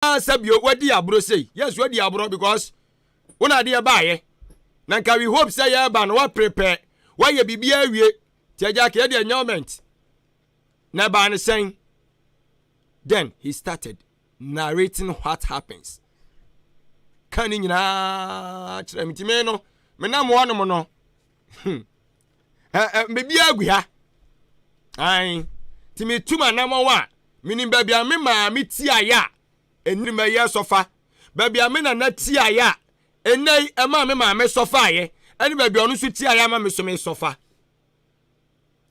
Sɛ bio wadi aborɔ sei. Yes, wadi aborɔ because wo na adeɛ baayɛ na nka we hope sɛ yɛreba no waprepare, wayɛ biribiara awie. Nti agya ka yɛde enjoyment na ɛbaa ne sɛn. Then he started narrating what happens ka ne nyinaa kyerɛ me. Ntimi no menam hɔnom no, biribiara agu ha ae. Nti metum anammɔn a menim baabi a me maame tiaeɛ a ɛnim ɛyɛ sɔfa, baabi a me nana tiaeɛ a ɛnɛ yi ɛma me maame sɔfaeɛ, ɛne baabi a ɔno nso tiaeɛ ama me so me sɔfa.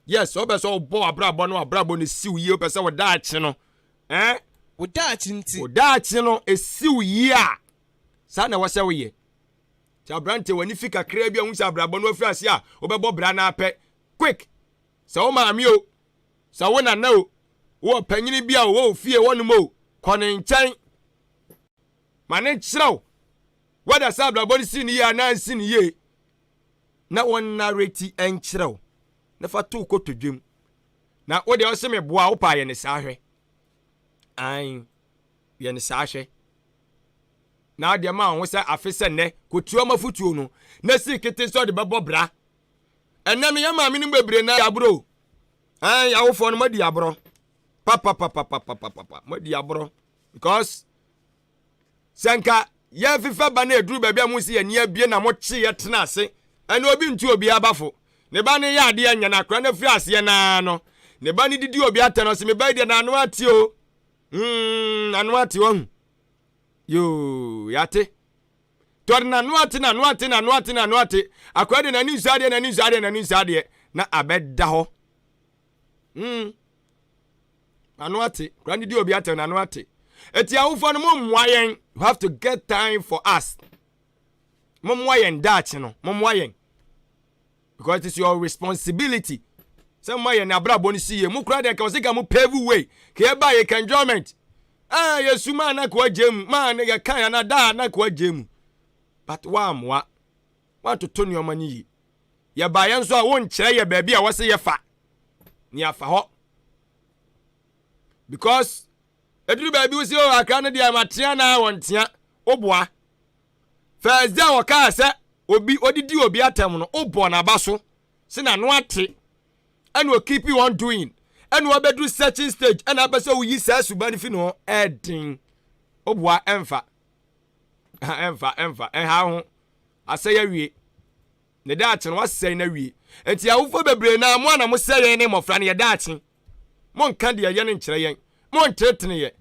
Yes, ɔbɛ sɛ ɔbɔ abrabɔ no, abrabɔ no siw yie, wopɛ sɛ wɔda akye no ɛn Wo daakye nti. Wo daakye no esiw yie a, saa na ɛwɔ sɛ woyɛ. Nti aberante, w'ani fi kakra bi a wohu sɛ abrabɔ no afiri ase a wobɛbɔ bra no apɛ quick sɛ wo maame o, sɛ wo nana o, wowɔ panyini bi a ɔwɔ wo fie hɔnom o, kɔ ne nkyɛn ma ne nkyerɛw whether sɛ abrabɔ no si ne yie anaa nsi ne yie, na wɔn narrate nkyerɛw na fa to kotodwam na wo deɛ ɔsɛ me boa wo pa. Yɛ ne saa hwɛ an, yɛ ne saa hwɛ na adeɛ ma wo ho sɛ afe sɛ nnɛ kotua ma fotuo no na si kete sɛ ɔde bɛbɔ bra. Ɛnɛ no yɛ maame no bebree na aborɔ an, awofoɔ no madi aborɔ papapapapapapa, madi aborɔ because sɛ nka yɛfefɛ ba no aduru baabi a mo si yɛni abie na mokye yɛ tena ase. Ɛne obi ntu obi abafo ne ba no yɛ adeɛ nyɛ na akora no afiri aseɛ naa no ne ba no didi obi atɛ no sɛ me ba yi deɛ n'ano ate o, n'ano ate. Wahu yoo, yate tɔde n'ano ate, n'ano ate, n'ano ate, n'ano ate. Akora deɛ n'ani nsu adeɛ, n'ani nsu adeɛ, n'ani nsu adeɛ na abɛda hɔ. N'ano ate, akora no didi obi atɛ, n'ano ate. Eti awofoɔ no, mo mmoa yɛn. You have to get time for us. Mo mmoa yɛn daakye no, mo mmoa yɛn because it is your responsibility sɛ mo ayɛ n'abrabɔ no si yie. Mo kura deɛ nka ɔsɛ ka mo pave way ka yɛ ba yɛ ka enjoyment. Ah, yɛsu maa na ka wagye mu maa ne yɛ kan ana daa na ka wagye mu, but wammoa wantoto nneɛma no yie. Yɛba yɛn nso a wonkyerɛ yɛ baabi a wɔsɛ yɛfa ne afa hɔ because eduru baabi wosi o akra no deɛ matea na wɔntea. Woboa first day a wɔkaa sɛ obi odidi obi atɛm no, wobɔ n'aba so sɛ n'ano ate, ɛna o keep on doing, ɛna wabɛduru certain stage ɛna apɛ sɛ woyi saa suba no fi ne ho. Ɛɛden woboa, ɛmfa ɛmfa ɛmfa ɛha ho asɛe awie. Ne daakye no wasɛe no awie. Nti awofoɔ bebree naa mo ana mo sɛ yɛn ne mmɔfra no yɛ daakye. Monka deɛ ɛyɛ no nkyerɛ yɛn, montetene yɛ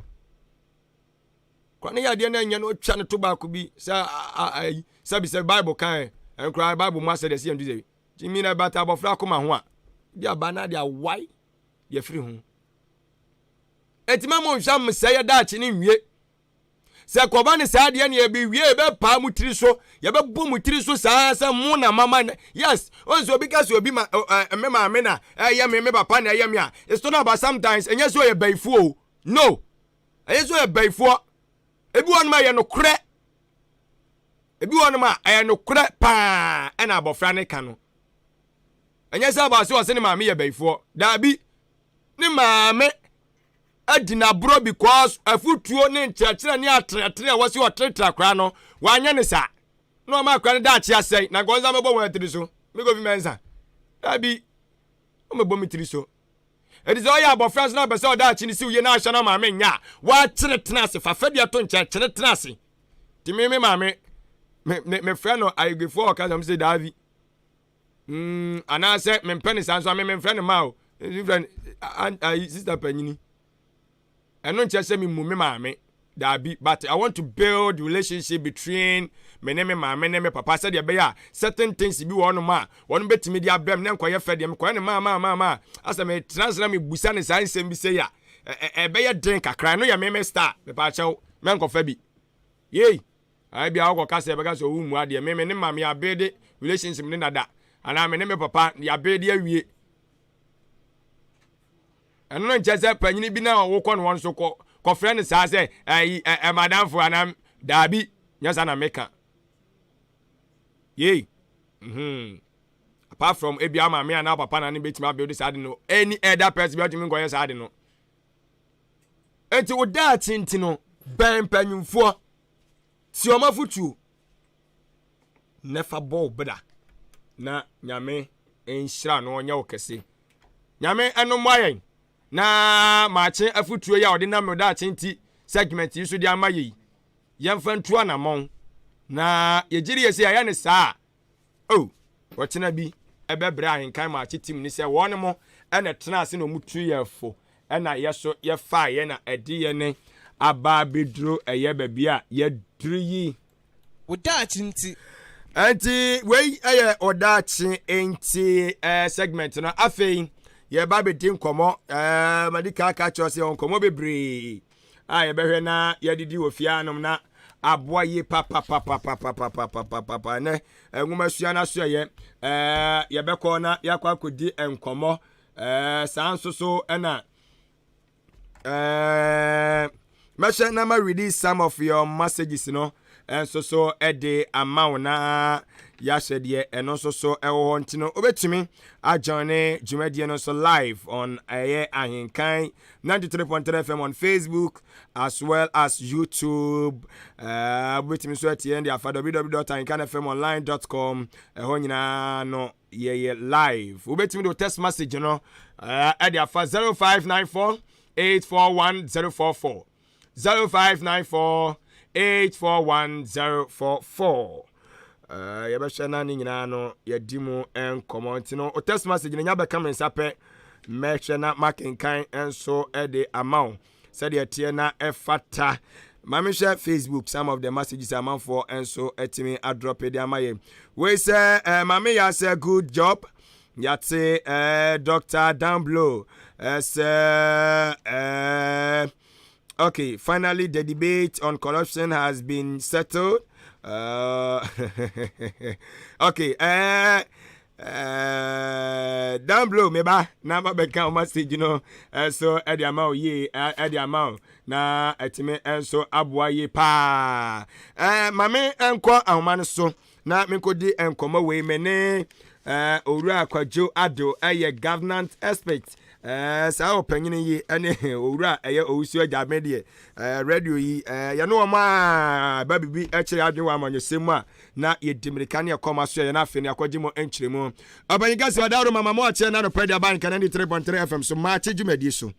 kora ne yɛ adeɛ no ɛnyɛ no ɔtwa no to baako bi sɛ ayi sɛbi sɛ Bible kan ɛnkora Bible mu asɛ deɛ sɛ yɛn du sɛ gyimi na ɛbata abɔfra akoma ho a de aba na de awae deɛ firi ho. Eti ma mo nhwɛ mo sɛ yɛ daakye ne nwie sɛ kɔba ne saa deɛ ne yɛbɛwie, yɛbɛpaa mo tiri so, yɛbɛbɔ mo tiri so saa sɛ mo na mama. Yes, ɔn sɛ obi ka sɛ obi ma ɛ me maame na ɛyɛ me, me papa na ɛyɛ me a, it's not about sometimes ɛnyɛ sɛ ɔyɛ bɛyifoɔ o. No, ɛnyɛ sɛ ɔyɛ bɛyifoɔ. Ebi wɔ nom a ɛyɛ nokorɛ, ebi wɔ nom a ɛyɛ nokorɛ paa ɛna abɔfra ne ka no. Ɛnyɛ sɛ ɔbaa sɛ ɔsɛ ne maame yɛ bɛyifoɔ. Daabi, ne maame adi n'aborɔ because afutuo ne nkyerɛkyerɛ ne atenatene a wɔsi ɔtenatena akora no wanyɛ ne saa na ɔma akora no daakye asɛe. Na nkɔnsa mɛbɔ wɔn atiri so mekɔ fi mɛnsa. Daabi, wɔmɛbɔ me tiri so. Ɛti sɛ ɔyɛ abɔfra so na ɔpɛ sɛ ɔdaakye ne siw yie na ahyɛ no maame nya a wakyene tena ase fa fɛdeɛ to nkyɛn kyene tena ase. Nti me maame me me mefrɛ no ayigbefoɔ a ɔka sɛ sɛ daabi anaasɛ mempɛ ne saa nso a me memfrɛ no ma o, mefrɛ no ayi sister panyini. Ɛno nkyerɛ sɛ memu me maame, daabi, but I want to build relationship between me ne me maame ne me papa sɛdeɛ ɛbɛyɛ a certain things bi wɔ hɔnom a wɔn bɛtumi de abrɛ m ne nkɔyɛ fɛ deɛ mekɔyɛ ne maa maa maa maa asɛ metena ase na mebusa ne saa nsɛm bi sɛ yi a ɛbɛyɛ den kakra. Ɛno yɛ me star mepaakyɛw mɛnkɔfa bi yei ayi bi a wɔkɔ kasa ɛbɛka sɛ ɔwɔ mu adeɛ. Me ne maame yɛabuild relationship ne dada anaa me ne me papa yɛabuild awie. Ɛno no nkyɛ sɛ panyini bi na wokɔ no wɔn so kɔ kɔfrɛ no saa sɛ ɛyi ɛ madamfo anaa daabi, nyɛ saa na meka yei. Apart from ebi ama me anaa papa na ne bɛtumi abuild saa de no, any other person bi ɔtumi nkɔyɛ saa de no. Enti wo daakye nti no, Bɛn mpanyimfoɔ, tie wɔn afotuo, na fa bɔ wo bra na Nyame nhyira no ɔnyɛ wo kɛse. Nyame ɛno mmoa yɛn na maakye afotuo yi a ɔde nam daakye nti segment yi so de ama yɛ yi, yɛmfa ntu anammɔn na yɛgye di yɛ sɛ yɛayɛ ne saa a, Oh, ɔkyena bi ɛbɛbrɛ ahenkan ma akyetim ne sɛ wɔn mo ɛna ɛtena ase na wɔn tu yɛn fo ɛna yɛ so yɛfaa yɛ na ɛde yɛn aba abɛduru ɛyɛ baabi a yɛduru yi. Wo daakye nti. Ɛnti wei ɛyɛ ɔdaakye nti ɛɛ segment no. Afei yɛba abɛdi nkɔmɔ ɛɛ madi kan aka kyerɛ sɛ nkɔmɔ bebree a yɛbɛhwɛ na yɛadidi wɔ fie anom na aboa yie papapapapapapapapapa. Ɛnɛ nwoma sua no aso ɛyɛ ɛɛ yɛbɛkɔ na yɛakɔ akɔdi nkɔmmɔ ɛɛ saa nso so ɛna ɛɛ mɛhyɛ na ma release some of your messages no nso so de ama wo na yɛahyɛ deɛ ɛno nso so ɛwɔ hɔ. Nti no wobɛtumi ajoin dwumadie no nso live on ɛyɛ Ahenkan 93.3 FM on Facebook as well as YouTube. Wobɛtumi nso atie de afa www.ahenkanfmonline.com. Ɛhɔ nyinaa no yɛyɛ live. Wobɛtumi de wo text message no ɛde afa 0594 841 044, 0594 841 044. Yɛbɛhwɛ na ne nyinaa no yɛdi mu nkɔmmɔ. Nti no o text message no nya bɛka me nsa pɛ, mɛhwɛ na makenkan nso de ama wo sɛdeɛ teɛ na ɛfata. Maame hwɛ Facebook, some of the messages amanfoɔ nso atumi adrop de ama yɛn. Wei sɛ maame yɛ sɛ good job, yɛate. Dr Danblo sɛ okay, finally the debate on corruption has been settled. Okay, Danblo, meba na mabɛka wo message no ɛso ɛde ama wo yie, ɛde ama wo na ɛtumi nso aboa yie paa. Maame nkɔ ahoma no so na menkɔdi nkɔmmɔ wei me ne Owura Kwadwo Ado, ɛyɛ governance expert. Saa ɔpanyin yi ɛne owura ɛyɛ Owusu Agyabe deɛ, radio yi yɛne wɔn a ba bibi ɛkyerɛ adwene wɔ amanyɔsɛm mu a na yɛdi mmirika ne ɛkɔm aso yɛ na afei ne akɔgye mu nkyerɛmu. Ɔpanyin kɛse ɔdaworo mama mo akyerɛ na nɔpɛ de aba nka 93.3 FM so maakye dwumadie so.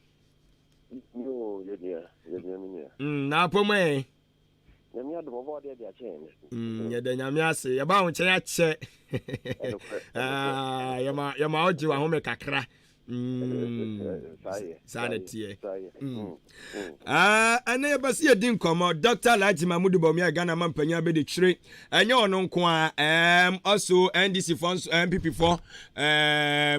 Na apɔ mu ɛ? Nyame adom, ɔbɔ ɔde ade akyɛ yɛn. Yɛda Nyame ase. Yɛba wo nkyɛn akyɛ. Yɛma wogye wahome kakra. Saa na teɛ. Ɛnɛ yɛbɛ sɛ yɛdi nkɔmmɔ. Dr Alhaji Mahmudu Bawumia, Ghana ma mpanyin abɛdi kyire, ɛnyɛ ɔno nko a, also NDC foɔ nso, NPP foɔ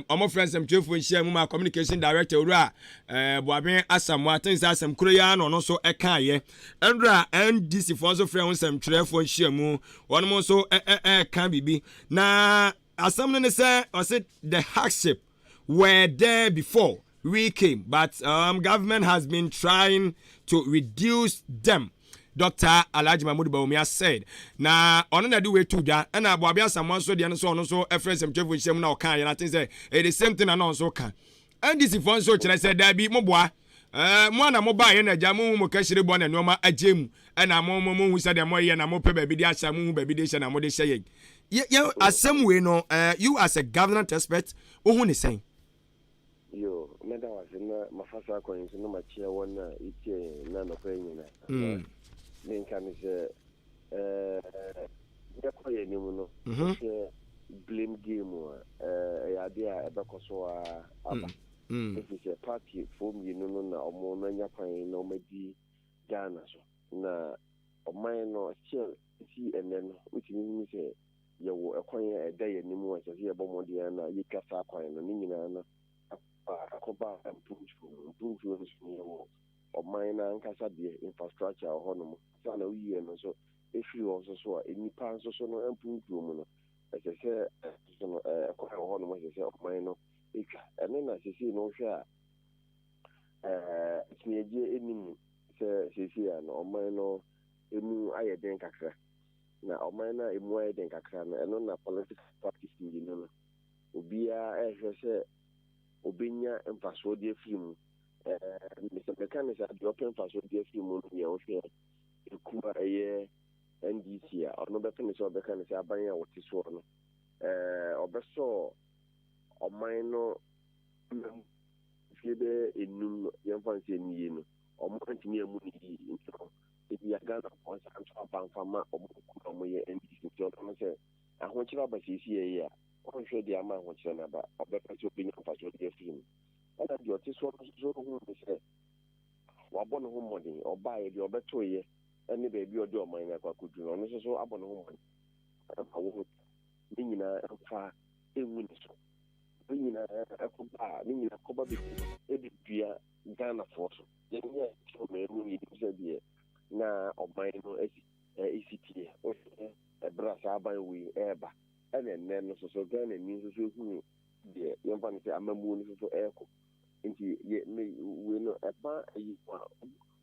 ɔmo frɛ nsɛmtwerɛfoɔ nhyia mu ma communication director Owura Boaben Asamoah ten sɛ asɛm koro yi ara na ɔno nso ɛkaeɛ. Ɛnora NDC foɔ nso frɛ ho nsɛmtwerɛfoɔ nhyia mu, wɔn nso ɛɛka biribi na asɛm no ne sɛ ɔsɛ the hardship were there before we came, but government has been trying to reduce them. Dr. Alhaji Mahmoud Bawumia said na ɔno na de wei to dwa. Ɛna Aboabe Asamoah nso deɛ no nso, ɔno nso ɛfrɛ nsɛmtwerɛfoɔ nhyia mu na ɔka yɛn ate sɛ ɛyɛ the same thing na ɔno nso ka. NDC foɔ nso kyerɛ sɛ daabi, moboa mo ana mo baa yɛ na agya mo hu mo kɛhyere bɔ na nneɛma agye mu, ɛna mo hu sɛdeɛ mo yɛ na mo pɛ baabi de ahyɛ mo hu baabi de hyɛ na mo de hyɛ yɛn yɛ asɛm wei no. You as a governance expert, wohu ne sɛn? Yo, mɛda wo ase na mafa saa kwan yi so na makyia wɔn a ɛtie yɛn na nɔpɛ nyinaa. Menka ne sɛ yɛkɔ yɛn anim no, hwɛ, blame game a ɛyɛ adeɛ a ɛbɛkɔ so a aba, ɛfiri sɛ party foɔ mmienu no na ɔmo no anya kwan na ɔmadi Ghana so na ɔman no still si ɛnɛ no, wotumi hu sɛ yɛwɔ ɛkwan a ɛda yɛn anim a ɛsɛ sɛ yɛbɔ mmɔden na yɛtwa saa kwan no ne nyinaa no akɔba mpuntuo mu. Mpuntuo no so no, yɛwɔ ɔman no ankasa deɛ infrastructure wɔ hɔnom sa na woyie no nso ɛfiri hɔ nso so a nnipa nso so no mpuntuo mu no, ɛsɛ sɛ ɛso no ɛkwan wɔ hɔnom, ɛsɛ sɛ ɔman no ɛtwa. Ɛno na seesei no wohwɛ a akyiniagyeɛ anim sɛ seesei a no ɔman no emu ayɛ den kakra, na ɔman no a emu ayɛ den kakra no, ɛno na political parties mmienu no obiara ɛrehwɛ sɛ obenya mfasoɔ de afiri mu. Sɛ meka ne sɛ deɛ ɔpɛ mfasoɔ de afiri mu no yɛ, wohwɛ ekuo a ɛyɛ NDC a, ɔno bɛpɛ ne sɛ ɔbɛka ne sɛ aban a wɔte soɔ no, ɔbɛsɔ ɔman no mfie bɛyɛ 5, yɛmfa no sɛ nie no, ɔmo antumi amu no yie. Nti no ebi a Ghanafoɔ nsa nto aba mfa ma ɔmo kuo a ɔmo yɛ NDC. Nti ɔno no, sɛ ahokyerɛ aba siesie yi a, ɔnhwɛ deɛ ama ahokyerɛ no aba, ɔbɛpɛ sɛ ɔbɛnya mfasoɔ de afiri mu. Ɛna deɛ ɔte soɔ no nso so hu ne sɛ wabɔ ne ho mmɔden, ɔbaeɛ deɛ ɔbɛtoeɛ ne baabi a ɔde ɔman no akɔ akɔduru no, ɔno nso so abɔ ne ho mmɔden ma wo ne nyinaa mfa ɛngu ne so. Ne nyinaa ɛkɔba a, ne nyinaa kɔba bɛdua Ghanafoɔ so. Yɛnyɛ ɔman mu, yɛnim sɛ deɛ na ɔman no asi ɛsi teɛ. Wohwɛ ɛberɛ a saa aban wei ɛreba ɛna ɛnnɛ no nso so, Ghana ni nso so ehunu deɛ yɛmfa no sɛ amammuo no nso so ɛrekɔ. Nti yɛ me wei no ɛba ayi mu a,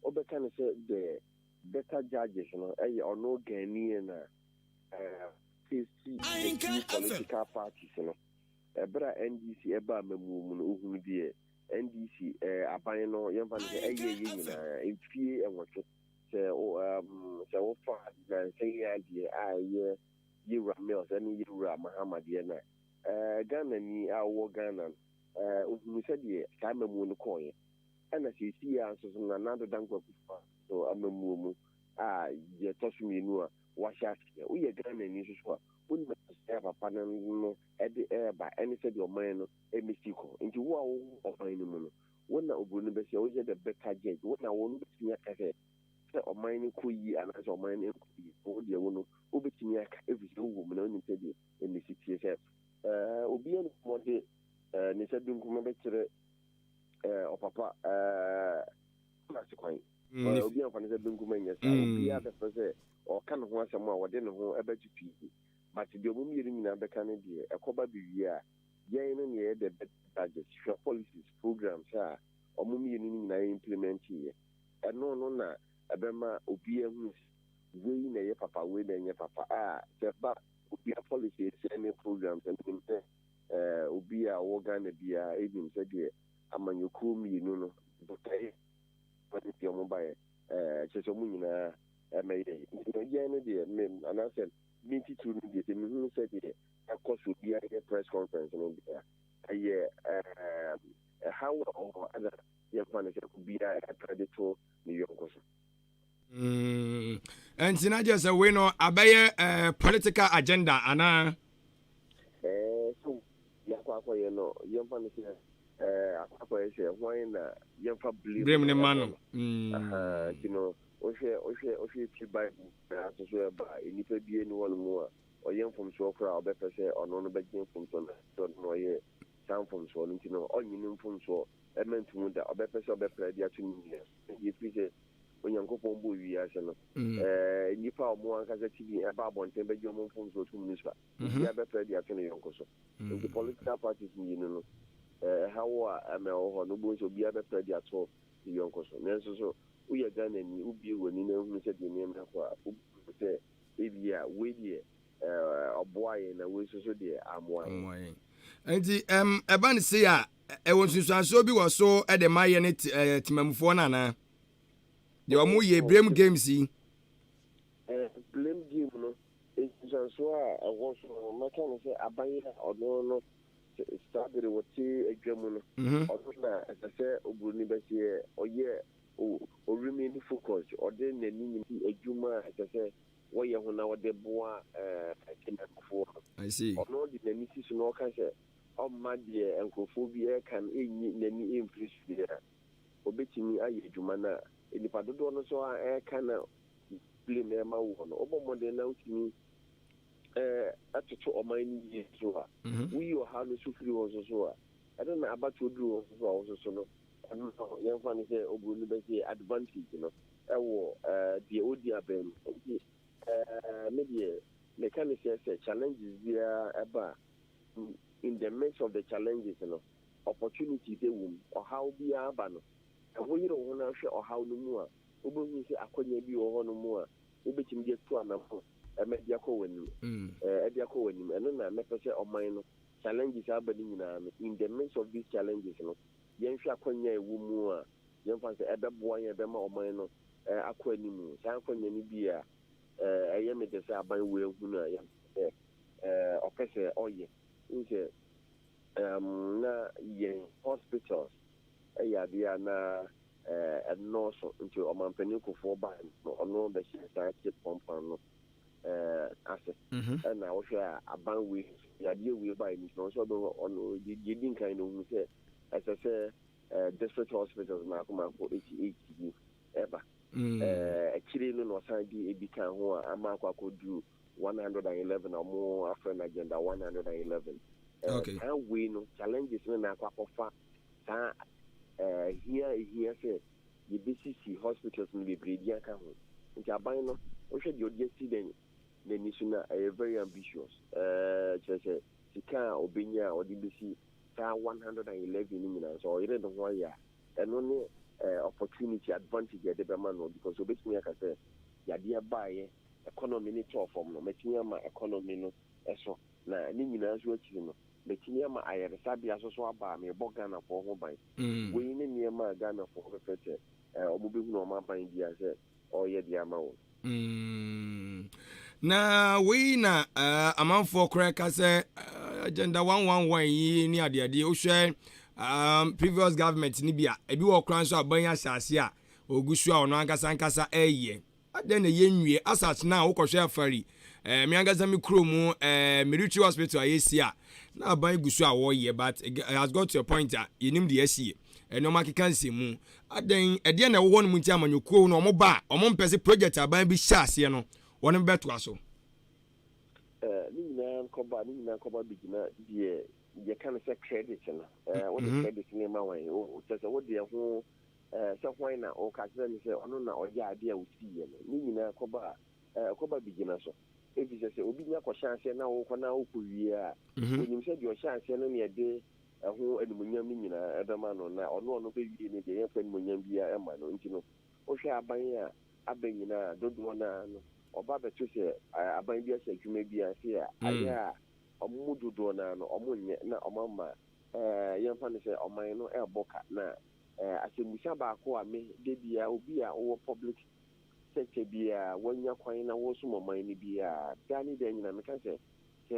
wobɛka no sɛ the better judges no ɛyɛ ɔno Ghanaian a face the two political parties no. Ɛberɛ a NDC ɛba amammuo mu no, ohunu deɛ NDC aban no, yɛmfa no sɛ ɛyɛ yɛ nyinaa mfie 8. Sɛ wofa nansa yi adeɛ a ɛyɛ Yɛwura Mills ɛne Yɛwura Mahama deɛ no a, Ghana ni a wɔwɔ Ghana no, ohunu sɛdeɛ saa amammuo no kɔɔeɛ. Ɛna seesei a nso so, Nana Addo Dankwa Akufo so amammuo mu a deɛ ɛtɔ so mmienu a wahyɛ aseɛ, woyɛ Ghana ni nso so a, wonim sɛ papa no ɛde ɛreba ɛne sɛdeɛ ɔman no ɛmɛsi kɔ. Nti wo a wowɔ ɔman no mu no, wo na oburoni bɛsɛ woyɛ the better judge. Wo na wo no bɛtumi aka sɛ ɔman no kɔ yie anaasɛ ɔman no nkɔ yie. Wo deɛ, wo no wobɛtumi aka, ɛfiri sɛ wowɔ mu na wonim sɛdeɛ ɛmɛsi tie. Sɛ obiara ne mmɔde ne nsa benkum bɛkyerɛ ɔpapa ase kwan, obiara mfa ne nsa benkum nyɛ saa. Obiara bɛpɛ sɛ ɔka ne ho asɛm a wɔde ne ho ɛbɛtutu yi, but deɛ ɔmo mmienu nyinaa bɛka no deɛ, ɛkɔba bɛwie a, yɛn no neɛ yɛ the better judges. Hwɛ policies, programs a ɔmo mmienu no nyinaa implement yɛ, ɛno no na ɛbɛma obiara hu wei na ɛyɛ papa, wei na ɛnyɛ papa. A sɛ ba obiara policies ne programs, ɛnim sɛ obi a ɔwɔ Ghana biara ɛnim sɛdeɛ amanyɔkuo mmienu no botaeɛ ne deɛ ɔmo baeɛ, kyerɛ sɛ ɔmo nyinaa ɛmɛyɛ. Nti no yɛn no deɛ, me anaasɛ me titiri no deɛ, sɛ mehunu sɛdeɛ ɛkɔ so, obiara yɛ press conference no deɛ, ɛyɛ ɛhaw a ɔwɔ ɛna yɛmfa no sɛ obiara ɛpɛ de to ne yɔnko so. Nti na kyerɛ sɛ wei no abɛyɛ political agenda anaa? So yɛakɔ akɔyɛ no, yɛmfa no sɛ akɔ akɔyɛ sɛ hwan na yɛmfa blame blame ne ma no. Nti no wohwɛ fi Bible na nso so ɛba, nnipa bie ne hɔ no mu a ɔyɛ mfomsoɔ koraa a ɔbɛpɛ sɛ ɔno no bɛgye mfomsoɔ no, ɔno na ɔyɛ saa mfomsoɔ no. Nti no ɔnye ne mfomsoɔ ɛma ntomu da, ɔbɛpɛ sɛ ɔbɛpɛ de ato ne nua. Yɛfiri sɛ Onyankopɔn bɔ wiase no, nnipa a ɔmo ankasa ti bi ɛba abɔnten bɛgye ɔmo mfomsoɔ tom no so a, obiara bɛpɛ de ato ne yɔnko so. Nti political parties mmienu no, ɛha wo a ɛmɛ wɔ hɔ no, wobɛhu sɛ obiara bɛpɛ de ato ne yɔnko so. Nanso so woyɛ Ghana ni, wobie w'ani na ehunu sɛ deɛ nneɛma kɔ a, wobɛhu sɛ ebi a wei deɛ ɔboa yɛn na wei nso so deɛ amoa yɛn. Nti ɛba ne se a, ɛwɔ nsunsuansoɔ bi wɔ so ɛde ma yɛ ne temamufoɔ no anaa deɛ ɔmo yɛ blame games yi? Blame game no, nsunsuansoɔ a ɛwɔ so no, mɛka no sɛ aban a ɔno no saa bere wɔte adwa mu no, ɔno na ɛsɛ sɛ oburoni bɛseɛ ɔyɛ ɔremain focus, ɔde n'ani nyina adwuma a ɛsɛ sɛ wɔyɛ ho na wɔde boa temamufoɔ no. Ɔno de n'ani si so na ɔka sɛ ɔmma deɛ nkurɔfoɔ bi ɛreka no ɛnyi n'ani ɛmfiri so deɛ a, obɛtumi ayɛ adwuma no a nipa dodoɔ no nso a ɛreka na blame ɛma woɔ no, wobɔ mmɔden na wotumi ɛtoto ɔman no yie so a, woyi ɔhaw no so firi hɔ nso so a, ɛno na abatoɔ duru hɔ nso so a, wo nso so no, ɛno no yɛmfa no sɛ oburoni bɛsɛ advantage no ɛwɔ deɛ ɔdi abɛn mu. Nti me deɛ, meka ne sɛ challenges biara ɛba a, in the midst of the challenges no, opportunities ɛwɔ mu. Ɔhaw biara ba no, ɛho yere wo ho no ahwɛ ɔhaw no mu a, wobɛhu sɛ akɔnya bi wɔ hɔ no mu a wobɛtumi de atu anamo ɛmɛ de akɔ w'anim, ɛde akɔ w'anim. Ɛno na mɛpɛ sɛ ɔman no challenges aba no nyinaa no, in the midst of these challenges no. Yɛnhwɛ akwanya a ɛwɔ mu a yɛmfa sɛ ɛbɛboa yɛn, ɛbɛma ɔman no akɔ anim. Saa akwanya no bi a ɛyɛ me de sɛ aban wei ahu no a yɛmfa sɛ ɔpɛ sɛ ɔyɛ n sɛ na yɛn hospitals ɛyɛ adeɛ a na ɛnɔɔso, nti ɔmampanin Kufuor baa no, ɔno bɛhyɛ saa CHPS compound no ase. Ɛna wohwɛ a, aban wei, yadeɛ wei baa ni no nso, ɔbɛhɔ ɔno deɛ di nkan no, ohun sɛ ɛsɛ sɛ district hospitals mako mako 88 bi ɛba. Akyire no na ɔsan de ebi ka ho a ama akɔ akɔduru 111 a ɔmo afrɛ no Agenda 111. Saa wei no, challenges no na akɔ akɔfa saa hia ehia sɛ yɛbɛsisi hospitals no bebree bi aka ho. Nti aban no, wohwɛ deɛ ɔde asi dɛn n'ani so no a, ɛyɛ very ambitious. Kyerɛ sɛ sika a ɔbɛnya a ɔde bɛsi saa 111 no nyinaa, sɛ ɔyere ne ho ayɛ a, ɛno ne opportunity, advantage a ɛde bɛma no, because obɛtumi aka sɛ yadeɛ baeɛ, economy ne tɔɔ fam no, mɛtumi ama economy no ɛso, na ne nyinaa nso akyiri no, mɛtumi ama ayaresabea so so aba a mebɔ Ghanafoɔ ho ban. Wei ne nneɛma a Ghanafoɔ bɛfɛ sɛ ɔmo bɛhunu ɔmo aban bia sɛ ɔreyɛ de ama wɔn. Na wei na amanfoɔ koraa ka sɛ Agenda 111 yi ne adeadeɛ. Wohwɛ previous government ni bi a, ebi wɔ koraa nso aban ahyɛ ase a ogu so a ɔno ankasa ankasa ɛyɛ adɛn na yɛnwie asase no a wokɔhwɛ afari me ankasa me kuro mu military hospital a yɛsi a na aban gu so a wɔyɛ, but it has got to a point a yɛnim deɛ asie, ɛnneɛma akeka nsɛm adɛn, ɛdeɛ na ɛwɔ hɔ no mu. Nti amanyɔkuo no, ɔmo ba a, ɔmo mpɛ sɛ project aban bi hyɛ aseɛ no, wɔn bɛtoa so. Ne nyinaa nkɔba, ne nyinaa nkɔba bi gyina deɛ yɛka no sɛ credit no. Wode credit ne ma wɔn, kyerɛ sɛ wode ɛho sɛ hwan na ɔka kyerɛ no sɛ ɔno na ɔyɛ adeɛ a ɔsiiɛ no. Ne nyinaa kɔba a, kɔba bi gyina so, ɛfiri sɛ obi nya kɔhyɛ aseɛ na wokɔ na wokɔ wie a, onim sɛ deɛ ɔhyɛ aseɛ no ne ɛde ɛho animonyam no nyinaa ɛbɛma no, na ɔno bɛwie no deɛ, yɛmfa animonyam biara ɛma no. Nti no, wohwɛ aban a aba nyinaa dodoɔ naa no, ɔba bɛto sɛ aban bi ahyɛ adwuma bi ase a, ayɛ a ɔmo mu dodoɔ naa no, ɔmo nyɛ na ɔmo ama yɛmfa no sɛ ɔman no ɛrebɔ ka. Na asɛmmusa baako a me de bia, obi a wowɔ public sector biara, wanya kwan na wɔsom ɔman no biara daa ne da nyina, meka sɛ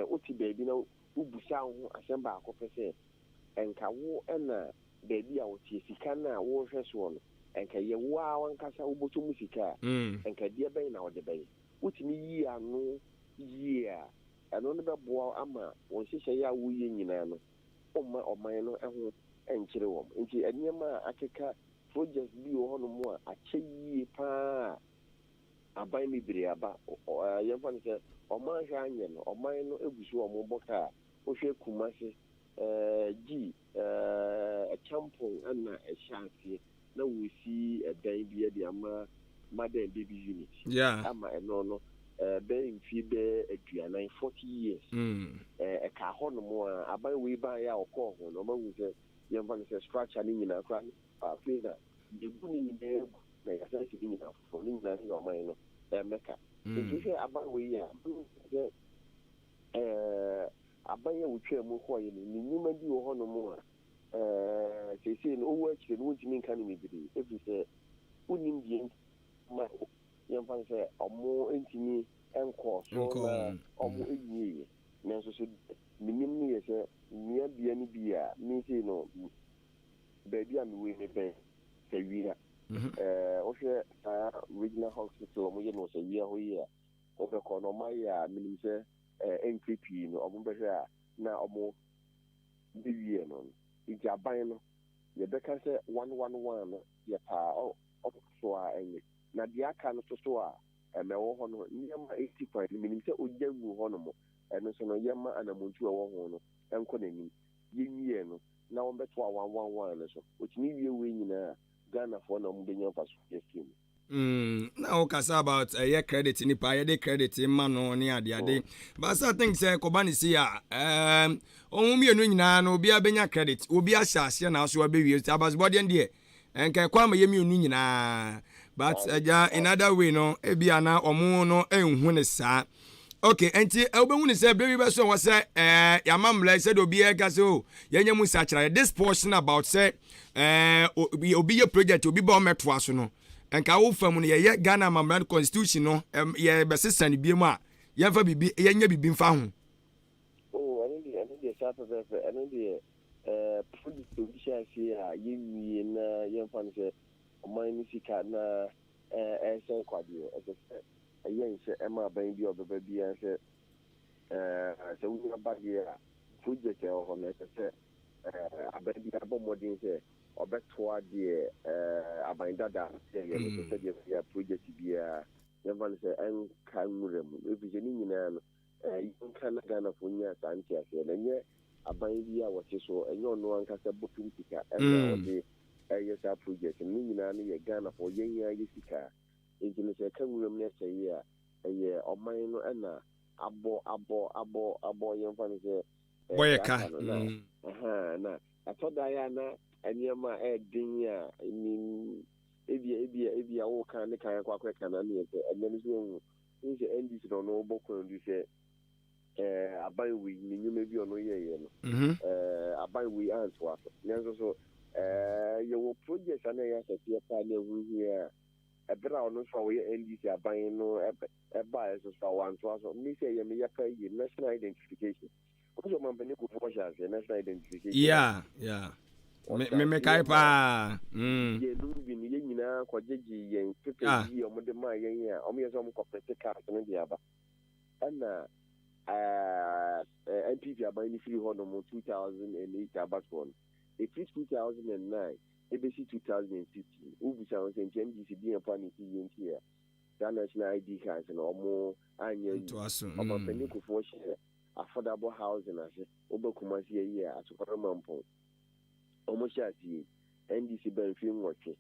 wote baabi na wobusa wo ho asɛm baako pɛ sɛ, ɛnka wo ɛna baabi a wote, sika no a wɔrehwɛ soɔ no, ɛnka yɛ wo a wankasa wobɔtɔ mu sika a, ɛnka deɛ bɛn na wɔde bɛyɛ? Wotumi yie ano yie a, ɛno no bɛboa ama wɔn nhyehyɛeɛ a woyɛ nyinaa no, ɔmma ɔman no ho nkyerɛ wɔn. Nti nneɛma a akeka, project bi wɔ hɔnom a akyɛ yie paa, aban bebree aba, yɛmfa no sɛ ɔman hwɛ anyɛ no, ɔman no egu so a ɔmo bɔ kaa. Wohwɛ Kumase gyi Ɛkyampɔn, ɛna ɛhyɛ aseɛ na wɔsi ɛdan bi de ama mother and baby unit ama ɛno no bɛyɛ mfie bɛyɛ 40, 40 years. Ɛka hɔ nom a, aban wei baeɛ a ɔkɔɔ ho no, ɔmahu sɛ yɛmfa no sɛ structure no nyinaa koraa, afei na yɛbu ne nyinaa gu na yɛasan si ne nyinaa foforɔ. Ne nyinaa ne yɛ ɔman no ɛmɛka. Nti hwɛ aban wei a sɛ aban a wotwa mu kɔɔyɛ no, ne nnwuma bi wɔ hɔnom a seesei no ɔwɔ akyire no, wontumi nka no bebree, ɛfiri sɛ wonim deɛ ma yɛmfa no sɛ ɔmo ntumi nkɔɔ so na ɔmo nwieɛ. Nanso so menim no yɛ sɛ nnua bea no bi a mesei no, baabi a mewɔ yi, mebɛn Sɛ wia wohwɛ saa regional hospital ɔmo yɛ no wɔ sɛ wia hɔ yi a, wobɛkɔ no, ɔmo ayɛ a menim sɛ ɛnkyɛ pii no ɔmo bɛhwɛ a na ɔmo bɛwie no. Nti aban no, yɛbɛka sɛ 111 no yɛ paa, ɔmo so a ɛnyɛ na deɛ aka no soso a ɛmɛ wɔ hɔ no, nneɛma esi kwan no, menim sɛ ogya ngu hɔ nom. Ɛno nso no, yɛma anamontu a ɛwɔ ho no ɛnkɔ n'anim, yɛnwie no na wɔn bɛto a 111 no so. Otumi wie wei nyinaa, Ghanafoɔ na wɔn bɛnya mfaso afiri mu. Na wokasa about ɛyɛ credit, nipa yɛde credit ma no ne adeade, but I think sɛ kɔba ne si a, ɔho mmienu nyinaa no, obiara bɛnya credit. Obi ahyɛ aseɛ na aso abɛwie, nti abasebɔdeɛ deɛ nka ɛkɔ ama yɛ mmienu nyinaa. But agya, in other way no, ebi ana ɔmo no nhu ne saa. Okay, nti wobɛhu ne sɛ berɛ bi bɛso wɔ sɛ yɛama mmara sɛdeɛ obiara ka sɛ o yɛnyɛ mu nsakyerɛ this portion about sɛ obi yɛ project, obi ba ɔmɛtoa so no, nka wo fam no yɛyɛ Ghana amammerɛ constitution no, yɛbɛsesa no biem a yɛmfa biribi, yɛnyɛ biribi mfa ho. Oh, ɛno deɛ saa pɛpɛɛpɛ. Ɛno deɛ project obi hyɛ aseɛ a yɛnwie na yɛmfa no sɛ ɔman no sika na ɛsɛn kwadeɛ, ɛsɛ sɛ ɛyɛ nhyɛ ɛma aban bi a ɔbɛba biara sɛ wonya ba deɛ a, project a ɛwɔ hɔ no, ɛsɛ sɛ aban bi abɔ mmɔden sɛ ɔbɛtoa deɛ aban dada yɛyɛ no so, sɛdeɛ ɛbɛyɛ a project biara yɛmfa no sɛ ɛnka nwura mu, ɛfiri sɛ ne nyinaa no yɛnka na Ghanafoɔ nya saa nteaseɛ na ɛnyɛ aban bi a wɔte so, ɛnyɛ ɔno ankasa bɔtom sika ɛna wɔde ɛyɛ saa project no. Ne nyinaa no yɛ Ghanafoɔ yɛn yɛ sika, nti no sɛ ɛka nwura mu no ɛsɛ yi a, ɛyɛ ɔman no ɛna abɔ abɔ abɔ abɔ, yɛmfa no sɛ bɔyɛ ka. No na na ɛtɔ da yɛ a na nneɛma a ɛɛden a nim ebia wɔka ne kan akɔ akɔka na ne yɛ sɛ ɛnɛ no so ehu n sɛ NDC na ɔno bɔ kwan du sɛ aban wei ne nnwuma bi ɔno yɛyɛ no, aban wei antoa so. Nanso so yɛwɔ project a na ɛyɛ akɛseɛ paa na ɛho hia a, ɛberɛ a ɔno nso a wɔyɛ NDC aban no ɛbaeɛ so so a wantoa so. Me sɛ ɛyɛ meyɛ pa yie, national identification, wɔn sɛ Ɔmampanin Kufuor hyɛ aseɛ national identification. Yeah, me mekae paa. Yɛnum bi no, yɛn nyinaa kɔgyegye yɛn papers yi a wɔde maa yɛn a wɔyɛ sɛ wɔn kɔpɛte cards no de aba, ɛna NPP aban no firi hɔ nom 2008 abatoɔ no, ɛfiri 2009 ɛbɛsi 2015, wobisa wɔn sɛ nti NDC di yɛn pa ne si yɛn ti a saa national ID cards no ɔmo anyɛ yi. Ɔmampanin Kufuor hyɛ affordable housing ase, wobɛ Kumasi ayi a Asokore Mampɔn ɔmo hyɛ aseɛ, NDC ba mfe 8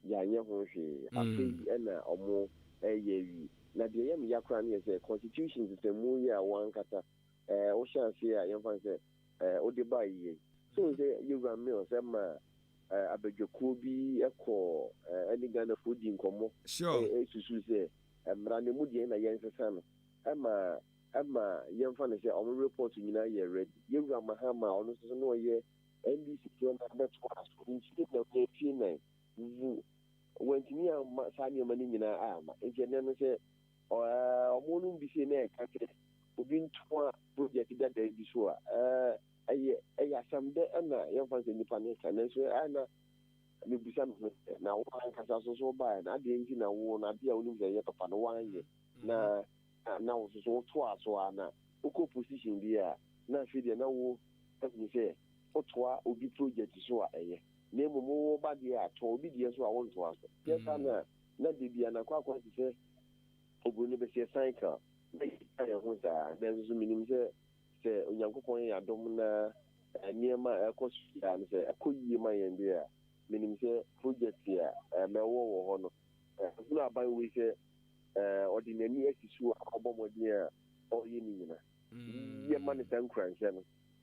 yɛanyɛ ho hwee. Afei ɛna ɔmo ɛyɛ awie, na deɛ ɛyɛ me ya koraa no yɛ sɛ constitution sesɛmu yi a wɔn ankasa wohyɛ aseɛ a yɛmfa sɛ wode baa yie so sɛ yɛwura Mills ɛma abadwakuo bi ɛkɔ ɛne Ghanafoɔ di nkɔmmɔ, ɛsusu sɛ mmara no mu deɛ na yɛnsesa no, ɛma yɛmfa no sɛ ɔmo report nyinaa yɛ ready. Yɛwura Mahama a ɔno nso so na ɔyɛ NDC foɔ no abɛtoa so mfie 4, mfie 4 wu, wɔntumi amma saa nneɛma no nyinaa ama. Nti ɛnɛ no sɛ ɔmo no bi sei na ɛka sɛ obi ntoa project dada bi so a, ɛyɛ asɛm dɛ ɛna yɛmfa sɛ nipa no ka. Nanso ɛna mebusa me ho sɛ na wo ankasa so so wobaeɛ no, adeɛ nti na wo no adeɛ a wonim sɛ ɛyɛ papa no woanyɛ, na wo so so wotoa so a na wokɔ position bi a, na afei deɛ na wo ahunu sɛ wotoa obi project so a ɛyɛ, na mmom wo ba deɛ a toa obi deɛ so a wontoa so yɛ saa na de bia na kɔ akɔ te sɛ oburoni bɛsiɛ cycle na yɛka yɛn ho saa. Nanso so menim sɛ Onyankopɔn yɛ adom na nneɛma a ɛkɔ so yia no sɛ ɛkɔ yie ma yɛn deɛ a, menim sɛ project a mɛwɔ wɔ hɔ no, ɛhunu aban wei sɛ ɔde n'ani asi so a ɔbɔ mmɔden a ɔreyɛ ne nyina, yɛma no saa nkuranhyɛ no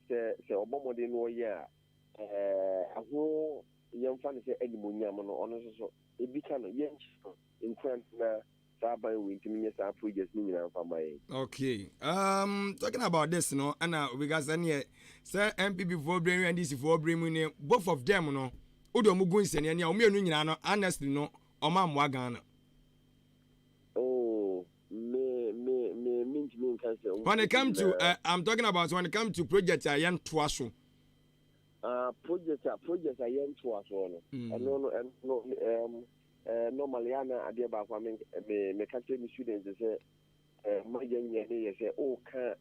sɛ ɔbɔ mmɔden no ɔyɛ a, ɛho yɛmfa no sɛ animonyam no ɔno nso so ebi ka no, yɛnkyɛ no nkuran na saa aban wei ntumi nyɛ saa project no nyinaa mfa ma yɛn. Okay, talking about this no, ɛna obi ka sɛ neɛ sɛ NPP foɔ bere ne NDC foɔ bere mu ne both of them no, wode ɔmo gu nsɛnea a ɔmo mmienu nyinaa no, honestly no, ɔmo ammoa Ghana. Oh, me ntumi nka sɛ. When it come to I'm talking about when it come to project a yɛntoa so. Project a yɛntoa so no, ɛno no ɛno no normally ana adeɛ baako a me me meka kyerɛ me students sɛ ma yɛnyɛ ne yɛ sɛ ɔɔka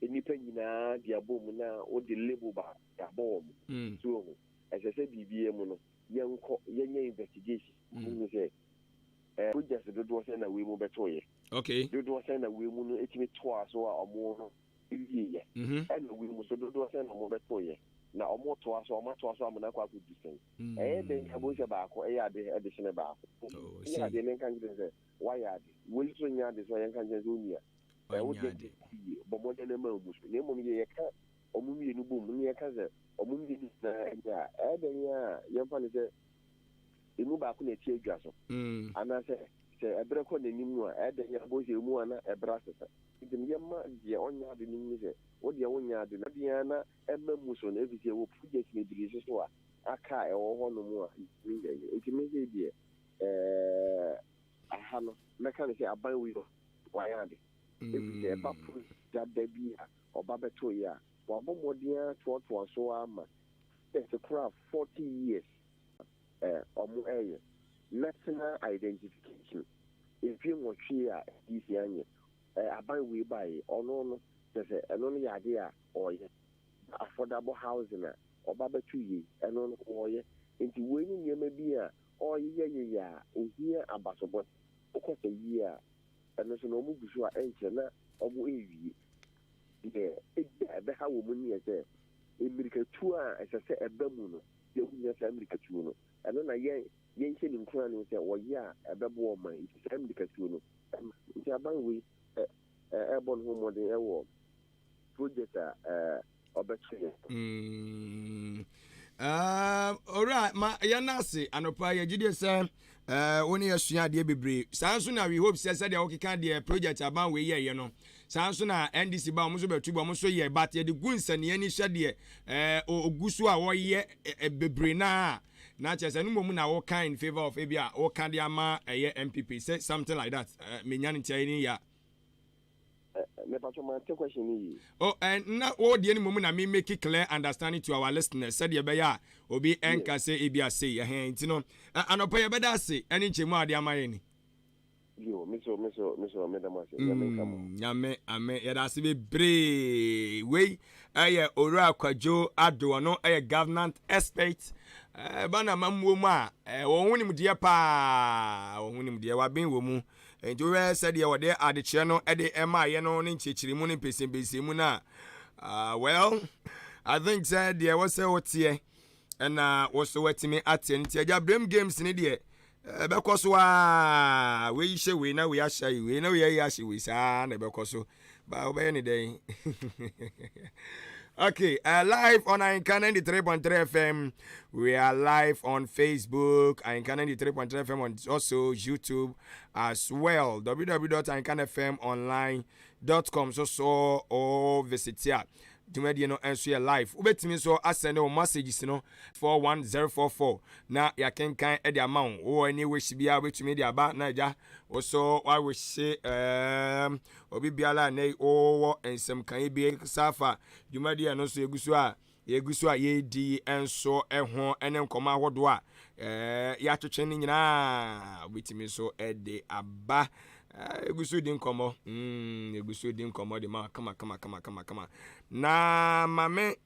nnipa nyinaa de abɔ mu na wode label baako de abɔ wɔn so ohu ɛsɛ sɛ biribiara mu no yɛnkɔ yɛnyɛ investigation hu sɛ project dodoɔ sɛ na wei mu bɛtoyɛ, dodoɔ sɛ na wei mu no etumi toa so a ɔmo no ewie yɛ, ɛna wei mu so dodoɔ sɛ na ɔmo bɛtoyɛ na ɔmo toa so, ɔmo atoa so amuna akɔ akɔdu sɛn. Ɛyɛ den abo sɛ baako ɛyɛ ade ɛde hyɛn baako ɛyɛ ade ne nka nkyerɛ sɛ wayɛ ade, wei nso nyɛ ade so a yɛnka nkyerɛ sɛ onua ɛwo Ɔnyɛ deɛ ade. Yie bɔ mmɔden no ma mu so, na mmom yɛ yɛka ɔmo mmienu bom ne yɛka sɛ ɔmo mmienu nyinaa ɛnyɛ a, ɛyɛ den a yɛmfa no sɛ emu baako na ɛte adwa so anaasɛ. Sɛ ɛberɛ kɔ n'anim a, ɛdɛ yɛ abɔ sɛ emu a na ɛberɛ asesa. Nti no yɛma deɛ ɔnyɛ ade no mu sɛ wo deɛ wonyɛ ade no deɛ na ɛma mu so no, ɛfiri sɛ ɛwɔ project bebree so so a aka a ɛwɔ hɔ nom a yɛntumi nyɛ. Nti me sɛ deɛ aha no mɛka no sɛ aban wei wayɛ ade, ɛfiri sɛ ɛba project dada bi a ɔba bɛto yɛ a, wabɔ mmɔden atoatoa so ama ɛsɛ koraa 40 years ɔmo ɛyɛ national identification mfie 8 a NDC anyɛ. Aban wei baeɛ, ɔno no kyɛ sɛ ɛno no yɛ ade a ɔyɛ affordable housing a ɔba bɛto yie, ɛno no wɔyɛ. Nti wei ne nneɛma bi a ɔyɛ yɛyɛ a ohia abasobɔ. Wokɔ sɛ yie a, ɛno nso na ɔmo gu so a ɛnkyɛ na ɔmo ɛrewie. Deɛ ebi a ɛbɛha wɔ mu ne yɛ sɛ mmirikatuo a ɛsɛ sɛ ɛba mu no deɛ, wohia saa mmirikatuo no, ɛno na yɛn yɛnhyɛ ne nkura no sɛ wɔyɛ a ɛbɛboa ɔman. Nti saa mmirikatuo no, nti aban wei ɛbɔ ne ho mmɔden ɛwɔ project a ɔbɛto yɛ. Owura, ma yɛn ase anɔpa. Yɛgye die sɛ wo ne yɛsua adeɛ bebree. Saa nso na we hope sɛ sɛdeɛ wokeka deɛ project aban wei yɛyɛ no, saa nso na NDC ba, ɔmo nso bɛtu bi, ɔmo nso yɛ, but yɛde gu nsania ni hyɛ deɛ ogu so a wɔyɛ bebree naa na kyerɛ sɛ no mmom na wɔka in favour of ebi a wɔka de ama ɛyɛ NPP sɛ something like that. Menya no ntia ni ya. Mepatɔ, mante question ni yie. Oh, na wo deɛ no mmom na me make clear understanding to our listeners sɛdeɛ ɛbɛyɛ a obi ɛnka sɛ ebi ase ɛhɛn. Nti no anɔpɛ yɛbɛda ase ɛne nkyɛmu a ade ama yɛn ni. Yo, me so meda mo ase. Nyame nka mo. Nyame ame, yɛda ase bebree. Wei ɛyɛ Owura Kwadwo Ado, ɔno ɛyɛ governance expert. Ɛba na mammuo mu a, wɔn ho nimdeɛ paa, wɔn ho nimdeɛ waben wɔ mu. Nti wohwɛ sɛdeɛ wɔde adekyerɛ no ɛde ɛma yɛ no ne nkyerɛkyerɛmu ne mpɛsɛmpɛsɛmu no a, well, I think sɛ deɛ ɛwɔ sɛ woteɛ ɛna wo so watumi ateɛ. Nti agya, blame games ne deɛ ɛbɛkɔ so a, wei hyɛ wei na wei ahyɛ wei na wei ayi ahyɛ wei, saa na ɛbɛkɔ so ba. Wobɛyɛ ne dɛn? Okay, live on Ahinka 93.3 FM. We are live on Facebook, Ahinka 93.3 FM, on also YouTube as well. www.ahinkanfmonline.com. So, or visit here. Dwumadie no nso yɛ live. Wobɛtumi nso asɛne wo messages no 41044 na yɛakenkan de ama wo. Wowɔ ani wish biara, wobɛtumi de aba na agya wo so wawish obi biara a nɛ wowɔ nsɛmkan bi saa fa dwumadie no nso yɛgu so a yɛredi nso ho ne nkɔmmɔ ahodoɔ a yɛatwetwe no nyinaa, wobɛtumi nso de aba. Yɛgu so di nkɔmmɔ, yɛgu so di nkɔmmɔ de ma kama kama kama kama kama. Na mame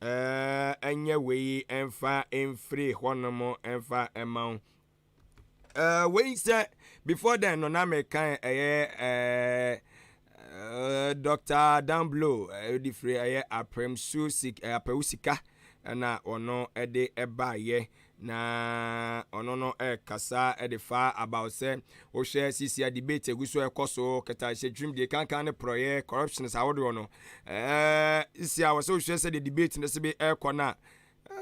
ɛnyɛ wei ɛmfa mfiri hɔnom ɛmfa ɛma wo. Wei sɛ before then no, na mekan ɛyɛ Dr. Danblo ɛde firi ɛyɛ Aprɛmsu sik Apɛwu Sika, ɛna ɔno ɛde ɛbaayɛ na ɔno no ɛkasa ɛde fa about sɛ wohwɛ sisi a debate egu so ɛkɔ so kɛtɛ dream deɛ kankan ne porɔyɛ corruptions ahodoɔ no. Sisi a wɔsɛ wohwɛ sɛ de debate no sɛ bi ɛkɔ na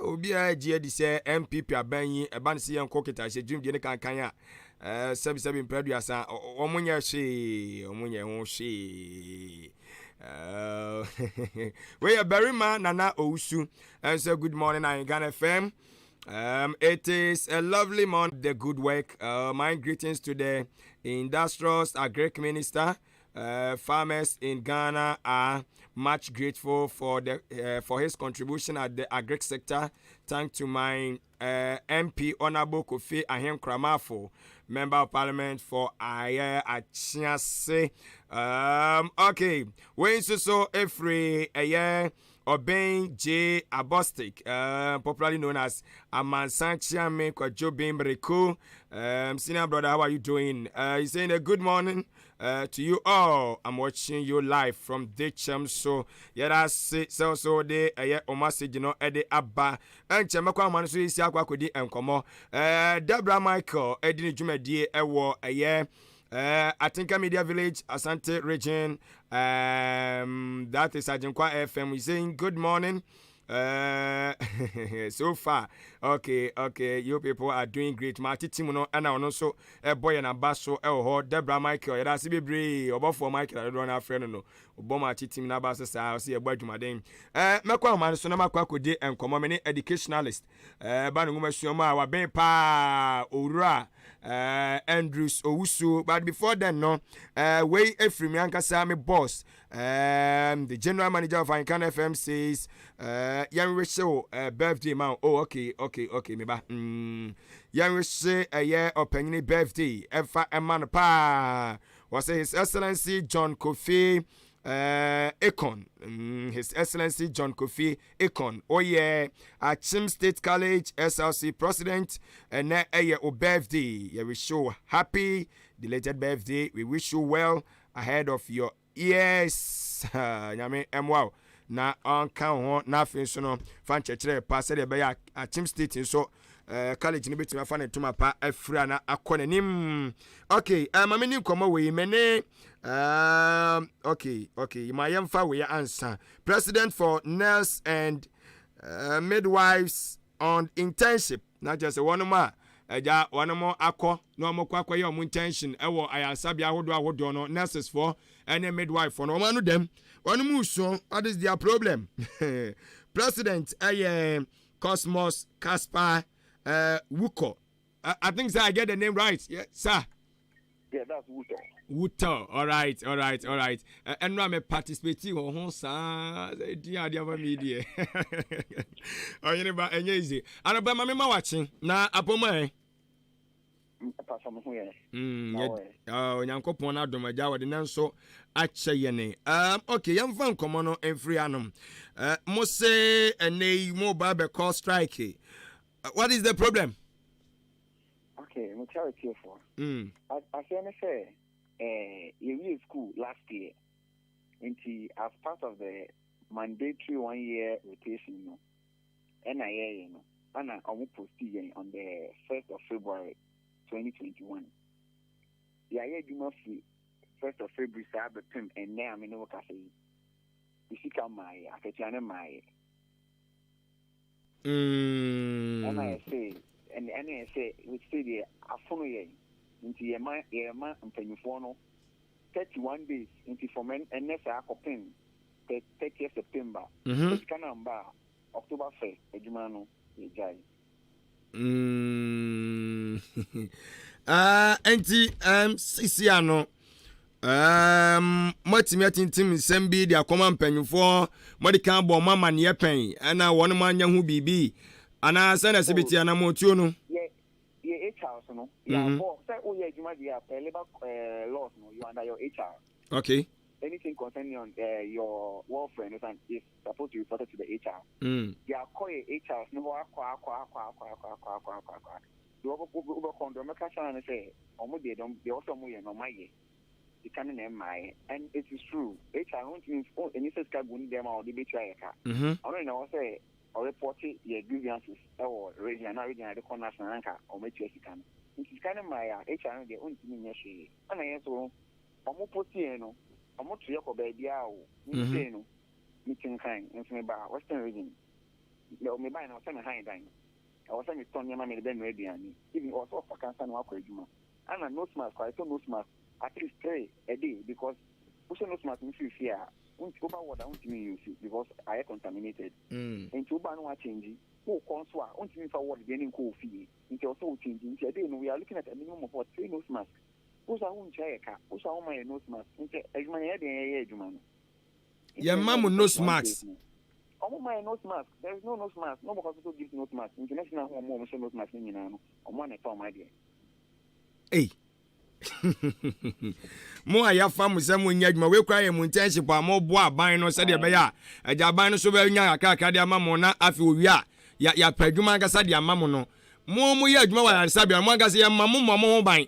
obiara gye adi sɛ NPP aban yi ɛba no sɛ yɛnkɔ kɛtɛ dream deɛ ne kankan a, sɛbi sɛbi mpɛ 30 wɔn nyɛ hwee, wɔn nyɛ ho hwee. Wei yɛ barima Nana Owusu ɛnso. Good morning, Ahinka FM. It is a lovely morning. The good work. My greetings to the industrious agric minister. Farmers in Ghana are much grateful for his contribution at the agric sector. Thanks to my MP Honorable Kofi Ahenkorah Marfo, Member of Parliament for Aye Achiase. Okay, when so so every a year. Obeng J. Abostic, popularly known as Amansan Chiame Kwajo Bimbreko. Senior brother, how are you doing? He's saying a good morning to you all. I'm watching you live from Dechem. So, yeah, that's it. So, de ɛyɛ o message no ɛde aba. Ɛnkyɛn mɛkɔ ama no so esi akɔ akɔdi nkɔmɔ. Debra Michael ɛdi ne dwumadie ɛwɔ ɛyɛ Atinka Media Village, Asante Region. That is Ajinkwa FM. He's saying good morning. So far, okay, you people are doing great. Ma titi mu no, ɛna ɔno nso ɛbɔ yɛn aba so ɛwɔ hɔ. Debra Michael, yɛda ase bebree. Ɔbɔfoɔ Michael adodoɔ no afrɛ no, ɔbɔ ma titi mu n'aba so saa, ɔsɛ yɛbɔ adwumaden. Mɛkɔ ahoma no so na makɔ akɔdi nkɔmmɔ me ne educationalist ba ne nwoma sua mu a wabɛn paa, Owura Andrews Owusu. But before then no, wei efiri mi ankasa me boss, the general manager of Ahinkan FM, says yɛn wish birthday ma. Oh, okay, me ba. Yɛn wish ɛyɛ ɔpanyini birthday ɛfa ɛma no paa. Wɔsɛ His Excellency John Kofi Akon, His Excellency John Kofi Akon, ɔyɛ Akyem State College SRC president. Ɛnɛ ɛyɛ o birthday. Yɛ wish you happy belated birthday. We wish you well ahead of your years. Nyame ɛmoa wo na ɔnka wo ho, na afei nso no fa nkyerɛkyerɛ pa sɛdeɛ ɛbɛyɛ Akyem State nso college no bɛtumi afa ne ntoma pa afiri ana akɔ n'anim. Okay, ma me ni nkɔmmɔ wei me ne okay, ma yɛmfa wei ansa. President for nurse and midwives on internship, na kyerɛ sɛ wɔnom a agya wɔnom akɔ na wɔn kɔ akɔyɛ wɔn intention ɛwɔ ayaresabea ahodoɔ ahodoɔ no, nurses foɔ ɛne midwife foɔ no, wɔn ano dɛm wɔn mu so. What is their problem? President ɛyɛ Cosmos Casper Wukɔ. I think, sir, I get the name right. Yeah, sir. Yeah, that's Wuto. Wuto. All right. Ɛnu a me participate wɔ ho saa sɛ di adeɛ ama mi deɛ. Ɔyene ba, ɛnyɛ easy. Anapa ma me ma wakye na apɔmu ɛ. Pasa mo ho yɛ. Onyankopɔn no adom, agya wɔde ne nso akyɛ yɛne. Okay, yɛmfa nkɔmmɔ no mfiri anom. Mo se ɛnɛ yi mo ba bɛkɔ strike. What is the problem? Okay, mo kyerɛ tiefoɔ. Aseɛ ne sɛ yɛwie school last year. Nti as part of the mandatory one year rotation no, ɛna yɛyɛ no, ɛna ɔmo post yɛn on the 1st of February 2021. Yɛayɛ adwuma firi 1st of February saa bɛpem ɛnnɛ a me ne wo kasa yi. Sika mmaayɛ, akatua ne mmaayɛ. Ɛna yɛsɛ ɛna yɛsɛ sɛ deɛ afono yɛn nti yɛma mpanyinfoɔ no 31 days, nti from ɛnɛ saa kɔpem 30 September. Sika no amba a, October 1st adwuma no yɛgyae. Nti sisi ano moatumi atintim nsɛm bi de akɔma mpanyinfoɔ, mɔde kan bɔ ɔmo amanneɛ pɛn, ɛna wɔn mo anya ho biribi anaa sɛ na ɛsɛ bi ti anamotuo no? Yɛ HR so no, yɛabɔ sɛ woyɛ adwuma deɛ a, per labour laws no, you under your HR. Anything concerning on your welfare no is supposed to be reported to the HR. Yɛakɔ yɛ HR no hɔ akɔ akɔ akɔ akɔ akɔ akɔ akɔ akɔ akɔ deɛ wobɛkɔ deɛ ɔmɛka kyerɛ no sɛ ɔmo deɛ ɔsɛ ɔmo yɛ no, ɔmo ayɛ, sika no na ɛmmaeɛ. And it is true, HR no ntumi ɛni sɛ sika gu ne dɛm a ɔde bɛtua yɛ ka. Ɔno na ɛwɔ sɛ ɔreport yɛ grievances ɛwɔ region na region de kɔ national anka ɔmo atua sika no. Nti sika no mmaeɛ a, HR no deɛ ɔntumi nyɛ hwee. Ɛna yɛn nso ɔmo post yɛn no, ɔmo to yɛ kɔ baabiara o. Nsei no mete Nkan nso, meba Western Region, mebae no, ɔsɛ me han dan, ɛwɔ sɛ metɔ nneɛma mede bɛnoa aduane, even ɔwɔ sɛ ɔfa kansa na wakɔ adwuma. Ana nose mask kɔ, ayɛtɔ nose mask at least three a day, because wohyɛ nose mask no firi fie a, woba ward a, wontumi use because ayɛ contaminated. Nti woba no wakyɛngyi, wokɔ nso a, wontumi mfa ward deɛ ne nkɔ wo fie, nti ɛwɔ sɛ wokyɛngyi. Nti a day no, we are looking at a minimum of what, three nose mask. Wo so a wontua yɛ ka, wo so a woma yɛ nose mask, nti adwuma no yɛ deɛ yɛyɛ adwuma no. Yɛma mo nose mask? Ɔmo ma yɛ nose mask. There is no nose mask. No hospital gives nose mask. Nti next na ho ɔmo hyɛ nose mask ne nyinaa no, ɔmo ana ɛtɔ ɔmo adeɛ. Ei, mo a yɛafa mo sɛ monyɛ adwuma wei koraa yɛ mo internship a moboa aban no sɛdeɛ ɛbɛyɛ a agya aban no so bɛnya kakrakra de ama mo, na afei owie a yɛapɛ adwuma ankasa de ama mo no, mo moyɛ adwuma wɔ ayaresabea no, mo ankasa yɛma mo mmɔ mo ho ban.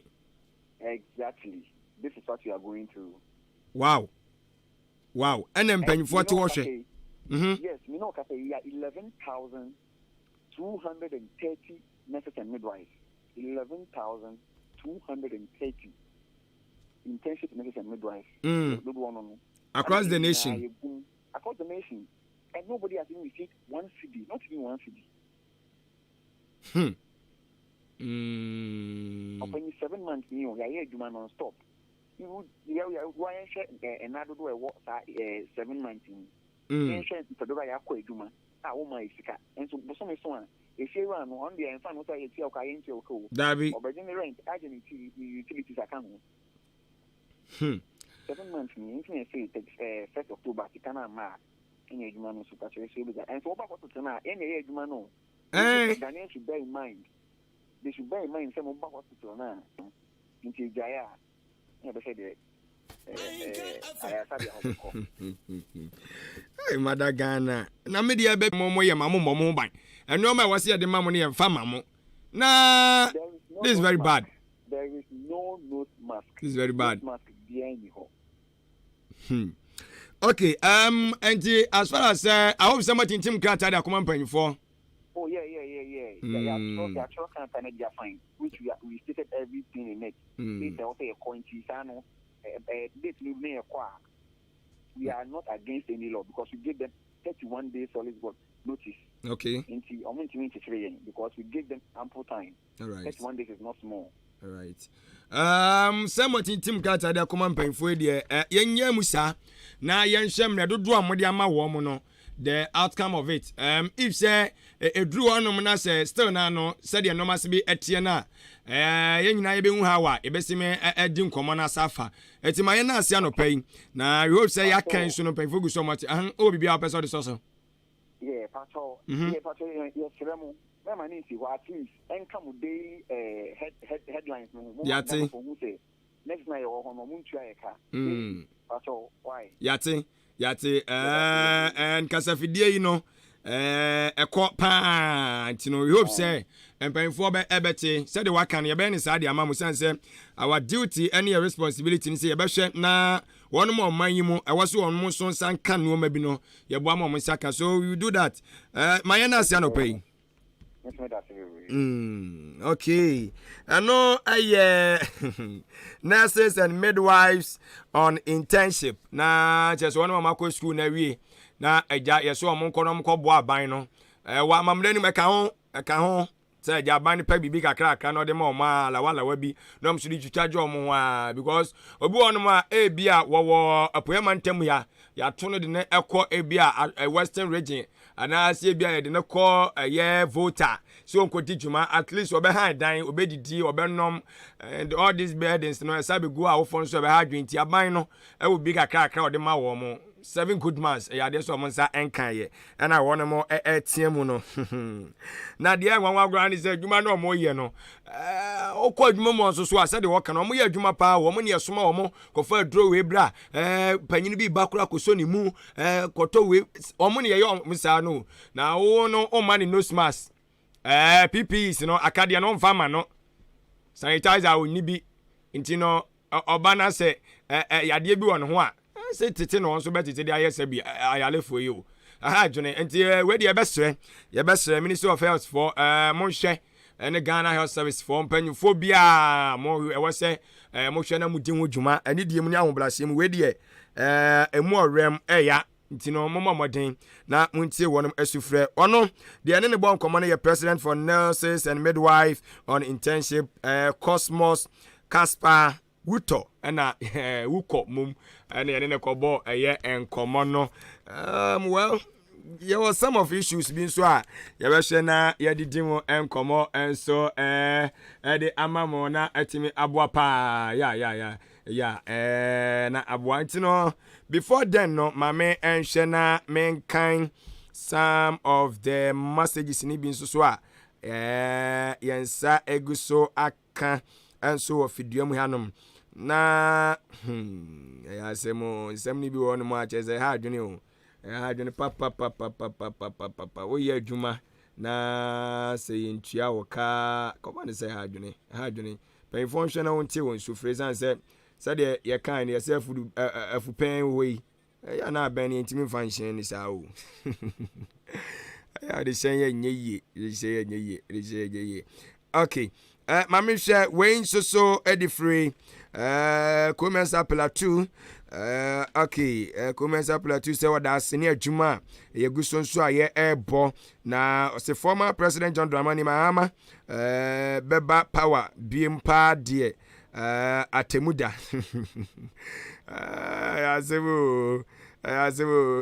Exactly, this is what we are going through. Wow, ɛna mpanyinfoɔ te hɔ hwɛ. Yes, me know kasa yi, 11,230 nurses and midwives, 11,230 internship nurses and midwives. Dodoɔ no. Across the nation. Across the nation. And nobody has even received 1 cedi, not even 1 cedi. Ɔpanyin, 7 months ni o, yɛayɛ adwuma non stop. Yɛhwɛ ɛna dodoɔ a ɛwɔ saa 7 months yi, yɛnhwɛ nipa dodoɔ a yɛakɔ adwuma a wɔma yɛ sika nso bosome so a efie wura no, ɔno deɛ ɛnfa no sɛ yɛtua wo ka, yɛntua wo ka o. Dabi. Ɔbɛgye ne rent, agye ne utilities aka ho. 7 months ni nti na yɛsɛ 1st October sika no ama a, ɛnyɛ adwuma no so kakyɛ sɛ obɛgya. Ɛnso wɔba hospital no a, yɛn na ɛyɛ adwuma no. Ghanaians should bear in mind, they should bear in mind sɛ mo ba hospital no a, nti egyae a, ɛna ɛbɛhwɛ deɛ ayaresabea hɔ bɛkɔ. Hey, mada Ghana na me deɛ bɛ mo yɛ ma mo mmɔ mo ho ban. Ɛnneɛma a ɛwɔ sɛ yɛde ma mo no, yɛmfa ma mo na There is no this is nose very mask. bad. There is no nose mask. This is very bad. Nose mask biara nni hɔ. Okay, nti as far as I hope sɛ moatintim krataa de akɔma mpanyinfoɔ. Oh yeah. Yeah, yɛatwerɛ krataa no de fine, which we stated everything in it. Date a wɔsɛ yɛkɔ nti saa no, date no ne yɛkɔ a, we are not against any law because we gave them 31 days solid work notice. Nti ɔmo ntumi nkyekyere yɛn because we gave them ample time. All right. 31 days is not small. All right. Sɛ moatintim krataa de akɔma mpanyinfoɔ yi deɛ, yɛnyɛ mu saa na yɛnhyɛ mmerɛ dodoɔ a mode ama wɔn mo no, the outcome of it, if sɛ ɛduru hɔnom na sɛ still na no sɛdeɛ nneɛma se bi ɛteɛ no a, yɛn nyinaa yɛbɛhu how a yɛbɛsi ɛdi nkɔmmɔ no asa afa. Ɛti ma yɛn na ase anɔpa yi na we hope sɛ yɛaka nso no, mpanyinfoɔ gu so ɔmo ate ahan ɔwɔ biribi a wɔpɛ sɛ ɔde sɔ so. Yeah, Pastor. Yeah, Pastor, yɛsrɛ mo, mɛma ne nsi hɔ, at least ɛnka mo daily headlines no ho. Mo ma Yate. Ghanafoɔ hu sɛ next na yɛwɔ hɔ no, ɔmo ntua yɛ ka. Pastor, why? Yate, yate. Ɛɛ nkasafidie yi no, ɛkɔ paa nti no, we hope sɛ mpanyinfoɔ bɛ ɛbɛte sɛdeɛ waka no, yɛbɛyɛ ne saa de ama mo san sɛ our duty ɛne yɛ responsibility ni sɛ yɛbɛhwɛ na wɔn mu ɔman yi mu ɛwɔ so wɔn nso nsa nka nneɛma bi no, yɛboa ma wɔn nsa ka, so we do that. Ma yɛn na ase anɔpa yi. Nso meda ase bebree. Okay. Ɛno ɛyɛ nurses and midwives on internship na kyerɛ sɛ wɔn a wɔakɔ school na awie na agya yɛsɛ wɔn nkɔ na wɔn kɔ boa aban no ɛwɔ amammerɛ no mu. Ɛka ho, ɛka ho sɛ agya aban no pɛ biribi kakrakra na ɔde ma wɔn a lawalawa bi na wɔn nso de twitwa gye wɔn ho a, because obi wɔ hɔnom a ebi a wɔwɔ apuema ntam ya, yɛato no de ne ɛkɔ ebi a Western Region anaasɛ ebi a yɛde ne kɔ ɛyɛ Volta sɛ ɔnkɔdi dwuma, at least ɔbɛhan dan, ɔbɛdidi, ɔbɛnom, and all these burdens no ɛsa bɛgu awofoɔ no so, ɛbɛha adwene. Nti aban no ɛwɔ bi kakrakra ɔde ma wɔn mo 7 good months, ɛyɛ adeɛ sɛ ɔmo nsa ɛnkan yɛ ɛna wɔn mo ɛteɛ mu no. Na deɛ nwanwa koraa ne sɛ adwuma no ɔmo yɛ no, ɔkɔ adwuma mu nso so a, sɛdeɛ wɔka no, ɔmo yɛ adwuma paa. Wɔn ne ɛsoma wɔn kɔfa aduro wei bra, panyin bi ba koraa kɔsɔ ne mu, kɔtɔ wei, wɔn ne yɛyɛ ɔmo saa no. Na wo no ɔma ne nose mask, PPEs no akadeɛ no ɔmfa ma no, sanitizer a ɔnni bi. Nti no ɔba na sɛ ɛɛ ɛ yadeɛ bi wɔ ne ho a, sɛ tete na wɔn nso bɛtete de ayɛ sɛ bi ayalefoɔ yi o, aha adwene. Nti wei deɛ yɛbɛsrɛ Ministry of Health foɔ, monhwɛ, ɛne Ghana Health Service foɔ mpanyinfoɔ biara mo ɛwɔ sɛ mohwɛ na mo di ho dwuma ɛne die mu ne ahobrɛaseɛ mu. Wei deɛ emu ɔwɛm ɛya, nti no mommɔ mmɔden na montie wɔnom asufrɛ. Ɔno deɛ ɛne ne bɔ nkɔmmɔ no yɛ president for nurses and midwife on internship, Cosmos Casper Wutɔ, ɛna wukɔ mom ɛna yɛne ne kɔbɔ ɛyɛ nkɔmmɔ no. Well, yɛwɔ some of issues bi nso a yɛbɛhwɛ na yɛdedi mu nkɔmmɔ nso ɛde ama mo na ɛtumi aboa paa ya na aboa. Nti no before then no, maame nhwɛ na menkan some of the messages ni bi nso so a yɛn nsa egu so aka nso wɔ fidua mu hanom na ɛyɛ asɛm o. Nsɛm no bi wɔ hɔnom a kyerɛ sɛ ɛha adwene o, ɛha adwene papapapapapapapa. Woyɛ adwuma na sɛ yɛntua wo kaa kɔba ne sɛ ɛha adwene, ɛha adwene. Mpanyinfoɔ nhwɛ na wɔntie wɔn sufrɛ, ɛsiane sɛ sɛdeɛ yɛkae no, yɛsɛ afudu afupɛn wɔ hɔ yi, ɛyɛ na abɛn no yɛntumi mfa nhyɛn ne saa o. Ɛyɛ ade hyɛn yɛ nyɛ yie, de hyɛn yɛ nyɛ yie, de hyɛn yɛ nyɛ yie. Okay. Ma menhwɛ wei nso so de firi Komensa Plateau. Okay, Komensa Plateau sɛ wɔda ase ne adwuma a yɛgu so nso a yɛrebɔ na ɔsɛ former President John Dramani Mahama bɛba power biem paa deɛ atemu da. Asɛm o. Ɛyɛ asɛm o.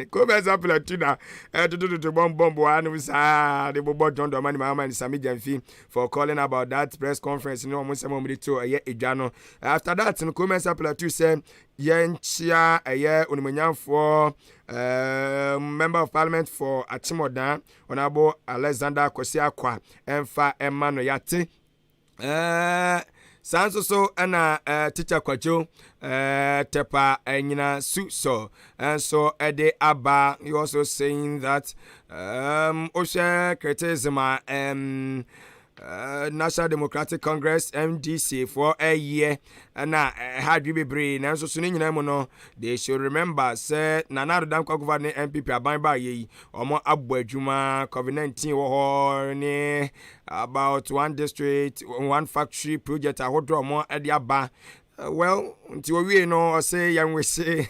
Kobɛsa Plateau na ɛtotototo bɔmbɔmb wɔ hanom saa de bobɔ John Dramani Mahama and Sami Gyamfi for calling about that press conference ne wɔn nsɛm a wɔde to ɛyɛ edwa no. After that no, Kobɛsa Plateau sɛ yɛnkyia ɛyɛ onimonyamfoɔ member of parliament for Akyem Honorable Alexander Kwasi Akwa, ɛmfa ɛma no yate. Saa nso so ɛna Teacher Kwadwo Tepa Ɛnyina su so nso ɛde aba. He also saying that wohwɛ criticism a National Democratic Congress, NDC foɔ ɛyɛ ɛna ɛha adwi bebree, nanso so ne nyinaa mu no, they should remember sɛ Nana Addo Dankwa Akufo ne NPP aban ba yɛ yi, wɔn abɔ adwuma. COVID-19 wɔ hɔ ne about One District One Factory project ahodoɔ a wɔn de aba. Well, nti owie no, ɔsɛ yɛn wese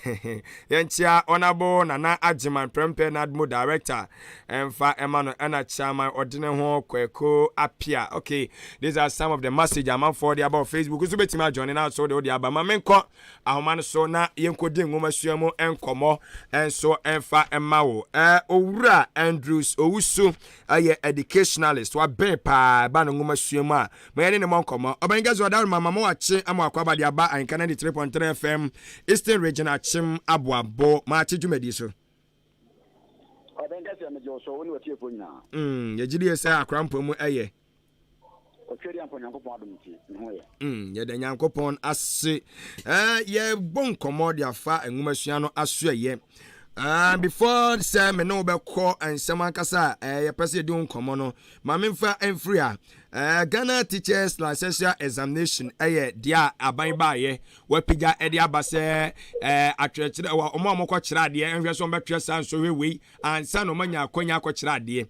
yɛnkyia Honourable Nana Agyeman Prempeh, NADMO director, ɛmfa ɛma no, ɛna chairman ɔde ne ho Kweko Apia. Okay, these are some of the message amanfoɔ de aba wɔ Facebook nso. Bɛtumi adwɔne na so de wode aba. Ma menkɔ ahoma no so na yɛnkɔdi nwoma sua mu nkɔmmɔ nso ɛmfa ɛma wo. Owura Andrews Owusu ɛyɛ educationalist, wabɛn paa ɛba no nwoma sua mu a, ma yɛne ne mmɔ nkɔmmɔ. Ɔbɛn kɛsɛ ɔdaworo mama ma wakye ama wakɔ aba de aba Ahenka 93.3 FM, Eastern Region, Akyem Aboabo maakye dwumadi so. Ɔbɛn kɛseɛ, megye wo so, wo ne watiefoɔ nyinaa. Yɛgye die sɛ akora mpɔ mu ɛyɛ. Ɔtwɛdi ampa, Onyankopɔn adom nti ne ho yɛ. Yɛda Nyankopɔn ase. Yɛbɔ nkɔmmɔ de afa nwomasua no aso ɛyɛ. Before sɛ me ne wo bɛkɔ nsɛm ankasa a yɛpɛ sɛ yɛdi ho nkɔmmɔ no, ma memfa mfiri a Ghana Teachers Licensure Examination ɛyɛ deɛ a aban baayɛ wapagya ɛde aba sɛ atwerɛkyerɛ ɔmo a wɔkɔkyerɛ adeɛ nhwɛ sɛ ɔmbɛtwerɛ saa nsɔhwɛ wei ansa na ɔmanya akwanya akɔkyerɛ adeɛ.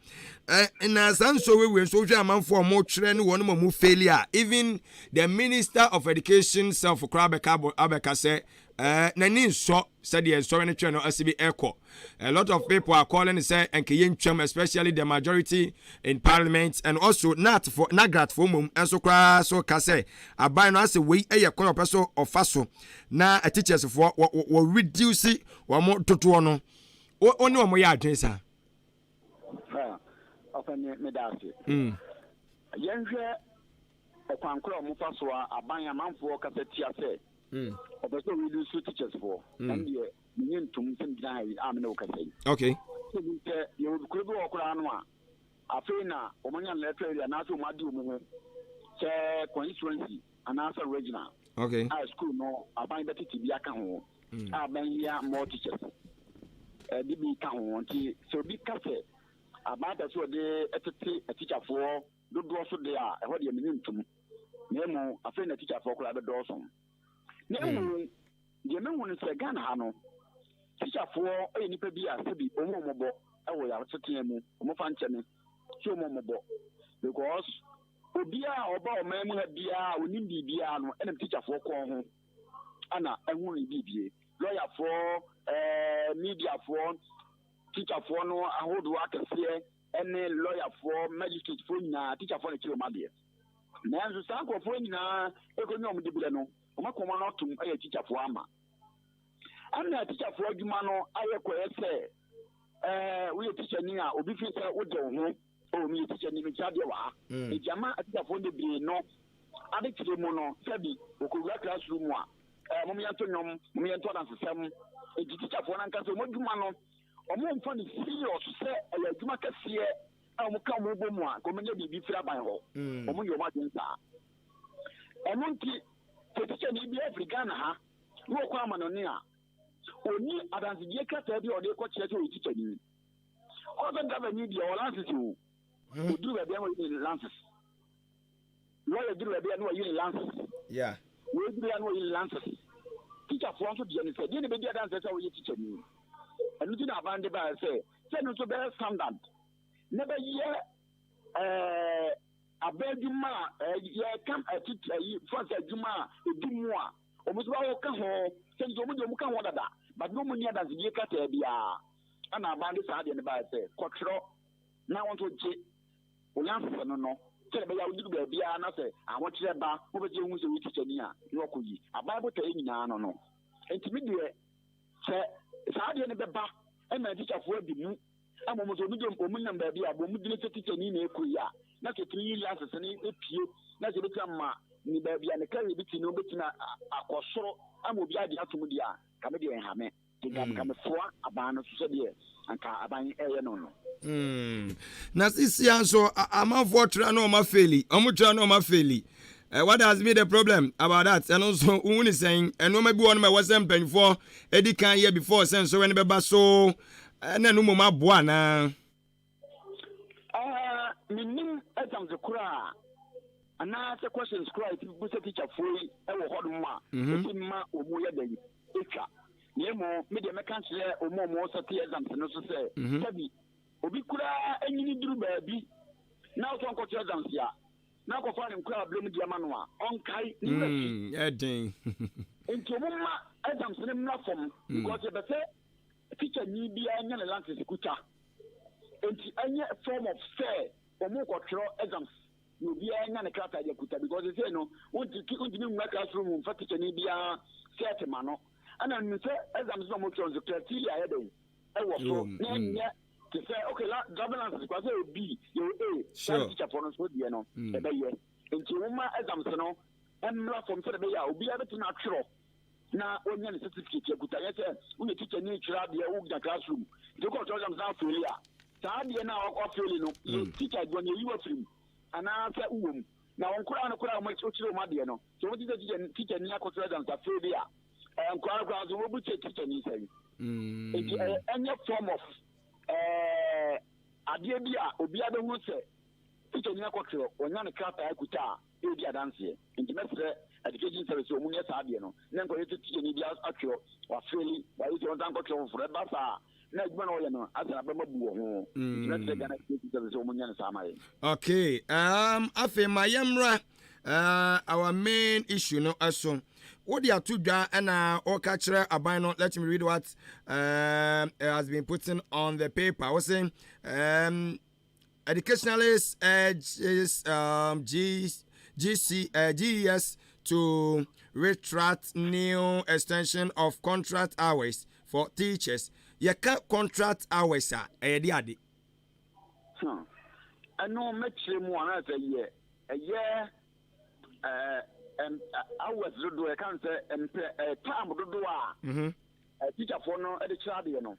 Na saa nsɔhwɛ wei nso, wohwɛ amanfoɔ a wɔtwerɛ ne wɔn a wɔn fail a, even the Minister of Education self koraa abɛka sɛ n'ani nsɔ sɛdeɛ nsɔre no twɛ no asi bi ɛkɔ. A lot of people are calling sɛ nkɛyɛ ntwam, especially the majority in parliament and also GNAT for NAGRAT for mom nso koraa so ka sɛ aban no asɛ wei ɛyɛ kwan ɔpɛ so ɔfa so na teachers foɔ wɔ reduce wɔn dodoɔ no. Wo ne wɔn yɛ adwene saa? Ɔpɛni, meda ase. Yɛnhwɛ ɛkwan koro a wɔfa so a aban amanfoɔ kasa tia sɛ ɔpɛ sɛ ɔreduce teachers foɔ, ɛn deɛ menye ntom sɛ megyina ha yi a mene wo kasa yi. Sɛ yɛwɔ kuro bi wɔ koraa no a, afei na wɔn anya electoral area anaasɛ wɔn adi wɔn ho sɛ constituency anaasɛ regional a school no aban bɛtete bi aka ho a aban hia more teachers ɛde bi ka ho. Nti sɛ obi ka sɛ aban pɛ sɛ ɔde tete atikyafoɔ dodoɔ so deɛ a, ɛhɔ deɛ menye ntom, na emu afei na tikyafoɔ koraa bɛdɔɔso. Na emu deɛ mehu no sɛ Ghana ha no, tikyafoɔ yɛ nipa bi a sɛbi ɔmo ɔmɔbɔ ɛwɔ yɛ asetena mu, ɔmo fa nkyɛn sɛ ɔmo ɔmɔbɔ, because obiara a ɔba ɔman mu ha biara a onim biribiara no ɛnam tikyafoɔ kɔn ho ana ɛho ne biribie. Lɔyafoɔ, mediafoɔ, tikyafoɔ no ahodoɔ akɛseɛ ɛne lɔyafoɔ, magistratefoɔ nyinaa, tikyafoɔ no kyerɛ ɔmo adeɛ. Nanso saa nkurɔfoɔ nyinaa ɛkɔnya ɔmo diberɛ no, ɔmo akɔma no atom ɛyɛ tikyafoɔ ama. Ɛna tikyafoɔ adwuma no ayɛ kɔyɛ sɛ woyɛ tikyani a, obi fi sɛ wode wo ho o, meyɛ tikyani, mekyerɛ adeɛ wɔ ha. Enti ama atikyafoɔ bebree no adekyerɛ mu no, sɛbi wɔkɔwura classroom mu a, mom yɛnto nnwom, mom yɛnto adansesɛm. Enti tikyafoɔ no ankasa ɔmo adwuma no, ɔmo mfa no serious sɛ ɛyɛ adwuma kɛseɛ a ɔmo ka ɔmo bɔ mu a nka ɔmo nya biribi firi aban hɔ. Ɔmo yɛ ɔmo adwene saa. Ɛno nti sɛ tikyani bi afiri Ghana ha na wɔkɔ amanɔne a, ɔni adansedie krataa bi a ɔde kɔkyerɛ sɛ ɔyɛ tikyani. Ɔsɛ driver ni deɛ ɔwɔ license o, ɔduru baabi a na ɔyɛ ne license. Lawyer duru baabi a na ɔyɛ ne license. Wei duru a na ɔyɛ ne license. Tikyafoɔ nso deɛ ne sɛ deɛ na bɛdi adanseɛ sɛ ɔyɛ tikyani. Ɛno nti na aban de baeɛ sɛ ɛno nso bɛyɛ standard na bɛyɛ. Abɛn adwuma a yɛka titi ayi fa sɛ adwuma a ɛdi mu a wɔn nso bɛwɔ ka ho sɛ nti wɔn deɛ wɔn ka ho dada but na wɔn nni adansedie krataa biara ɛna aban de saa adeɛ no baeɛ sɛ kɔtwerɛ na wɔn nso gye wo lanse no no sɛdeɛ ɛbɛyɛ a woduru baabiara na sɛ ahokyerɛ ba wopɛ sɛ yɛhu sɛ woyɛ tikyani a na wakɔyi aban botaeɛ nyinaa no no nti me deɛ sɛ saa adeɛ no bɛba ɛma tikyafoɔ adi mu Ama wɔn nso, wɔn de wɔn nam baabi a wɔn gyina sɛ tikyani na ɛkɔ yi a, na sɛ ɛtumi yi license no pue, na sɛ ɛbɛtumi ama ne baabi a ne career bi ti no bɛtumi akɔ soro ama obi agye atom deɛ a, ka me deɛ nha me. Nti nka nka mefoa aban no so sɛdeɛ anka aban ɛyɛ no no. Na sisia nso amanfoɔ tra na ɔma feli, ɔmo tra na ɔma feli. What has been the problem about that? Ɛno nso wohu ne sɛn? Nneɛma bi wɔ no ma ɛwɔ sɛ mpanyinfoɔ edi kan yɛ before sɛ nsɔhwɛ no bɛba so na ɛno mmom aboa anaa? Mennim exams koraa anaasɛ questions koraa a ɛtumi bisa teacherfoɔ yi wɔ hɔnom a ɛtumi ma wɔn yɛ dɛn ɛtwa. Na mmom me deɛ mɛka kyerɛ wɔn a wɔn sɛte exams no so sɛ sɛbi obi koraa anyini duru baabi na ɔsɛ ɔnkɔto exams a na akɔfa ne nkoraa berɛ mu de ama no a ɔnkae ne werɛ fi. Ɛden. Nti wɔn mma exams no mmra fam because yɛpɛ sɛ Teacher ni biara nya ne lances kuta nti ɛnyɛ form of sɛ wɔn kɔ twerɛ exams na obiara nya ne krataa de akuta because sɛ no wontumi nwura classroom mfa teacher ni biara set ma no ɛna nim sɛ exams na wɔn twerɛ nso criteria yɛ dɛn ɛwɔ so na ɛnyɛ te sɛ okay la driving license kwa sɛ yɛ B yɛ A saa teacher fo no nso deɛ no ɛbɛyɛ nti wɔn ma exams no mmra fam sɛ ɛbɛyɛ a obiara bɛtumi atwerɛ na onya ne certificate akuta nyɛ sɛ woyɛ teacher ni kyerɛ adeɛ wogyina classroom nti wokɔ kyerɛ exams na afeeli a saa adeɛ no a wafeeli no yɛ mm. teacher adwuma no yɛyi wafiri mu anaasɛ wowɔ mu na wɔn koraa no koraa wɔkyerɛ wɔn adeɛ no sɛ wɔn teacher teacher teacher ni akɔkyerɛ exams afeeli a nkoraa no koraa nso wɔbu kyɛ teacher ni sɛn mm. nti ɛnyɛ form of ɛɛ adeɛ bi a obiara bɛhu sɛ teacher ni akɔkyerɛ wɔnya ne krataa akuta a redi adanseɛ. Nti mɛsrɛ education service sɛ wɔn nyɛ saa adeɛ no na nkɔyɛ sɛ tikyani bi atwerɛ wafeeli wayɛ sɛ ɔnsan nkɔtwerɛ foforɔ ɛba saa a na adwuma na ɔyɛ no asan aba ma bu wɔ ho. Nti mɛsrɛ Ghana education service sɛ wɔn nyɛ no saa ma yɛn. Okay, afei ma yɛmmra our main issue no so. Wode ato dwa na ɔka kyerɛ aban no, let me read what has been put on the paper. Wo se Educationalists urges G, GC, GES to retract new extension of contract hours for teachers. Yɛka contract hours a, ɛyɛ de ade. Ɛno mɛkyerɛ mu anaasɛ yɛ ɛyɛ hours dodoɔ yɛka no sɛ mpɛ time dodoɔ a mhm. teacherfoɔ no de kyerɛ adeɛ no.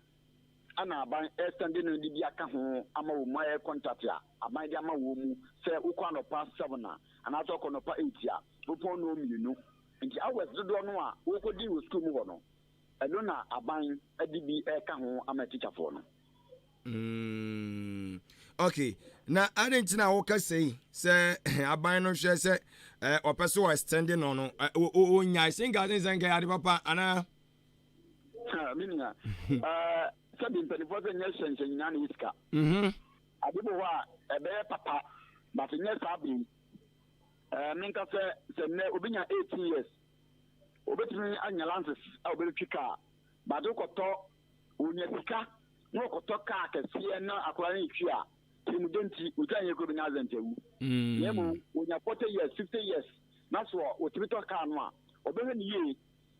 Ɛna aban ɛsɛnde no de bi aka ho ama wɔn mu ayɛ contact a aban de ama wɔn mu sɛ wokɔ anɔpa 7 a anaasɛ wokɔ anɔpa 8 a wopɔn nnɔn mmienu nti hours dodoɔ no a wokɔdi wɔ sukuu mu hɔ no ɛno na aban de bi ɛka ho ama tikyafoɔ no. Okay, na adɛn nti na woka sei sɛ aban no hwɛ sɛ ɔpɛ sɛ wɔ extend no no ɔnyae sɛ nka sɛ nka yɛ ade papa anaa? Me nua, sɛbi mpanimfoɔ sɛ nyɛ hyɛnhyɛn nyinaa na ɛyɛ sika. Mhm. Ade bɔ hɔ a ɛbɛyɛ papa but nyɛ saa bere yi. Menka sɛ sɛ nnɛ obi nya 18 years obetumi anya lances a obɛtwi kaa but wokɔtɔ onya sika na wɔkɔtɔ kaa kɛseɛ na akwadaa no retwi a tirimudɛ nti otwa nyɛ kuro bi na accident awu. Na mmom onya 40 years 50 years na so otumi tɔ kaa no a ɔbɛhwɛ ne yie.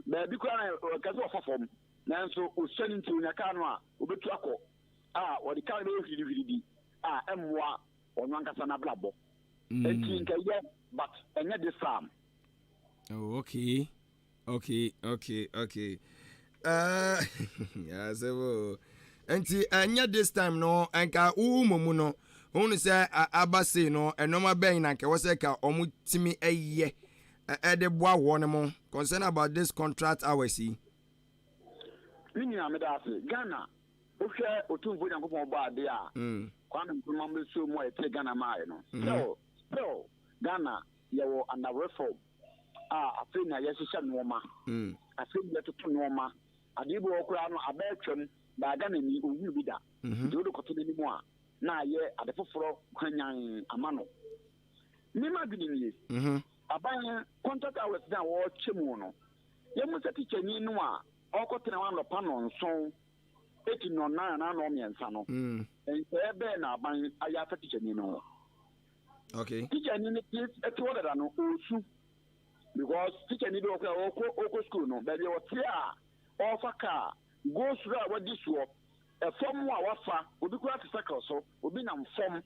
Baabi koraa na ɔka sɛ ɔfa fam, nanso osua no nti onya kar no a obetu akɔ a ɔde kar no bɛyɛ hwirihwiri bi a ɛmmoa ɔno ankasa n'abrabɔ. Enti nka ɛyɛ but ɛnyɛ this time. Oh, okay. Okay, okay, okay. Asɛm o. Nti ɛnyɛ this time no nka wo mmom no wohunu sɛ aba sei no nneɛma bɛn na nka ɛwɔ sɛ ka wɔn tumi yɛ ɛde boa wɔn mo concern about this contract hours yi. Me nua meda ase. Ghana wohwɛ Otumfoɔ Nyankopɔn ɔbɔ ade a mm. Kwame Nkrumah mbɛsuo mu a yɛtee Ghana maaeɛ no mm-hmm. still still Ghana yɛwɔ under reform a afei na yɛhyehyɛ nnoɔma mm. afei na yɛtoto nnoɔma adeɛ bi wɔ koraa no abɛ atwam baa Ghana ni ɔhunu bi da mm-hmm. nti wode kɔto n'anim a na ayɛ ade foforɔ hwanyan ama no. Me m'adwene nie, aban contract hours no a wɔrekyɛ mu no, yɛhu sɛ tikyani no a ɔrekɔtena hɔ anɔpa nnɔnson ti nnɔnnan anaa nnɔnmiɛnsa no, nsɛeɛ bɛn na aban ayɛ afa tikyani no ho? Okay. Tikyani no te te hɔ dada no, ɔresu because tikyani bi wɔ hɔ a ɔrekɔ ɔrekɔ school no, baabi a ɔte a ɔrefa kaa, go slow a wadi soɔ, ɛfam a wafa, obi koraa te cycle so, obi nam fam.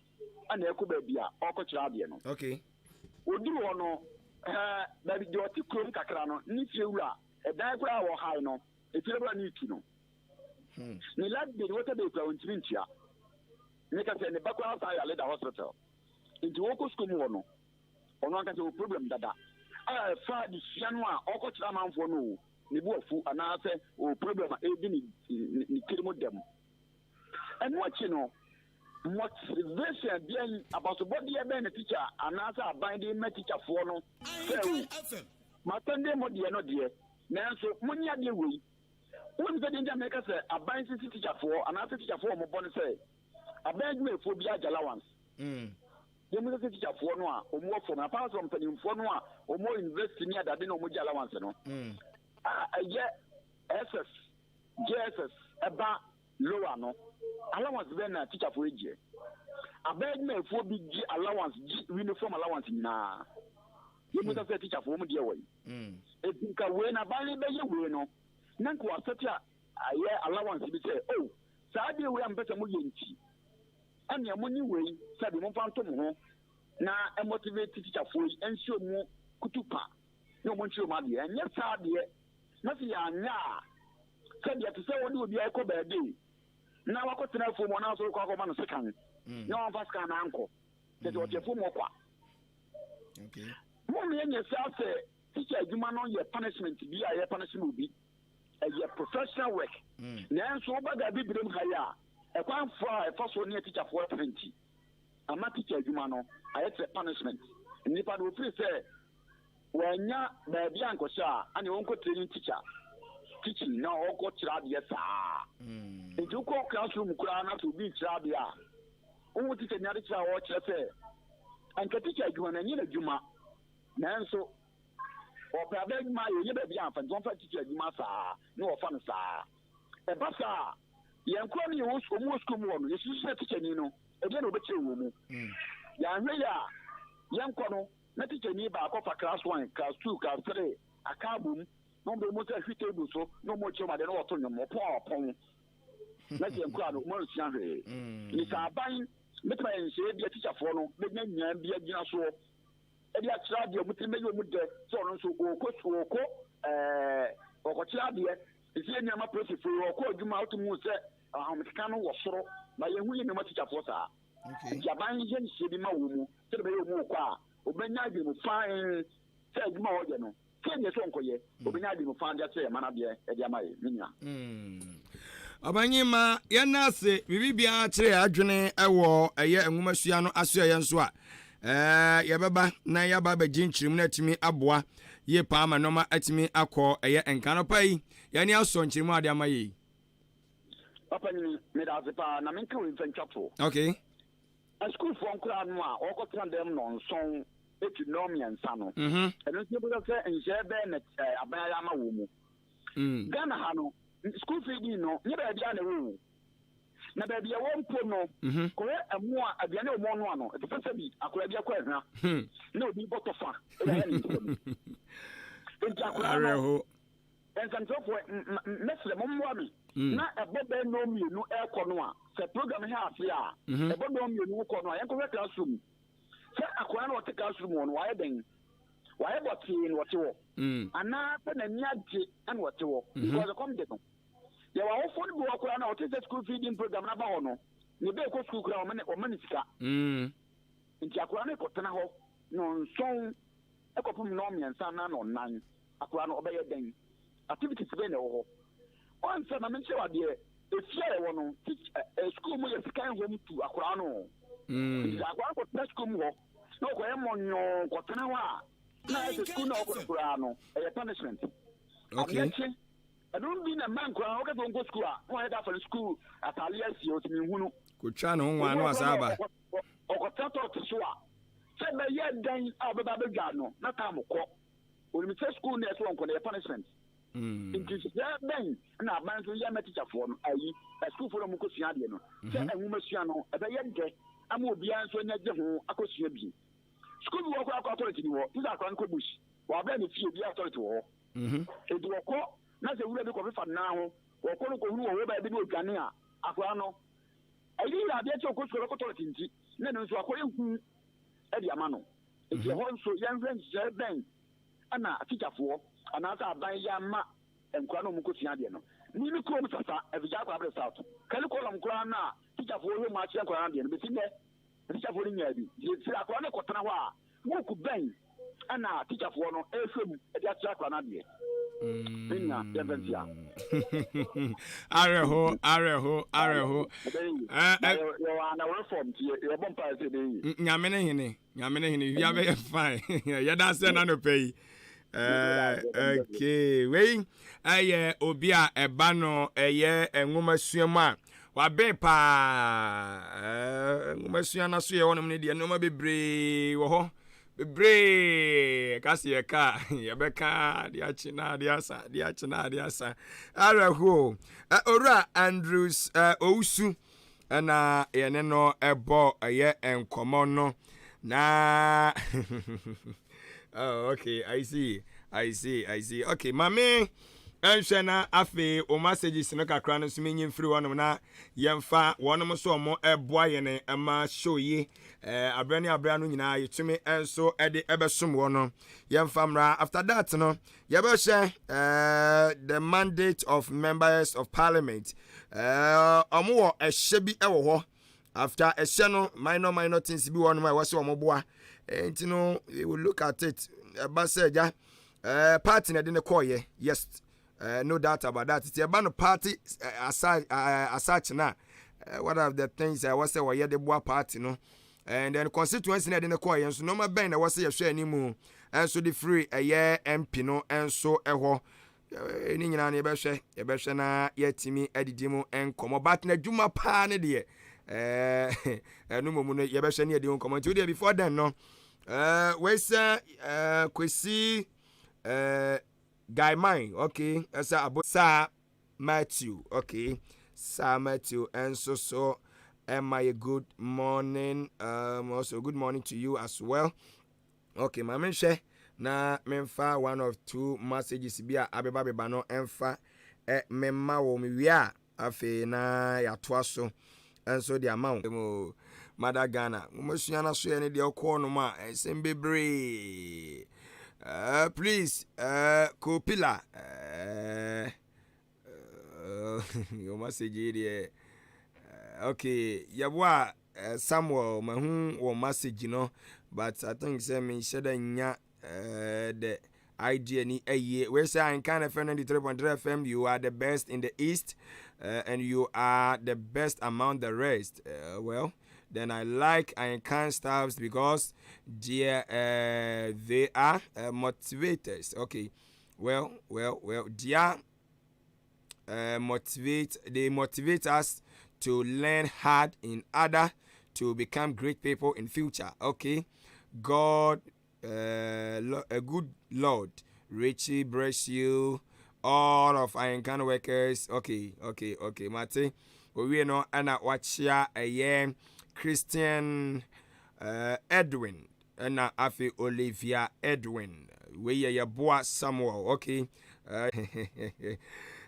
ɛna ɛkɔ baabi a ɔrekɔkyerɛ adeɛ no. Okay. Ɔduru hɔ no, ɛɛ baabi deɛ ɔte kurom kakra no, ne fie wura, ɛdan koraa a wɔhae no, efie wura no retu no. Ne light bill, ne water bill koraa ɔntumi ntua. Meka sɛ ne ba koraa san yare da hospital. Nti wɔkɔ sukuu mu hɔ no, ɔno ankasa wɔ problem dada a ɛfa adesua no a ɔrekɔkyerɛ amanfoɔ no o, ne bo afu anaasɛ ɔwɔ problem a ɛredi ne ne tiri mu dɛm. Ɛno akyi no, motivation bɛn, abasobɔdeɛ bɛn na tikya anaasɛ aban de rema tikyafoɔ no sɛ o, masɛnde mo deɛ no deɛ, nanso monyɛ adeɛ wei. Wonim sɛ deɛ nti a meka sɛ aban sisi tikyafoɔ anaasɛ tikyafoɔ wɔn bɔ ne sɛ, aban adwumayɛfoɔ biara gye allowance. Deɛ mu sɛ sɛ tikyafoɔ no a wɔn wɔ fam, apart from mpanimfoɔ no a wɔn wɔ university ne adade na wɔn gye allowance no, a ɛyɛ SS JSS ba lower no, allowance bɛn na teacherfoɔ yi gyeɛ? Aban adwumayɛfoɔ bi gye allowance, gye uniform allowance nyinaa. Yɛmmisa sɛ teacherfoɔ wɔn deɛ wɔ yi? Enti nka wei no aban no bɛyɛ wei no, na nka wasɛte a ayɛ allowance bi sɛ, oh, saa adeɛ wei a mopɛ sɛ moyɛ nti, ɛnneɛ monye wei sɛbe momfa nto mo ho na ɛmotivate teacherfoɔ yi nsi wɔn kutupa na wɔn nkyerɛ wɔn adeɛ. Ɛnyɛ saa deɛ na sɛ yɛanyɛ a, sɛdeɛ ɛte sɛ wɔde obi rekɔ baabi na wakɔtena afuom hɔ na asɔre kɔ akɔma no sekan na wamfa sekan no ankɔ, kyɛ sɛ ɔte afuom hɔ kwa. Mom yɛnyɛ saa sɛ teacher adwuma no yɛ punishment bi a yɛ punishment obi, ɛyɛ professional work. Nanso woba ga bibirem ha yi a, ɛkwan fo a ɛfa so ne atikyafoɔ tena nti ama teacher adwuma no ayɛ sɛ punishment. Nnipa no wɔfiri sɛ Wannya baabi ankɔhyɛ a, ɛneɛ ɔnkɔ training teacher, teaching na ɔnkɔ kyerɛ adeɛ saa. Nti wokɔ classroom koraa na sɛ obi rekyerɛ adeɛ a, wohu teacher ni adekyerɛ a ɔrekyerɛ sɛ, anka teacher adwuma no ɛnyɛ n'adwuma, nanso ɔpɛ abɛ adwuma ayɛ, ɔnya baabi amfa nti ɔmfa teacher adwuma saa na wɔfa no saa. Ɛba saa a, yɛn koraa no yɛwɔ wɔn wɔ sukuu mu hɔ no, yɛsusu sɛ teacher ni no, ɛdeɛn na ɔbɛkyerɛ wɔn mu. Yɛanhwɛ yie a, yɛnkɔ no, na tikyani baako fa class one, class two, class three aka abom na wɔn bɛ mu sɛ hwi table so na wɔn rekyerɛ wɔn adeɛ na wɔto nnwom wɔpɔn a wɔpɔn na sɛ nkura no wɔn ansua hwee ne sɛ aban bɛtumi ayɛ nhyehyɛeɛ bi a tikyafoɔ no bɛnya nyaa bi agyina soɔ ɛde akyerɛ adeɛ wɔn tiri bɛyɛ wɔn dɛ sɛ ɔno nso wɔkɔ wɔkɔ ɛɛ wɔkɔkyerɛ adeɛ ɛsɛ yɛ nneɛma polisifoɔ wɔkɔ adwuma a wotumi hu sɛ ahomekeka no wɔ soro na yɛn ho yɛ nneɛma tikyafoɔ saa. Nti aban nhyehyɛ nhyehyɛe bi ma wɔn mu sɛdeɛ ɛbɛyɛ wɔn rekɔ a, wɔbɛnya adwene mu fann sɛ adwuma a wɔyɛ no, sei na ɛsɛ sɛ wɔnkɔyɛ. Wɔbɛnya adwene mu fann de akyerɛ yɛn mma no adeɛ de ama yɛn, me nua. Ɔbanyin ma yɛnna ase biribi biara kyerɛ yɛn adwene wɔ ɛyɛ nwomasua no asoɛeɛ nso a, ɛɛ yɛbɛba na yɛaba abɛgye nkyerɛmu no atumi aboa yie paa ma nneɛma atumi akɔ ɛyɛ nka. Anɔpa yi, yɛn ani asɔ nkyerɛmu a ade ama yɛ yi. Papa nyini, meda ase paa, na menka wei mfa ntwa toɔ. Okay. Asukuufoɔ nkoraa no a wɔkɔtena dɛm nnɔnson tu nnɔnmiɛnsa no, ɛno nso yɛbisa sɛ nhyehyɛeɛ bɛn na aban ayɛ ama wɔn mu. Ghana ha no, school feeding no, nyɛ baabiara na ɛwɔ o. Na baabi a ɛwɔ mpo no, kɔhwɛ ɛmo a aduane a wɔnoa no, ɛte sɛ sɛbi akwadaa bi akɔ ahwa na obi bɔ tɔfa de ayɛ ne nsam. Enti akwadaa no, Nsɛmtwerɛfoɔ, mɛsrɛ mo mmoa me na ɛbɔ bɛyɛ nnɔn mmienu rekɔ no a, sɛ program hɛ ase a, ɛbɔ nnɔn mmienu rekɔ no a, yɛnkɔhwɛ classroom sɛ akwadaa no ɔte classroom hɔ no, wayɛ dɛn? Wayɛ bɔtee na ɔte hɔ anaa sɛ n'ani agye na ɔte hɔ because ɛkɔm de no. Yɛwɔ awofoɔ no bi wɔ koraa na ɔte sɛ school feeding program no aba hɔ no, ne bɛ ɛkɔ school koraa wɔma ne sika. Nti akwadaa no kɔtena hɔ nnɔnson kɔpem nnɔnmiɛnsa anaa nnɔnnan. Akwadaa no ɔbɛyɛ dɛn? Activities bɛn na ɛwɔ hɔ? Ɔn sɛ ma menkyerɛ wo adeɛ, efie a yɛwɔ no, teach ɛ ɛ sukuu mu yɛ sekan home to akwadaa no o. Nti sɛ akwadaa no kɔtena sukuu mu hɔ na ɔkɔyɛ mɔnyɔɔ kɔtena hɔ a, na ayɛ sɛ sukuu no a ɔkɔ no koraa no, ɛyɛ punishment. Adeɛ kye, ɛno bi na mma nkwadaa no, wɔka sɛ wɔnkɔ sukuu a, na wɔayɛ dɛ afa no sukuu ataadeɛ asie, ɔse menhunu. Kotwa ne ho nwaa na wasan aba. Ɔkɔtena tɔɔte so a. Sɛ bɛyɛ dɛn a ɔbɛba abɛdwa no na time kɔ. Onim sɛ school no ɛsɛ wɔnkɔ no yɛ punishment. Nti sɛ bɛn na aban nso yɛ ma tikyafoɔ no ayi asukuufoɔ no a wɔkɔsua adeɛ no sɛ nwoma sua no ɛbɛyɛ dɛ ama obiara nso ani agye ho akɔsua bi. Sukuu bi wɔ hɔ koraa kɔ authority ni hɔ. Te sɛ akwadaa no kɔ bush wɔ abɛn ne fie biara authority wɔ hɔ. Enti wɔkɔ na sɛ wura bi kɔfefa ne nan ho, wɔkɔ no kɔhunu wɔ hɔ baabi na ɔdwane a, akwadaa no ɛyi yɛ adeɛ sɛ ɔkɔ sukuu ɔbɛkɔ toilet nti na ɛno nso akɔyɛ hu de ama no. Enti ɛhɔ nso yɛnhwɛ nhyehyɛe bɛn na atikyafoɔ anaasɛ aban yɛ ama nkwadaa no a wɔkɔsua adeɛ no. Me me kurom Sasa, Afigya Kwabre South, curriculum koraa no a tikyafoɔ hwɛ mu akyerɛ nkwadaa no adeɛ no, bɛsi nnɛ Tikyafoɔ no nyaa bi. Nti sɛ akwadaa no kɔtena hɔ a, book bɛn na tikyafoɔ no rehwɛ mu de akyerɛ akwadaa no adeɛ? Me nua, yɛmfa nsia. Awerɛho, awerɛho, awerɛho. Yɛwɔ ana reform nti yɛbɔ mpaeɛ sɛ ɛbɛyɛ yie. Nyame ne hene, Nyame ne hene, wia bɛyɛ fine. Yɛda ase na nɔpɛ yi. Okay, wei ɛyɛ obi a ɛba no ɛyɛ nwoma sua mu a waben paa. Nwoma sua no so yɛ hɔnom no deɛ nneɛma bebree wɔ hɔ bebree ka se yɛka yɛbɛka adeɛ akye na adeɛ asa adeɛ akye na adeɛ asa. Awerɛhoɔ Owura Andrews Owusu ɛna yɛne no ɛbɔ ɛyɛ nkɔmɔ no na oh, okay, I see, I see, I see. Okay, mame ɛnhwɛ na afei o messages no kakra no nso menyi mfiri hɔnom na yɛmfa wɔnom nso ɔmo ɛboa yɛn ɛma show yi ɛɛ abrɛ ne abrɛ no nyinaa yɛtumi nso ɛde ɛbɛsom wɔ no. Yɛmfa mmra. After that no, yɛbɛhyɛ the mandate of members of parliament. Ɔmo wɔ ɛhyɛ bi ɛwɔ hɔ. After ɛhyɛ no, minor minor things bi wɔ nom a ɛwɔ sɛ ɔmo boa, nti no we will look at it. Ɛba sɛ agya party na ɛde ne kɔɔyɛ, yes, no doubt about that. Ti ɛba no party asa asakye na what are the things a ɛwɔ sɛ wɔyɛ de boa party no, and then constituency na ɛde ne kɔɔyɛ nso, nneɛma bɛn na ɛwɔ sɛ yɛhwɛ anim nso de firi ɛyɛ MP no nso ɛhɔ. Ne nyinaa no yɛbɛhwɛ na yɛatumi adidi mu nkɔmmɔ, but n'adwuma paa ne deɛ ɛno mmom no yɛbɛhwɛ ne yɛdi ho nkɔmmɔ. Nti wodeɛ before then no, wei sɛ Kwesi Gaiman, okay, ɛsɛ abo Saa Matthew, okay, Saa Matthew nso so ɛma yɛ good morning, also good morning to you as well. Okay, ma menhwɛ na memfa one of two messages bi a abeba beba no ɛmfa ɛ memma wɔ me wie a, afei na yɛatoa so nso de ama wo mu. Mother Ghana nwomasua no so yɛ ne deɛ ɔkɔɔ nom a ɛnsɛm bebree. Please, Kopila, your message yi deɛ, okay, yɛboa Samuel, mahu wɔ message no, but I think sɛ menhyɛ da nya the idea ni ayie. Wei sɛ Ahenkan FM 93.3 FM, you are the best in the east, and you are the best among the rest. Well then, I like Ahenkan staffs because they are motivators. Okay, well, well, well, they are motivate they motivate us to learn hard in order to become great people in future. Okay, God, a good Lord richly bless you, all of Ahenkan workers. Okay, mate. Owie no ɛna wakyea ɛyɛ Christian Edwin ɛna afei Olivia Edwin. Wei yɛ yɛboa Samuel. Okay,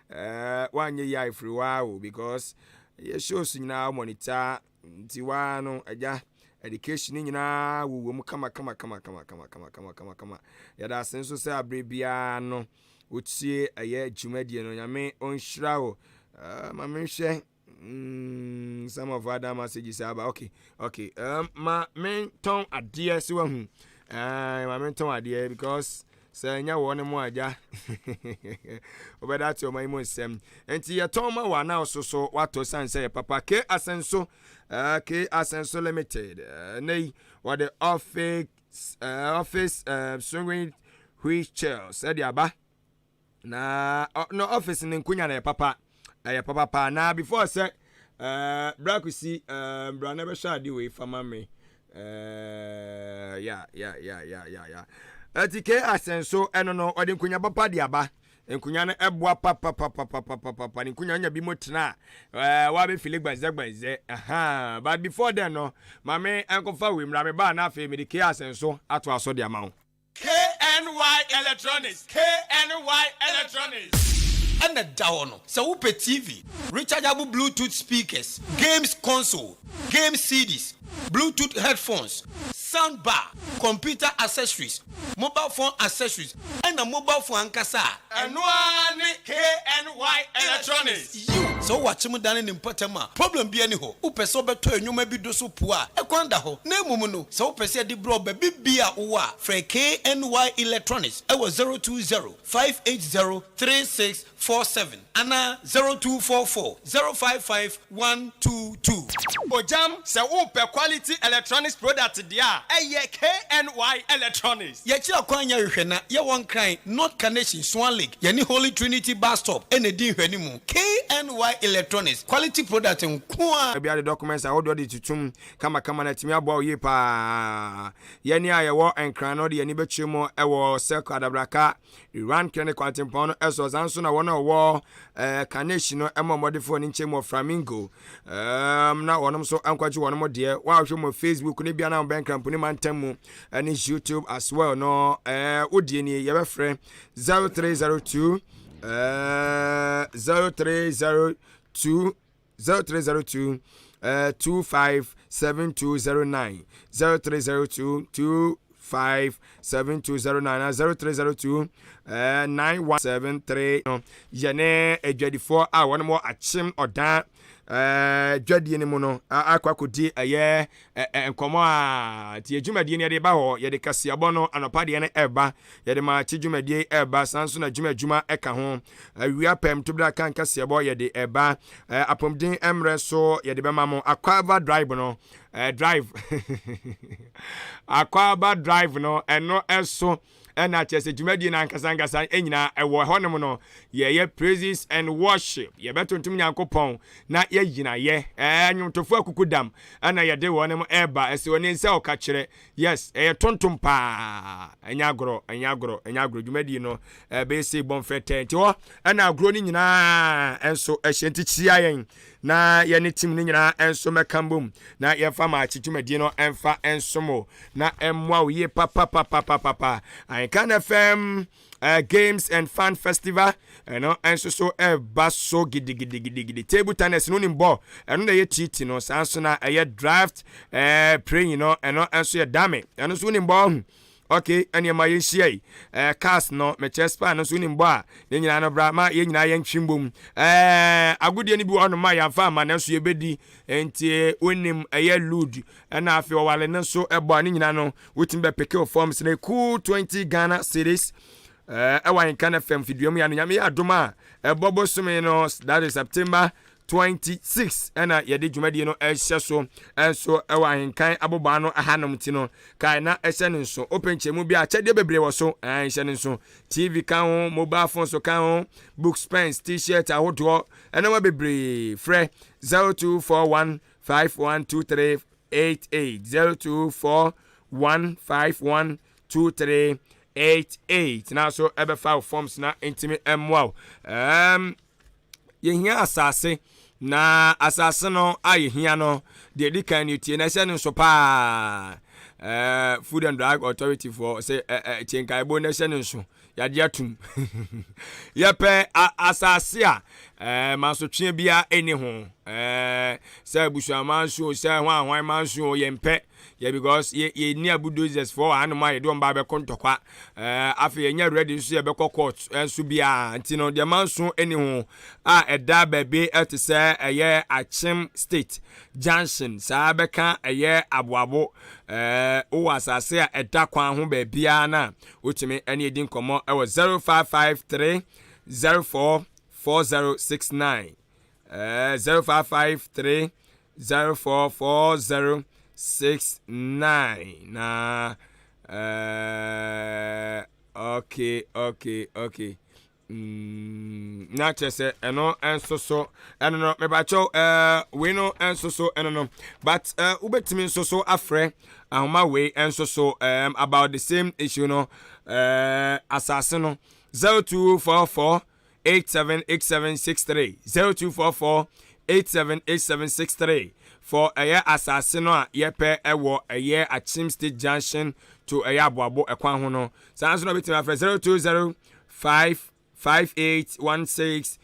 wanyɛ yi afiri waa o, because yɛ shows nyinaa monitor, nti waa no agya education nyinaa wowɔ mu kama kama kama kama kama kama kama kama kama. Yɛda ase nso sɛ abere biara no wotie ɛyɛ dwumadie no. Nyame ɔnhyira wo. Ma menhwɛ some of other messages aba. Okay, ma mentɔn adeɛ sɛ wahu, ma mentɔn adeɛ because sɛ ɛnyɛ wɔ ne mu agya wobɛda te ɔma yi mu nsɛm. Nti yɛtɔn ma wɔ anaa so so watɔ sane sɛ yɛ papa. Ke Asɛnso, Ke Asɛnso Limited, ne yi wɔde office swinging wheelchairs ɛde aba na no office ne nkonya na yɛ papa, ɛyɛ papa paa. Na before sɛ brakusi bra na bɛhwɛ ade wei fama me. Ya ya ya ya ya ya. Ɛti ke asɛnso ɛno no ɔde nkonya papa de aba. Nkonya no ɛboa papapapapapapa. Ne nkonya nya bi mo tena a ɛɛ wa bɛ fili gbɛnzɛ gbɛnzɛ. Ahaa but before then no maame ɛnkɔfa wei mmra me ba na afei mede ke asɛnso ato aso de ama wo. KNY Electronics, KNY Electronics. Ɛna ɛda hɔ no, sɛ wopɛ TV, rechargeable Bluetooth speakers, games console, game CDs, Bluetooth headphones, sound bar, computer accessories, mobile phone accessories, ɛna mobile phone ankasa a. Ɛno ara ne KNY Electronics. Yiw, sɛ wowɔ akyem dan ne ne mpɔtam a, problem biara nni hɔ. Wopɛ sɛ wobɛtɔ nnwoma bi do so po a, ɛkwan da hɔ. Na mmom no, sɛ wopɛ sɛ yɛde brɛ wo baabi biara a wowɔ a, frɛ KNY Electronics wɔ 020 580 3647 anaa 0244 055 122. Ogyam, sɛ wopɛ quality electronics product deɛ a, ɛyɛ KNY Electronics. Yɛkyerɛ kwan nyɛ hwehwɛ na yɛwɔ Nkran, North Kaneshie, Swan Lake, yɛne Holy Trinity Bus Stop na ɛdi nhwɛanimu. KNY Electronics, quality product nko ara. Bia de documents ahodoɔ de tutum kamakama na atumi aboa wo yie paa. Yɛne a yɛwɔ Nkran no de yɛn ani bɛkyerɛ mu wɔ Circle Adabraka Iran Kennedy kwantempɔn no so. Saa nso na wɔn a wɔwɔ eh, Kaneshi no mmɔ mmɔdenfoɔ no nkyɛn mu wɔ Flamingo um, na wɔn nso nkwagye wɔn deɛ. Wɔahwɛ mu Facebook ne bia na wɔbɛn Kramponi mantam mu ne YouTube as well no eh, wodie nie yɛbɛfrɛ 0302 eh, 0302 0302 eh, 257209 0302 257209 na 0302 eh, 9173 no yɛne adwadifoɔ a wɔn wɔ akyem ɔdan eh, dwadie no mu no akɔ akɔdi ɛyɛ nkɔmmɔ a nti yɛ dwumadie no yɛde ba hɔ yɛde kaseabɔ no anɔpa deɛ no ɛba yɛde maakye dwumadie ɛba san so na dwumadwuma ɛka ho Awia pɛm tobra ka nkaseɛbɔ yɛde ɛba apɔmuden mmerɛ so yɛde bɛma mo Akwaaba drive no drive Akwaaba drive no ɛno ɛso ɛna kyerɛ sɛ dwumadie no ankasa ankasa nyinaa ɛwɔ ɛhɔnom no yɛyɛ praises and worship yɛbɛtontom Nyankopɔn na yɛgyina yɛ ɛɛ nnwomtofoɔ akuku dam ɛna yɛde wɔn ɛba ɛsɛ wɔn nsa ɔka kyerɛ Yes, ɛyɛ tontom paa. Ɛnyɛ agorɔ, ɛnyɛ agorɔ, ɛnyɛ agorɔ. Dwumadie no ɛbɛyɛ sei bɔmfrɛtɛɛ. Nti hɔ ɛna agorɔ no nyinaa nso ɛhyɛ. Nti kyia yɛn na yɛne team no nyinaa nso mɛka mbom na yɛmfa maakye dwumadie no ɛmfa nsom o na ɛmmoa wo yie papapapapapa. Ahenkan FM uh, Games and Fun Festival ɛno nso so ɛba so gidigidigidigidi. Table tennis no nim bɔ ɛno na ɛyɛ tiiti no saa nso na ɛyɛ draft ɛɛ eh, praying no ɛno nso yɛ dame ɛno nso nim bɔ ɔho okay ɛne ɛma yɛnhyia yi ɛɛ eh, cars no mekyɛ spa no nso nim bɔ a ne nyinaa no bra ma yɛn nyinaa yɛntwe mbom ɛɛ agodie no bi wɔ hɔ nom a yɛamfa ama nanso yɛbɛdi nti wonim ɛyɛ lud ɛna afei ɔwale no nso ɛbɔ a ne nyinaa no Wotumi bɛ peke wo forms no cool 20 Ghana cedis ɛwɔ Ahenkan FM fidua mu ya no nyame yɛ adom a ɛbɔ bosome no that is September 26 ɛna yɛde dwumadie no ɛhyɛ so ɛnso ɛwɔ Ahenkan abobaa no ahanom ti no kae na ɛhyɛ ne nso wopɛ nkyɛmu bi a akyɛdeɛ bebree wɔ so ɛnhyɛ ne nso TV ka ho mobile phone so ka ho books pens t-shirt ahodoɔ ɛnɛma bebree frɛ 0241 5123 88 024 151 23 88 na so ɛbɛfa wo forms na ntumi mmoa wo. Um, yɛhia asase na asase no a yɛhia no deɛ ɛdi kan no tie na ɛhyɛ no nso paa uh, food and drug authority foɔ sɛ uh, uh, tie nkaebɔ na ɛhyɛ no nso Yɛagye atum. Yɛpɛ asase a ɛɛ mansotweɛ biara ɛni ho. Ɛɛ sɛ abusua manso sɛ hwan hwan manso yɛmpɛ. Yɛ because yɛ yɛni abudozers foɔ wɔ hanom a yɛde wɔn ba abɛko ntɔkwa. Ɛɛ afei yɛnyɛ ready nso yɛbɛkɔ court nso biara. Nti no deɛ manso ɛni ho a ɛda baabi ɛte sɛ ɛyɛ Akyem state junction saa bɛka ɛyɛ aboabo ɛɛ wowɔ asase a ɛda kwan ho baabiara na Wotumi ne yɛdi nkɔmmɔ wɔ 0553 04 4069. 0553 04 4069. Na uh, okay, okay, okay. Na kyerɛ sɛ ɛno nso so ɛno no mebakyɛw ɛɛ wei no nso so ɛno no, but wobɛtumi nso so afrɛ ahoma wei nso so about the same issue no, asase no, 0244 878763, 0244 878763 for ɛyɛ asase no a yɛpɛ ɛwɔ ɛyɛ Akyem State Junction to ɛyɛ Aboabo ɛkwan ho no. Saa nso na wobɛtumi afrɛ 0205 581618,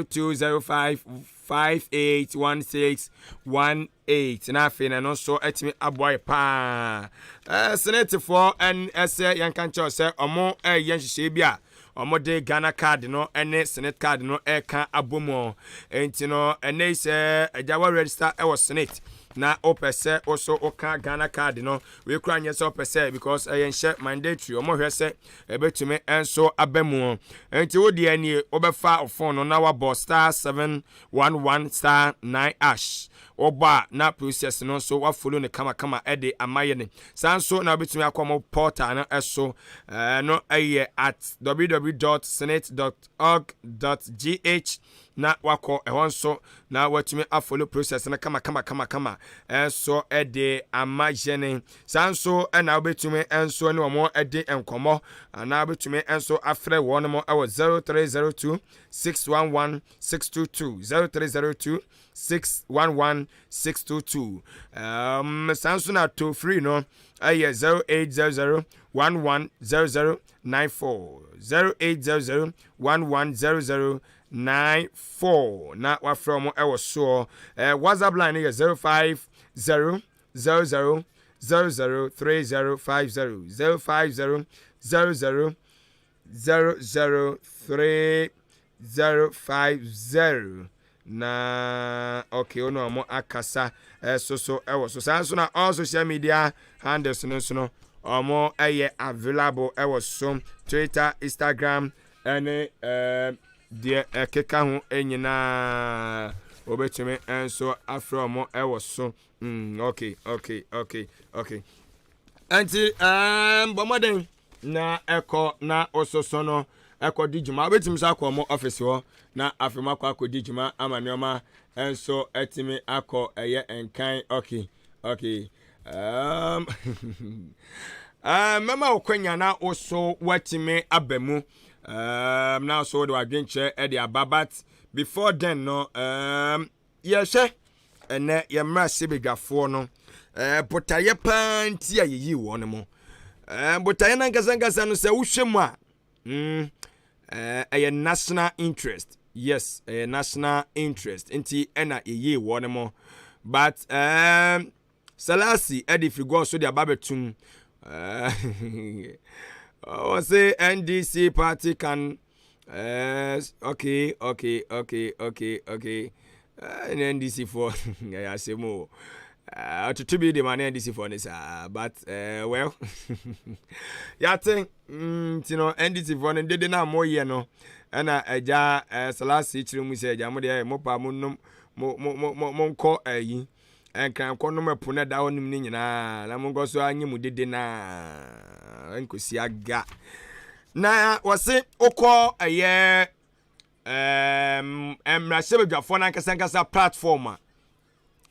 0205 581618, na afei na ɛno nso atumi aboa yɛ paa. SSNITfoɔ ɛn ɛsɛ yɛnka nkyɛw sɛ ɔmo ɛyɛ nhyehyɛe bi a ɔmo de Ghana Card no ɛne SSNIT card no ɛka abɔ mu. Nti no ɛnɛ yi sɛ agya wɔ register ɛwɔ SSNIT na wopɛ sɛ woso woka Ghana Card no, wei kura nyɛ sɛ wopɛ sɛ, because ɛyɛ nhyɛ mandatory, ɔmo hwɛ sɛ ɛbɛtumi nso aba mu. Nti wo deɛ nie, wobɛfa wo phone no na wabɔ *711*9#. Wɔbɔ a, na process no nso wafollow no kamakama ɛde ama yɛ ne. Saa nso na wobɛtumi akɔ mo portal no ɛso, ɛno ɛyɛ at www.ssnit.org.gh, na wakɔ ɛhɔ nso na watumi afollow process no kama kama kama kama ɛnso ɛde ama yɛne. Saa nso ɛna wobɛtumi nso ne wɔn ɛde nkɔmmɔ anaa wobɛtumi nso afrɛ wɔn mo ɛwɔ 0302 611 622, 0302 611 622. Saa nso na toll free no ɛyɛ 0800 1100 94, 0800 1100 94, na wafrɛ wɔn ɛwɔ soɔ. WhatsApp line no yɛ 050 00 00 3050, 050 00 00 3050, na okay, ɔno ɔmo akasa ɛso so ɛwɔ so. Saa nso na all social media handles no nso no, ɔmo ɛyɛ available ɛwɔ so, Twitter, Instagram ɛne deɛ ɛkeka ho nyinaa, wobɛtumi nso afrɛ ɔmo ɛwɔ so. Okay, nti bɔ mmɔden na ɛkɔ na ɔsoso no ɛkɔ di dwuma. Wobɛtumi nso akɔ ɔmo office hɔ na afei mo akɔ akɔdi dwuma ama nneɛma nso ɛtumi akɔ ɛyɛ nkan. Okay, mɛma wo kwanya na wo watumi aba mu na so wode wadwenkyerɛ ɛde aba, but before then no, yɛhwɛ ɛnɛ yɛmmra hyɛbadwafoɔ no, botaeɛ paa nti a yɛyii wɔn mo, botaeɛ no ankasa no, sɛ wohwɛ mu a, ɛyɛ national interest. Yes, ɛyɛ national interest nti ɛna yɛyii wɔn mo, but Selasi ɛde firi gɔɔ so de aba bɛtum. Ɔsɛ NDC party can okay, ne NDC foɔ ɛyɛ asɛm o. Ɔtoto bi de ma ne NDC foɔ ne saa, but well, yate nti no NDC foɔ no dede na moyɛ no, ɛna agya Selasi kyerɛ mu sɛ agya mo deɛ, mo pa mo nom mo mo mo mo nkɔ ayi nkran kɔ nom ɛpo no ɛda hɔ nom no nyinaa na monkɔ so anyɛ mu dede na nkosi aga. Na wɔse wokɔ ɛyɛ mmarahyɛbadwafoɔ no ankasa platform a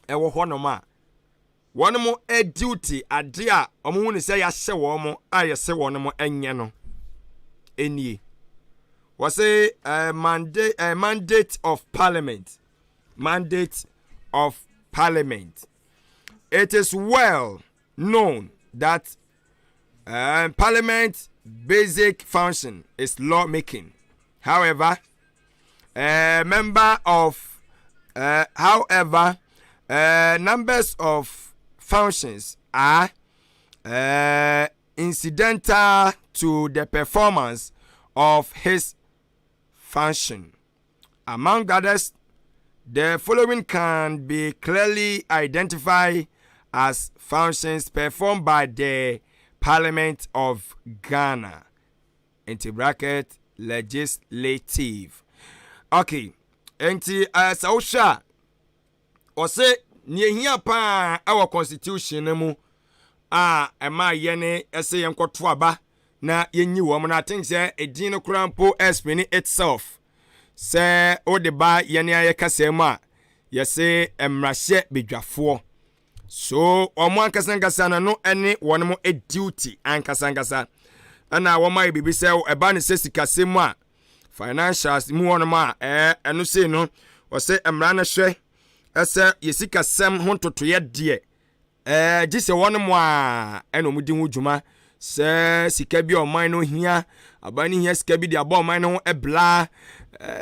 ɛwɔ hɔnom a wɔn mo duty ade a wɔn ho ne sɛ yɛahyɛ wɔn mo a yɛsɛ wɔn mo nyɛ no nie. Wɔse mandate of parliament, mandate of parliament: it is well known that parliament basic function is law making. However, a member of however numbers of functions are incidental to the performance of his function. Among others, the following can be clearly identified as functions performed by the Parliament of Ghana. Into bracket, legislative. Okay, nti sɛ wohwɛ a, ɔsɛ nea ehia paa ɛwɔ constitution no mu a ɛma yɛne ɛsɛ yɛn kɔto aba na yɛyi yɛn mmarahyɛbadwafoɔ no ɛne sɛ na yɛnyi wɔn no. I think sɛ edin no koraa mpo explain itself. Sɛ wode ba yɛne ayɛ kasa mu a, yɛse mmarahyɛ badwafoɔ. So wɔn ankasa ankasa no, no ne wɔn mo duty ankasa ankasa. Ɛna wɔn ayɛ biribi sɛ ɛba ne sɛ sikasɛm mu a, financials mu wɔn a ɛɛ ɛno sei no, wɔsɛ mmara no hwɛ ɛsɛ yɛ sikasɛm ho ntotoeɛ deɛ, gye sɛ wɔn mo a ɛna wɔn di ho dwuma sɛ sika bi a ɔman no hia, aban no hia sika bi de abɔ ɔman no ho ɛbla,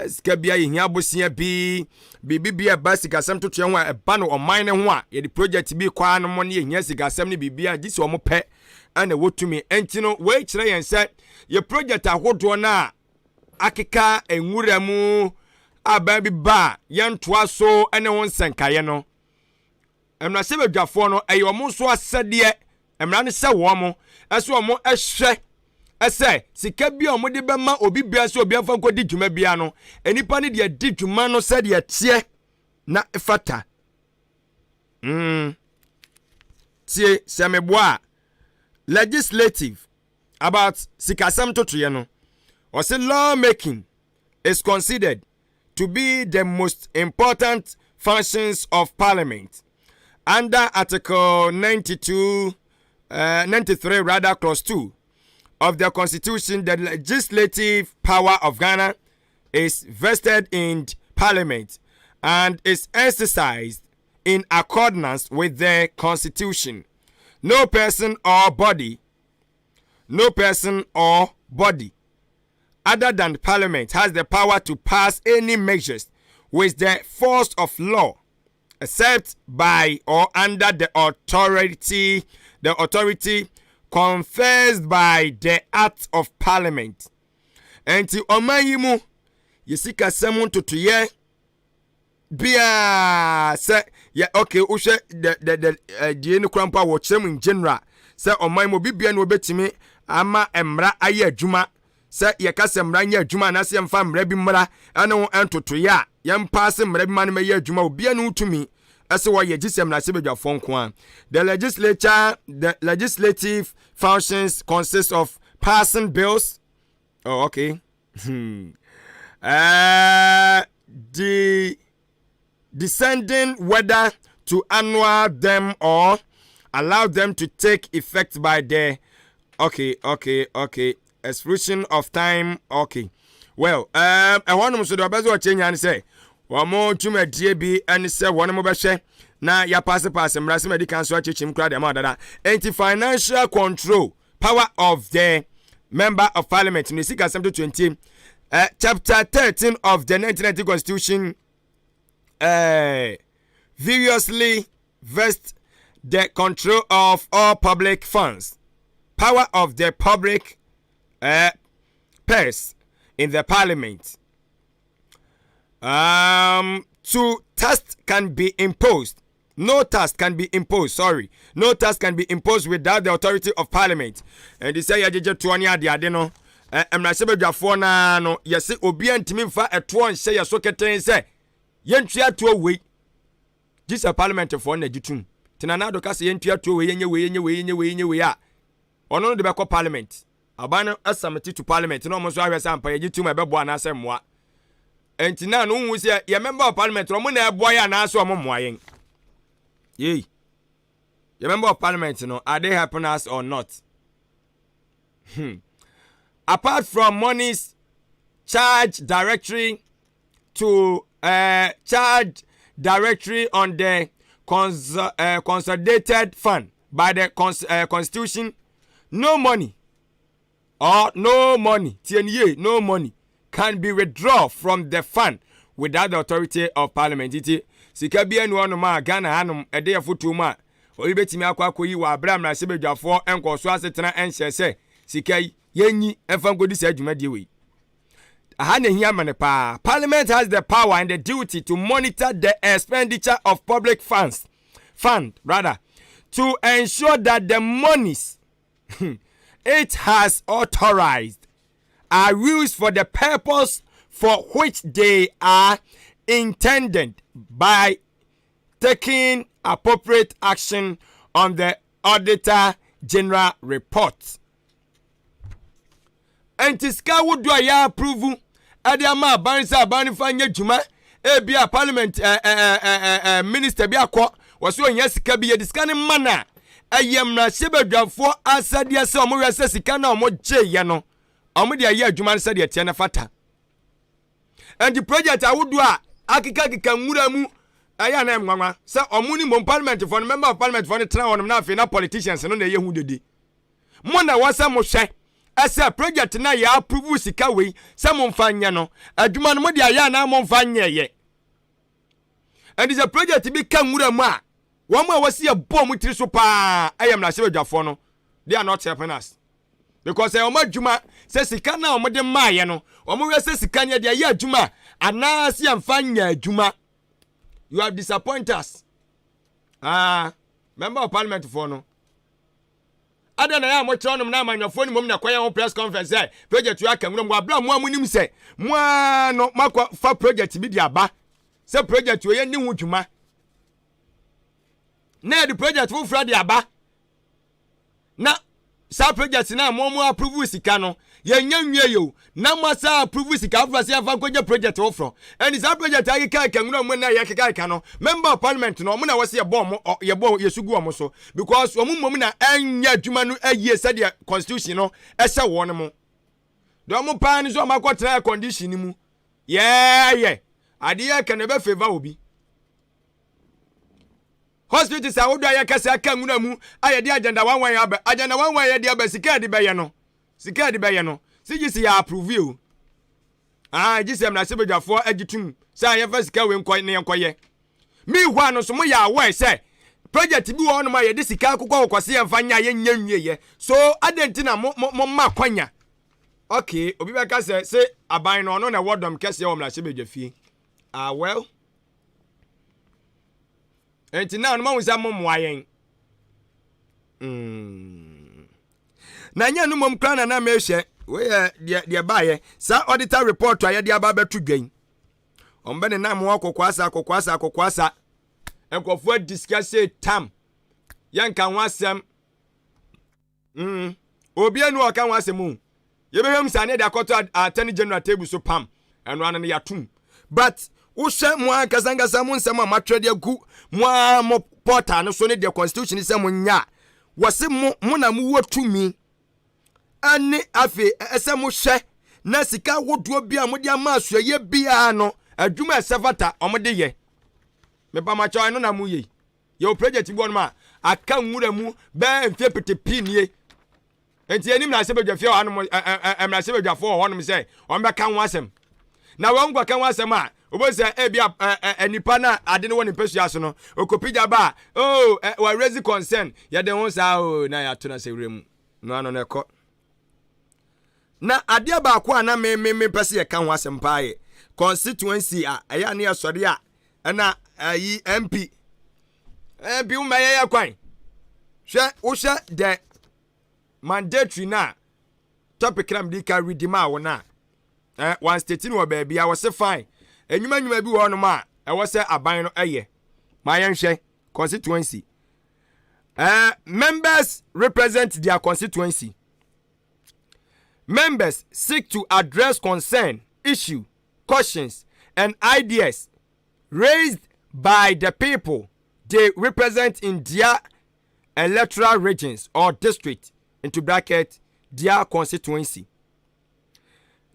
sika bi a yɛhia, abosia bi, biribi bi a ɛba sikasɛm totoɛ ho a ɛba no ɔman no ho a yɛde project bi kɔ ano mo ne yɛhia sikasɛm no biribi a gye sɛ wɔn pɛ ɛna wɔtumi. Ɛnti no wei kyerɛ yɛn sɛ yɛ project ahodoɔ no a akeka nwura mu aban bi ba a yɛntoa so ne ho nsɛnkaeɛ no, mmarahyɛbadwafoɔ no, ɛyɛ wɔn nso asɛdeɛ. Mmara no hyɛ wɔn mo ɛsɛ wɔn ɛhwɛ ɛsɛ sika bi a wɔde bɛma obi bia sɛ obi afa nkɔdi dwuma bia no, nipa no deɛ di dwuma no sɛdeɛ teɛ na fata. Tie sɛ meboa a, legislative about sikasɛm totoeɛ no, ɔsɛ law making is considered to be the most important functions of Parliament. Under Article 92, 93 rather, clause 2 of the Constitution, the legislative power of Ghana is vested in Parliament and is exercised in accordance with the Constitution. No person or body, no person or body other than Parliament has the power to pass any measures with the force of law, except by or under the authority conferred by the Act of Parliament. Enti ɔman yi mu yɛ sikasɛm ntotoyɛ biaa sɛ yɛ okay, wohwɛ the die no kora mpo a, wɔkyerɛ mu in general sɛ ɔman mu obi bia na obɛtumi ama mmara ayɛ adwuma. Sɛ yɛka sɛ mmara nyɛ adwuma anaasɛ yɛmfa mmara bi mmara ɛne ho ntotoeɛ a, yɛmpaase mmara bi ma no mɛyɛ adwuma, obia ne wotumi ɛsɛ wɔyɛ gye sɛ mmarahyɛbadwafoɔ nko a. The legislative functions consist of passing bills, oh okay, the deciding whether to annul them or allow them to take effect by the okay, exclusion of time. Okay, well, ɛhɔnom so deɛ ɔbɛ sɛ ɔkyɛ nya ne sɛ wɔn dwumadie bi ne sɛ wɔn mo bɛhwɛ na yɛapaasepaase mmara sɛ madi kan so akyekyem koraa deɛ ma dada. Enti financial control power of the member of Parliament no, sika asɛm to 20, chapter 13 of the 1990 Constitution variously vest the control of all public funds, power of the public purse in the Parliament. To tax can be imposed. No tax can be imposed. Sorry, no tax can be imposed without the authority of Parliament. And they say yɛgyegye toɔ ne adeade no, mmarahyɛbadwafoɔ naa no yɛse obiara ntumi mfa ɛtoɔ nhyɛ yɛ so ketee sɛ yɛntua toɔ wei gye sɛ parliamentfoɔ na gye tum. Tena na ado ka sɛ yɛntua toɔ wei, yɛnyɛ wei, yɛnyɛ wei, yɛnyɛ wei, yɛnyɛ wei a, ɔno no de bɛkɔ Parliament. Aban no asubmit to Parliament na ɔmo nso ahwɛ sɛ ampa yɛgye tum a, ɛbɛboa anaasɛ mmoa. Nti na no wohu sɛ yɛ member of Parliament, ɔmo na ɛboa yɛ anaasɛ ɔmo mmoa yɛn? Yei yɛ member of Parliament no, are they helping us or not? Apart from monies charged directory to charge directory on the consolidated fund by the constitution, no money or no money, tie, no money can be withdrawn from the fund without the authority of Parliament. Nti sika bi anu hɔnom a Ghana hanom ɛde afotuo mu a obi bɛtumi akɔ akɔyi wɔ abere a mmarahyɛbadwafoɔ nkɔso asetena nhyɛ sɛ sika yi yɛnyi ɛmfa nkɔdi saa dwumadie wei. Aha na ehia mene paa. Parliament has the power and the duty to monitor the expenditure of public funds, fund rather, to ensure that the monies it has authorized are used for the purpose for which they are intended by taking appropriate action on the Auditor General report. Nti sika ahodoɔ a yɛ approve ɛde ama aban sɛ aban no fa nyɛ dwuma, ebi a parliament ɛ ɛ ɛ ɛ minister bi akɔ wɔsɛ ohia sika bi, yɛde sika no ma no a, ɛyɛ mmarahyɛbadwafoɔ asɛdeɛ sɛ wɔn hwɛ sɛ sika no a wɔn gyeeɛ no, wɔn de ayɛ adwuma no sɛdeɛ ɛteɛ no fata. Nti project ahodoɔ a akekakeka nwura mu ɛyɛ anan nwanwa sɛ wɔn ne mmom parliament foɔ no, member of parliament foɔ no tena hɔnom na afei na politicians no na ɛyɛ ho dede. Mo na ɛwɔ sɛ mohwɛ sɛ project no a yɛ approve sika wei sɛ momfa nyɛ no, adwuma no mode ayɛ anaa momfa nyɛɛyɛ. Ɛnti sɛ project bi ka nwura mu a, wɔn a wɔsi yɛbɔ wɔn tiri so paa ɛyɛ mmarahyɛbadwafoɔ no. They are not helping us. Because ɛyɛ wɔn adwuma sɛ sika no a wɔde maayɛ no, wɔn hwɛ sɛ sika no yɛde ayɛ adwuma anaasɛ yɛmfa nyɛ adwuma. You have disappointed us. Ah, member of parliament foɔ no. Adɛn na ɛyɛ a mokyerɛw nom na amanyɔfoɔ no mmom na ɛkɔyɛ ho press conference sɛ project yi aka nwura mu wɔ abere a mo a monim sɛ mo ara no moakɔ fa project bi de aba sɛ project wei yɛnni ho dwuma na yɛde project foforɔ de aba na saa project no a mo mo approve sika no yɛnya nwie yɛ o na mo asa approve sika foforɔ sɛ yɛmfa nkɔgye project foforɔ. Ɛnti saa project akeka aka nwura mu na yɛkeka aka no, member of parliament no, ɔmo na wɔsɛ yɛbɔ ɔmo, yɛbɔ yɛsu gu ɔmo so because ɔmo mmom na ɛnyɛ adwuma no ayie sɛdeɛ constitution no ɛhyɛ wɔn mo. Deɛ ɔmo paa no sɛ ɔmo akɔtena air condition no mu yɛɛyɛ adeɛ ɛka na ɛbɛ favour obi. Hospitals ahodoɔ a yɛka sɛ aka nwura mu a yɛde agenda one one aba, agenda one one yɛde aba, sika yɛde bɛyɛ no, sika yɛde bɛyɛ no, CGC yɛ approve o. Ah, gye sɛ mmarahyɛbadwafoɔ agye tum sɛ yɛmfa sika wei nkɔ na yɛnkɔyɛ. Meanwhile no nso moyɛ aware sɛ project bi wɔ hɔnom a yɛde sika akokɔ akokɔ sɛ yɛmfa nyɛ a yɛnyɛ nwieɛ. So adɛn nti na mo mo mo ma kwanya? Okay, obi bɛka sɛ se aban no ɔno na ɛwɔ dɔm kɛseɛ wɔ mmarahyɛbadwa fie. Ah well. Nti na no mahu sɛ mommoa yɛn. Na nyɛ no mmom koraa na na mehwɛ. Wei yɛ deɛ deɛ baayɛ. Saa auditor report a yɛde aba abɛto dwa yi. Wɔn bɛ nenam ho akɔkɔasa akɔkɔasa akɔkɔasa. Nkurɔfoɔ adi sika sei tam. Yɛnka ho asɛm. Obi anu a ɔka ho asɛm o. Yɛbɛhwɛ mu saa ne yɛde akɔto attorney general table so pam. Ɛno ano no yɛatom. But wohwɛ mo ankasa ankasa mo nsɛm a moatwerɛ de agu mo ara mo portal no so ne deɛ constitution sɛ mo nyɛ a, wɔse mo mo na mowɔ tumi ɛne afei ɛsɛ mohwɛ na sika ahodoɔ bi a mode ama asoɛyɛ biara no adwuma ɛsɛ fata wɔn de yɛ. Mepamakyɛw, ɛno na moyɛ yi. Yɛwɔ project bi wɔ nom a aka nwura mu bɛɛ mfie pete pii nie. Nti yɛnim mmarahyɛbadwafie wɔ hanom, mmarahyɛbadwafoɔ wɔ hɔnom sɛ wɔn bɛka ho asɛm. Na wɔn nkɔka ho asɛm a, wobɛhu sɛ ebi a nipa na ade no wɔ ne mpasua so no, okopigya ba a, oh, wɔ raise concern, yɛde ho saa o, na yɛato no asɛ wura mu. No ano no ɛkɔ. Na adeɛ baako a na me me mepɛ sɛ yɛka ho asɛm paa yɛ constituency a ɛyɛ a ne yɛsɔre a ɛna ayi MP MP wo mɛyɛ yɛ kwan. Hwɛ, wohwɛ the mandatory na topic na mede ka redi ma wo na eh, one state no wɔ baabi a wɔse fine, enyuma nyuma bi wɔ hɔnom a ɛwɔ sɛ aban no ɛyɛ. Ma yɛnhwɛ constituency. Members represent their constituency. Members seek to address concern, issue, questions, and ideas raised by the people they represent in their electoral regions or district, into bracket, their constituency.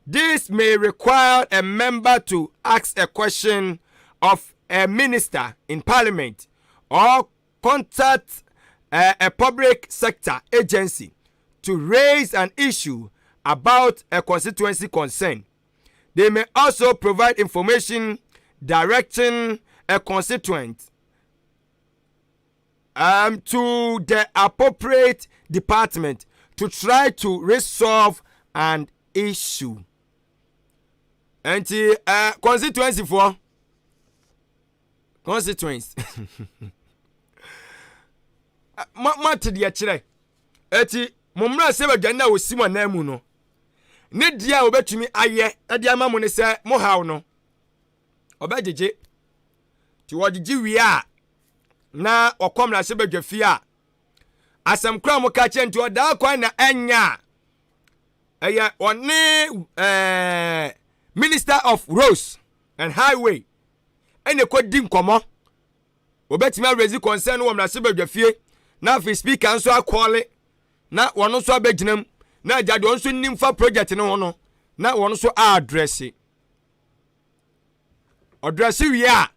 This may require a member to ask a question of a minister in parliament or contact a public sector agency to raise an issue about a constituency concern. They may also provide information directing a constituent to the appropriate department to try to resolve an issue. Nti constituency for constituents ma te deɛ kyerɛ eti mo mmerɛ sɛ badwa no a wɔsi mo anan mu no ne deɛ a wɔbɛtumi ayɛ de ama mo ne sɛ mo haw no ɔbɛgyegye. Nti wɔgyegye wie a na wɔkɔ mmarahyɛ badwa fie a asɛm kora a moka kyerɛ nti ɔdaa kwan na ɛnyɛ a. Ɛyɛ ɔne ɛɛ Minister of Roads and Highway ɛna ɛkɔdi nkɔmmɔ. Wɔbɛtumi araise concern wɔ mmarahyɛbadwafie na afei speaker nso acall na wɔn nso abɛgyina mu na agya deɛ ɔno nso nim fa project no ho no na wɔn nso address. Ɔaddress wie a,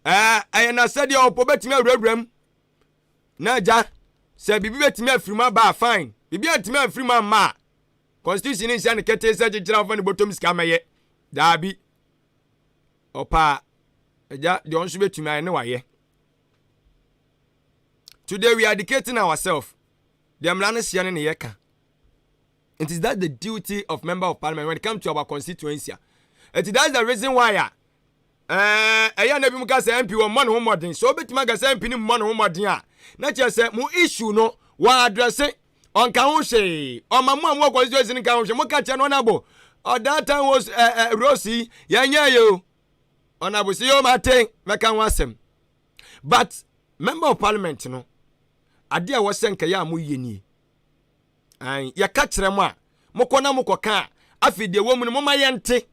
ɛyɛ n'asɛdeɛ ɔpɔ bɛtumi awurawura mu na agya sɛ biribi bɛtumi afiri mu aba a, fine. Biribi antumi amfiri mu amma a, constitution ne nhyɛ no ketee sɛ kyekyere afa ne bɔtɔm sika mɛyɛ. Daabi, ɔpa a, agya deɛ ɔno nso bɛtumi ayɛ ne wayɛ. Today we are educating ourselves. Deɛ mmara no hyɛ no ne yɛka. It is that the duty of member of parliament when it comes to our constituency. It is that's the reason why a ɛyɛ na bi mu ka sɛ MP wɔ mmɔ ne ho mmɔden. So obetumi aka sɛ MP ne mmɔ ne ho mmɔden a, na kyerɛ sɛ mo issue no wɔ address, ɔnka ho hwee. Ɔma mo a mo wɔ constituency no nka ho hwee. Mo ka kyerɛ no, ɔnabo ɔdan wɔ ɛɛ rosi yɛnyɛ yɛ o, ɔnabo si yɛ o, ma te mɛka ho asɛm. But member of parliament no, adeɛ a wɔsɛ nkɛyɛ a moyɛ nie. Yɛka kyerɛ mo a, mokɔ na mokɔka a, afei deɛ wɔ mu no moma yɛnte.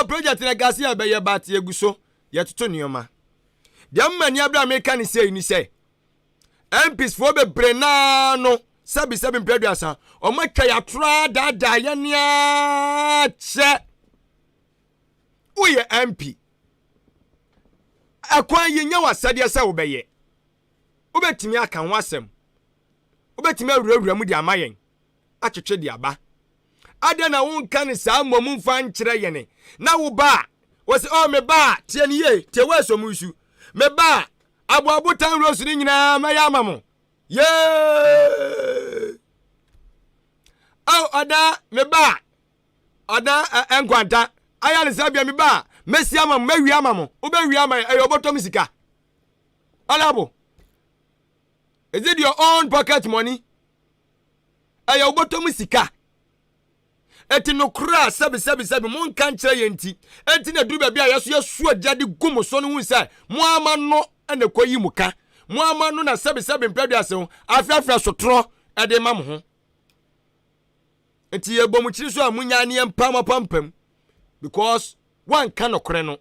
Project na gase a bɛyɛ, but yɛgu so yɛtoto nneɛma. Deɛ mma ni abere a meka ne sei ni sɛ MPs foɔ bebree naa no, sɛbi sɛbi mpɛ 30, ɔmo atwa yɛatora daadaa yɛ nea kyɛ woyɛ MP. Ɛkwan yi nyɛ w'asɛdeɛ sɛ wobɛyɛ. Wobɛtumi aka ho asɛm, wobɛtumi awurawura mu de ama yɛn atwetwe de aba. Adɛn na wonka ne saa mmom mfa nkyerɛ yɛne na wo ba a wɔsɛ, oh, me ba a, tie ne yie, tie wɔ ɛsɔ mu nsu, me ba a, aboabotan rose no nyinaa mɛyɛ ama mo. Yee! Oh, ɔda me ba a, ɔda nkwanta ayaresabea, me ba a, mɛsi ama mo, mɛwie ama mo. Wobɛwie ama yɛ, ɛyɛ ɔbɔtɔm sika. Honorable, is it your own pocket money? Ɛyɛ wobɔtɔm sika. Eti nokora a, sɛbi sɛbi sɛbi, mo nka nkyerɛ yɛn nti, enti na duru baabi a yɛso yɛso agya de gu mo so no hu sɛ mo ama no na ɛkɔyi mo ka. Mo ama no na sɛbi sɛbi mpɛduase ho afrɛfrɛ sotorɔ ɛde ma mo ho. Nti yɛbɔ mo kyiri so a, munya ne yɛmpa mo apampam because wanka nokorɛ no.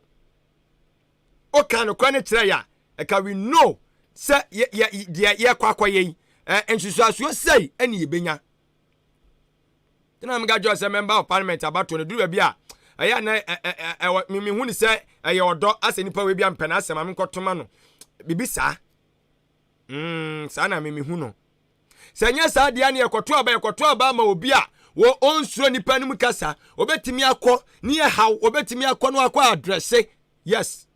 Woka nokorɛ no kyerɛ yɛ a, ɛka we know sɛ yɛ yɛ deɛ yɛkɔ akɔyɛ yi, nsusuasoɔ sei ɛne yɛbɛnya. Tena meka kyerɛ sɛ member of parliament abatoɔ no duru baabi a, ɛyɛ na ɛwɔ mehu ne sɛ ɛyɛ ɔdɔ asɛ nipa wei bi a mpɛ n'asɛm a menkɔtoma no biribi saa. Saa na memehu no. Sɛ nyɛ saa deɛ ne yɛkɔto aba ama obi a wɔ ɔnsuro nipa no mu kasa, obɛtumi akɔ ne yɛ haw, obɛtumi akɔ no akɔ address. Yes,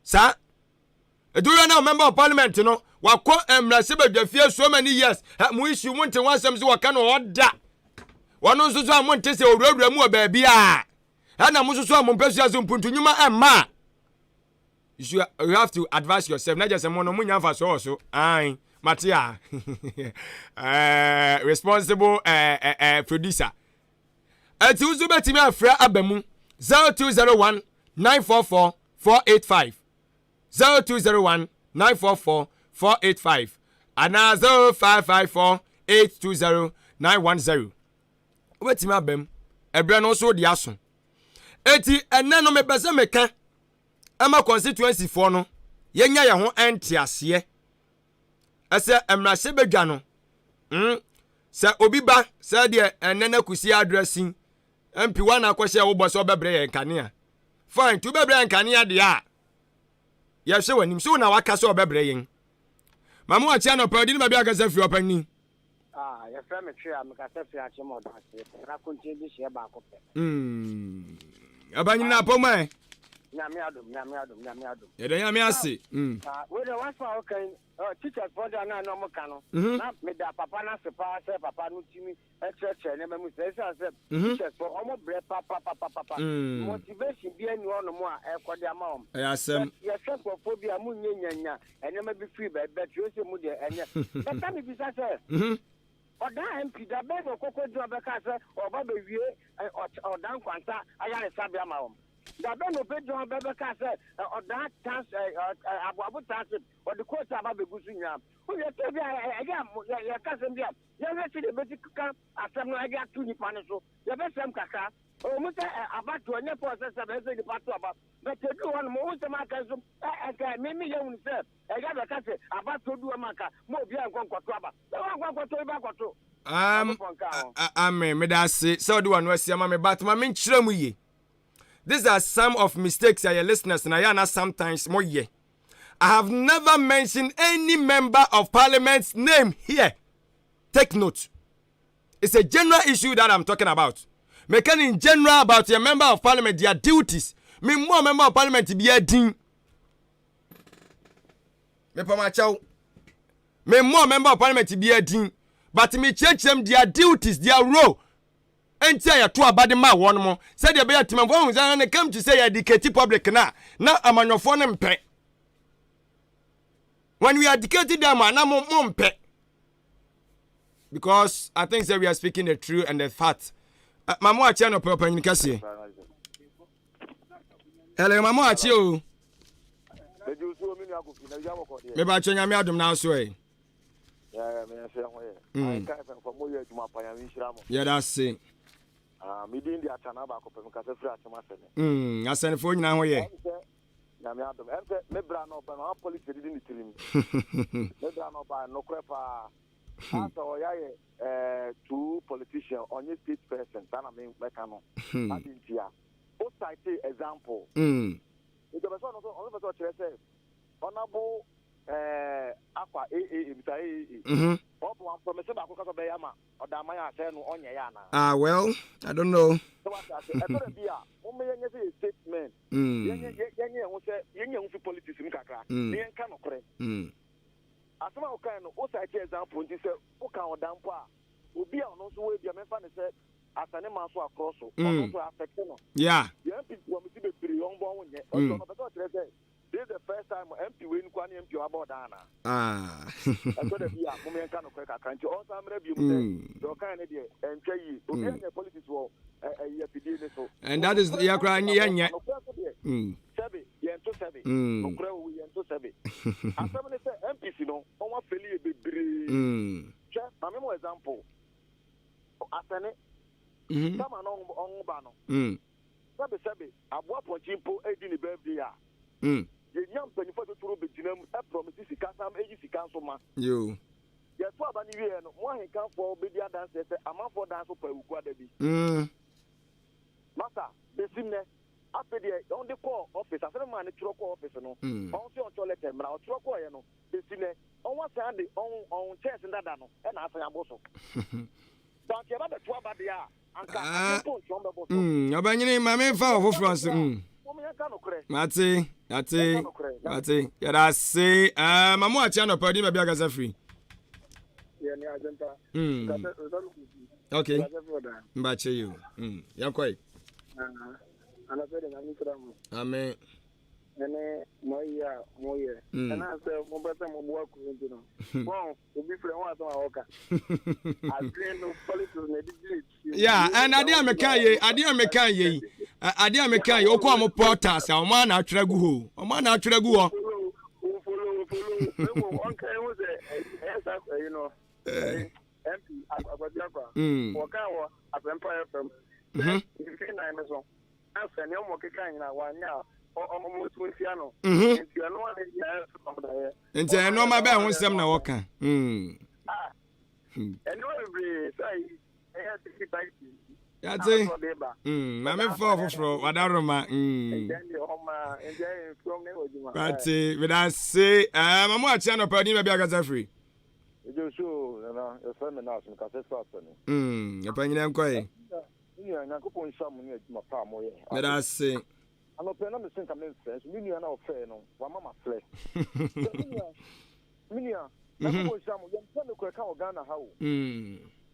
saa eduruyɛ na member of parliament no wakɔ mmarahyɛbadwafie so many years, mo issue mo nte ho asɛm sɛ wɔka no ɔda wɔn nso so a, mo nte sɛ owurawura mu wɔ baabi a ɛna mo nso so a, mo mpɛ so ase mpuntu nnwuma ɛmma a, you have to advise yourself na kyerɛ sɛ mo no mo nya mfasoɔ wɔ so. Ae, mate a, responsible producer. Ɛti nso bɛtumi afrɛ aba mu 0201 944 485, 0201 944 485 anaa 0554 820 910. Wobɛtumi aba mu ɛberɛ no nso de aso. Eti ɛnɛ no mepɛ sɛ meka ɛma constituency foɔ no yɛnya yɛn ho ɛnte aseɛ ɛsɛ mmarahyɛbadwa no. Sɛ obi ba sɛ deɛ ɛnɛ na kusi address MP wa na akɔhyɛ wobɔ sɛ ɔbɛbrɛ yɛn kanea, fine. Tu bɛbrɛ yɛn kanea deɛ a, yɛhwɛ w'anim so na waka sɛ ɔbɛbrɛ yɛn. Maame, wakye anɔpa odi ne baabi akasa firi ɔpanyin. Ah, yɛfrɛ me Twe a mekasa firi Akyem Ɔdɔ ase na kontin de hyɛ baako pɛ. Ɔpanyin na apɔm ɛ? Nyame adom, Nyame adom, Nyame adom. Yɛda Nyame ase. Ah, wei de wasɛm a woka yi, teachers fɔ de a na ɔmo ka no, na meda papa no ase paa sɛ papa no tumi kyerɛkyerɛ nneɛma mu sɛ ɛsiane sɛ teachers fɔ ɔmo brɛ papapapapa, motivation bi ani hɔnom a ɛkɔ de ama wɔn. Ɛyɛ asɛm. Yɛhwɛ nkurɔfoɔ bi a monyɛ nyanya nneɛma bi firi baabi bɛtwerɛ sɛ mu deɛ ɛnyɛ bɛka. Mebisa sɛ ɔdan MP da bɛn na ɔkɔkɔ gyina ɔbɛka sɛ ɔba bɛwie ɔdan nkwanta ayaresabea ma wɔn? Da bɛn na ɔbɛgyina hɔ bɛbɛka sɛ ɔdaa tans aboabo township ɔde kootu aba bɛgu so nyinaa? Woyɛ tɛ bi a ɛyɛ a yɛka asɛm bi a yɛhwɛ sɛdeɛ yɛbɛsi ka asɛm no de ato nnipa no so. Yɛbɛsɛm kakra. Ɛwɔ mu sɛ abatoɔ nyɛ pɔɔ sɛ sɛ bɛyɛ sɛ nnipa to aba but ɛduru hɔ nom wo nsɛm aka nso ɛnka me meyɛ hunu sɛ ɛyɛ bɛka sɛ abatoɔ du hɔ ma nka ma obiara nkɔ nkɔto aba. Sɛ woankɔ ankɔto yi bɛakɔto. Um, amen. Meda ase sɛ wode w'ano asi ama me but ma menkyerɛ mu yie. These are some of mistakes a yɛ listeners na yɛ ana sometimes mo yɛ. I have never mentioned any member of parliament's name here. Take note. It's a general issue that I'm talking about. Meka in general about your member of parliament, their duties. Me more member of parliament bi adin. Mepɛ mo akyɛw. Me mmɔɔ member of parliament bi adin but me kyerɛkyerɛm their duties, their role nti a yɛto aba de ma wɔn mo sɛdeɛ ɛbɛyɛ temanfoɔ hu sɛ ne kam te sɛ yɛ educate public na na amanyɔfoɔ no mpɛ. When we educate them a na mo mo mpɛ because I think say we are speaking the truth and the fact. Uh, Mamu akyɛ no pɛ ɔpanyin kɛseɛ. Hello, Mamu akyɛ o. Meba kyɛ nyame adom na so ɛ. Yɛda ase. Asɛnefoɔ nyinaa ho yɛ. Nyame adom. Ɛm sɛ me bra na ɔba no ɔha politics adidi ne tirim. Me bra na ɔba nokorɛ paa. Asɛ ɔyɛ ayɛ eh, true politician ɔnyɛ state person saa na me mɛka no. Adi ntia. O cite example. Nti ɔpɛ sɛ ɔno nso ɔno pɛ sɛ ɔkyerɛ sɛ ɔnabo eh, akwa AAA Mr. AAA. Ɔbɔ wɔn promise baako ka sɛ ɔbɛyɛ ama ɔda aman a sɛ no ɔnyɛ yɛ anaa. Ah well, I don't know. Sɛ wate ase ɛtɔ da bi a momma yɛnyɛ sɛ yɛ statement. Yɛnyɛ yɛnyɛ yɛn ho sɛ yɛnyɛ yɛn ho fi politics mu kakra na yɛnka nokorɛ. Asɛm a wokae no wo cite example nti sɛ woka ɔda mpo a obi a ɔno nso wɔ ebia memfa no sɛ Asane Manso akorɔ so ɔno nso affect no. Yeah. Yɛn MP promise bebree ɔnbɔ ɔho nyɛ ɔnti ɔno ɔpɛ sɛ ɔkyerɛ sɛ This is the first time MP wei nkoa ne MP a waba ɔdan anaa? Ah. Ɛtɔ da bi a mom yɛnka nokorɛ kakra nti ɔnsan mmra biom sɛ deɛ ɔkae no deɛ ɛntwa yie. Obi anyɛ politics wɔ ɛyi afidie ne so. And that is yɛ koraa nye yɛnyɛ. Nokorɛ nso deɛ sɛbe yɛnto sɛbe. Nokorɛ wɔ yɛnto sɛbe. Asɛm ne sɛ MPs no wɔn afeli yɛ bebree. Hwɛ ma me mo example. Asɛne. Sama no ɔnwo ba no. Sɛbe sɛbe aboa pɔnkye mpo redi ne birthday a, yɛnya mpanyimfo atitiriw begyina mu promise sika san yi sika nso ma. Yɛto aba no wieɛ no, mo ahenkanfoɔ bɛdi adanseɛ sɛ amanfoɔ dan so paa Wukuada bi. Masa, bɛsi nnɛ, afei deɛ wɔde kɔɔ office, asɛm maa no twerɛ kɔɔ office no, wɔn nso ɔntwerɛ letter mmra, ɔtwerɛ kɔɔeɛ no, bɛsi nnɛ, wɔn asan de wɔn wɔn kyɛnse dada no na asan abɔ so. Sɛ anka yɛba bɛto aba deɛ a, anka ah, adeɛ mpo nkyɛn bɛbɔ so. Ɔbɛnyini ma memfa ɔfoforɔ nso. Mate, mate, mate. Yɛda ase. Ah, ma mo akye anɔpa ɔdin baabi akasa firi. Okay. Mbakyɛ yi o. Yɛnkɔ yi. Amen. Ɛne mo ayi a moyɛ. Ɛna sɛ mopɛ sɛ moboa kuro nti no. Wɔn obi frɛ ho asɛm a wɔka. Adwene no politics na ɛde gyina ti. Yeah, and adeɛ a meka yei, adeɛ a meka yei, adeɛ a meka yei, wokɔ ɔmo portals a ɔmo ana atwerɛ agu hɔ, ɔmo ana atwerɛ agu hɔ. Wofolo, wofolo, mmom ɔnka ehu sɛ ɛyɛ saa ɛyi no, MP Akwasi Akwa, wɔka wɔ Asɛmpa FM sɛ mfe nan no so. Na sɛ nea wɔkeka nyinaa wɔanyɛ a, wɔnto ntia no. Nti ɛno a na ɛyɛ sɛ Nti ɛyɛ nneɛma bɛn ho nsɛm na wɔka? Ah, nneɛma bebree sɛ ɛyɛ tiki taiki. Yate. Maame fa ɔfoforɔ wadaroma. Yate. Medase. Eh, mamu akye anɔpa odin baabi akasa firi. Ejo so nana yɛfrɛ me nurse mekasa firi asɛne. Ɛpɛ nyina nkɔe. Me nua, Nyankopɔn nhyira mo ne adwuma pa a moyɛ. Meda ase. Anɔpa yi na mese nka memfrɛ nso me nua no a ɔfrɛɛ no wama mafrɛ. Sɛ me nua, me nua, Nyankopɔn nhyira mo. Yɛmpɛ nokorɛ ka wɔ Ghana ha o.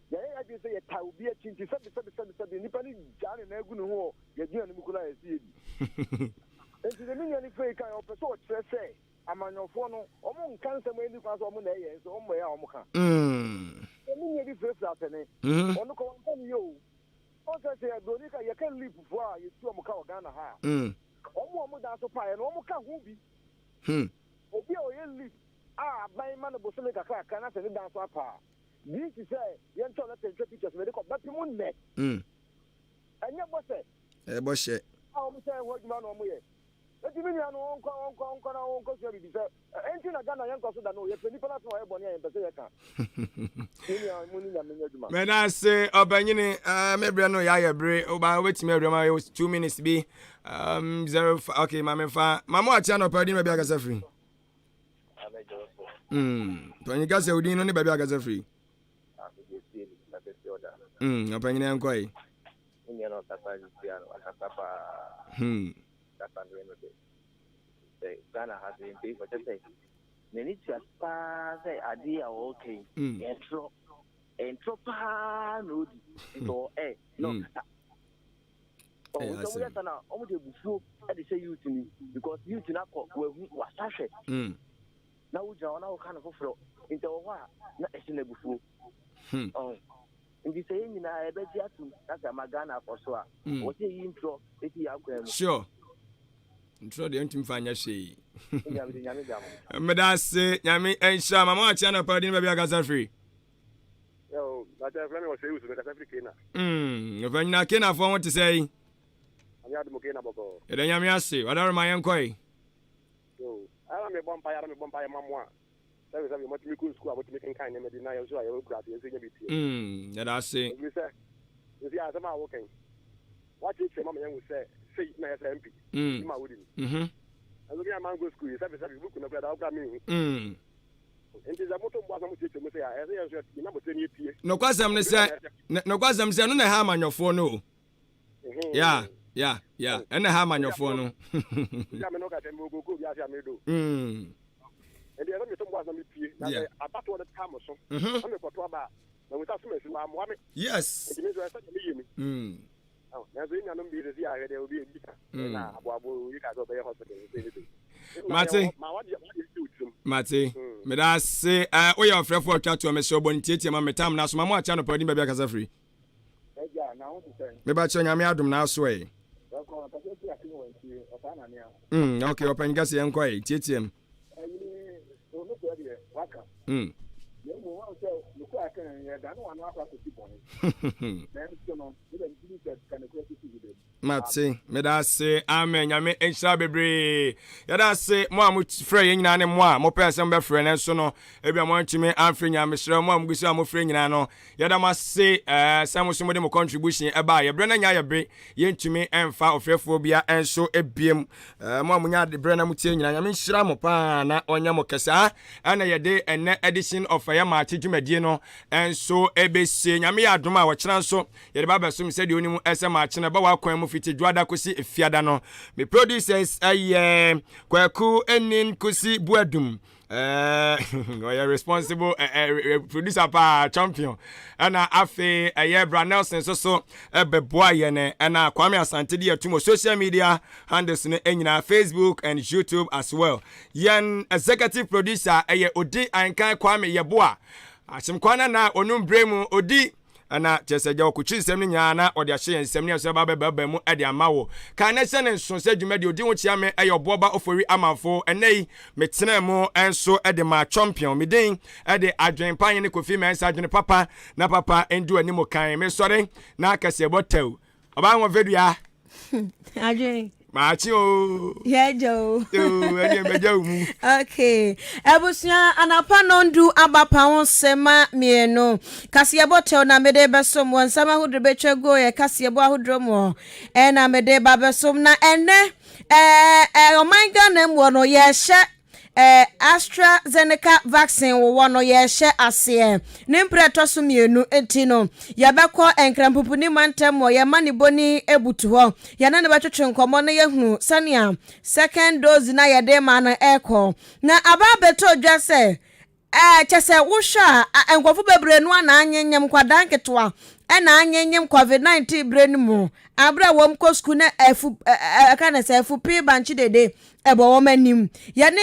Yɛayɛ yɛn adwene sɛ yɛtaa obi akyi nti sɛbe sɛbe sɛbe sɛbe nnipa no gyaa ne nan gu ne ho wɔ yɛn aduane mu koraa a yɛse yɛdi. Nti deɛ me nua no frɛ yi kaeɛ ɔpɛ sɛ ɔkyerɛ sɛ amanyɔfoɔ no wɔn nka nsɛm a ɛnni kwan sɛ wɔn na ɛyɛ nso wɔn yɛ a wɔn ka. Sɛ me nua bi firafira atɛne, ɔno kɔ wɔn nka ne yɛ o. Ɔn sɛ sɛ broni ka yɛka leap foɔ a yɛtu ɔmo ka wɔ Ghana ha a, ɔmo a ɔmo dan so paeɛ no ɔmo ka ho bi. Obi a ɔyɛ leap a aban ma no bosome kakrakra na sɛ ne dan so apa a, DC sɛ yɛntwerɛ letter ntwa pictures mede kɔ bɛpem nnɛ. Ɛnyɛ bɔhyɛ. Ɛyɛ bɔhyɛ. A wɔn sɛ ɛho adwuma na wɔn yɛ. Eti me nua no ɔnkɔ ɔnkɔ ɔnkɔ na ɔnkɔ sua biribi sɛ ɛnti na Ghana yɛnkɔ so da no yɛpɛ nipa no asɛm a ɔyɛ bɔne a yɛmpɛ sɛ yɛka. Me nua mo ne Nyame nyɛ adwuma. Meda ase ɔbanyini uh, me brɛ no yɛayɛ bere woba wobɛtumi awura ma yɛ 2 minutes bi 0 okay ma memfa ma mo akyea nɔpa din baabi akasa firi Panyin ka sɛ odin no ne baabi akasa firi. Ɔpanyin ɛnkɔ yi. Nua na ɔkasa tia no ɔkasa paa. Kasa no yɛ no de sɛ Ghana ha sɛ mpanyinfoɔ kyɛ sɛ n'ani tua paa sɛ adeɛ a ɔreka yi ɛntorɔ ɛntorɔ paa na ɔdi nti ɔ ɛ na ɔkasa. Ɔwɔ nti ɔmo yɛ sa na ɔmo de abufuo ɛde hyɛ youth ni because youth no akɔ wahu wasa hwɛ na wogyina hɔ na woka no foforɔ nti ɛwɔ hɔ a na ɛhyɛ no abufuo. Ɔn nti sɛ yɛn nyinaa yɛbɛgye atum na sɛ ama Ghana akɔ so a, wɔ sɛ yɛyi ntorɔ ɛsi yɛn akwan mu. Sure, ntorɔ deɛ ntumi fa nyɛ hwee. Nyame Nyame gya mo. Meda ase, Nyame nhyira ma mo akyea nɔpa din baabi akasa firi. Yo, Bàtà ɛfrɛ mi wɔ sɛ Ewusu, mekasa firi Kena. Ɔfɛ nyina Kenafoɔ ho te sɛ yi. Nyame adom Kena bɔkɔɔ. Yɛda Nyame ase, wadaroma yɛnkɔ yi. Yo, ara mebɔ mpaeɛ, ara mebɔ mpaeɛ ma mo a sɛbi sɛbi mɔtumi kɔ sukuu a motumi kenkan nneɛma bi na yɛn nso a yɛwɔ kura ase yɛn nso yɛnya bi tie. Yɛda ase. Ɛfiri sɛ, nsi asɛm a wokan, wakyerɛkyerɛ ma ma yɛn hu sɛ sei na yɛ sɛ MP, ma wodi ni. Nso mi a mankɔ sukuu yi, sɛbi sɛbi buku na kura da wokura menhu. Nti sɛ moto mbo asɛm kyerɛkyerɛ mu sɛ a, ɛsɛ yɛn nso yɛnya abotire ne yɛtie. Nokwasɛm ne sɛ, nokwasɛm sɛ ɛno na ɛha amanyɔfoɔ no o. Ya, ɛna ɛha amanyɔfoɔ no. Nti a me no ka sɛ mewɔ kookoo bi ase a medo. Nti ɛsɛ meto mbo asɛm metie na sɛ abatoɔ no ta mo so na mekɔto aba a, na hu sɛ asom asi wammoa me. Nti me nso ɛsɛ deɛ meyɛ ni. Nanso yɛn nuanom bi sɛsi ahwɛ deɛ obi ebi ka na aboabo obi ka sɛ ɔbɛyɛ hospital sɛ ne sɛ. Mate. Ma wadeɛ wadeɛ si wo tirim. Mate. Meda ase. Woyɛ ɔfrɛfoɔ a ɔtwa toɔ mesrɛ bɔ ne tietie ma me tam na asoma mo akyɛ anɔpa odin baabi akasa firi. Agya, na ho te sɛn? Meba kyerɛ Nyame adom na aso ɛ. Bɛkɔ, ɔkasa fi ase wɔ ntie, ɔsaa na nea. Ok, ɔpanyin kɛse yɛn kɔ ɛ, tietie m. Ɛyi, nokorɛ deɛ, waka. Na mmom, wahu sɛ nokorɛ a ɛka yɛn, yɛdane wɔn ano akɔ akɔsi bɔne. Nanso no, me deɛ megye di sɛ ka nokorɛ kɔsi wo da mu. Mate, meda ase, amen. Nyame nhyira bebree. Yɛda ase mo a mofrɛ yɛn nyinaa ne mo a mopɛ sɛ mobɛfrɛ nanso no ebia moantumi amfrɛ nyinaa. Mesrɛ mo a mugu so a mofrɛ nyinaa no, yɛda mo ase sɛ mo so mode mo contribution ɛbaa. Yɛbrɛ no anya yɛ bere, yɛntumi ɛmfa ɔfrɛfoɔ bia nso ebiem. Mo a monya berɛ na motie nyinaa, Nyame nhyira mo paa na ɔnyɛ mo kɛse. Ah, ɛna yɛde ɛnɛ edition of ɛyɛ Maakye dwumadie no nso ɛbɛsie. Nyame yɛ adom a wɔkyena nso yɛde ba bɛsom sɛdeɛ wonim sɛ maakye no ɛba w'akwan mu fiti dwoada kɔsi efiada no. Me producers ɛyɛ Kwaku Enin Kusi Buadum, ɔyɛ responsible producer paa, champion. Ɛna afei ɛyɛ Bra Nelson nso so ɛbɛboa yɛn, ɛna Kwame Asante de yɛtum wɔ social media handles no nyinaa, Facebook and YouTube as well. Yɛn executive producer ɛyɛ Odi Ankan Kwame Yɛboa Ahyemkwa na onum bere mu Odi, ɛna kyerɛ sɛ gya ɔkɔkyiri nsɛm no nyinaa na ɔde ahyɛ yɛn nsɛm ne ɛso ɛba bɛbɛba mu de ama wo. Kan na hyɛ ne nso sɛ dwumadi odi ho kyea me ɛyɛ ɔboɔba Ofori Amanfo. Ɛnɛ yi metenaa mu nso de maa champion. Me din de Adwen Pa Hene Kofi Mensah. Adwene papa na papa ndu anim kan. Mesɔre na akɛseɛbɔ tɛw ɔbaa ho fɛdua. Adwen. Maakye o. Yɛgya o. Ɛdeɛ mɛgya wo mu. Okay. Abusua, anapa nɔndu aba pa ho sɛma 2. Kaseɛbɔ tɛw na mede bɛsom wɔ nsɛm ahodoɔ bɛtwa guo yɛ kaseɛbɔ ahodoɔ mu ɛna mede ba bɛsom na ɛnɛ ɛɛ ɔman Ghana mu no yɛhyɛ AstraZeneca vaccine wowɔ no yɛrehyɛ aseɛ. Ne mprɛ ɛtɔ so 2 nti no, yɛbɛkɔ Nkrampopuni mantam wɔ yɛn manebɔni butu hɔ. Yɛne no bɛtwetwe nkɔmmɔ na yɛahunu sɛnea second dose no a yɛde ma no rekɔ. Na aba abɛtɔ dwa sɛ, kyɛ sɛ wohwɛ a, nkurɔfo bebree no a na anyenyem, nkwadaa nketewa na anyenyem COVID-19 berɛ no mu. Aberɛ a wɔn kɔ sukuu na afu ɛka ne sɛ afu pee bankye dede ɛbɔ wɔn anim. Yɛne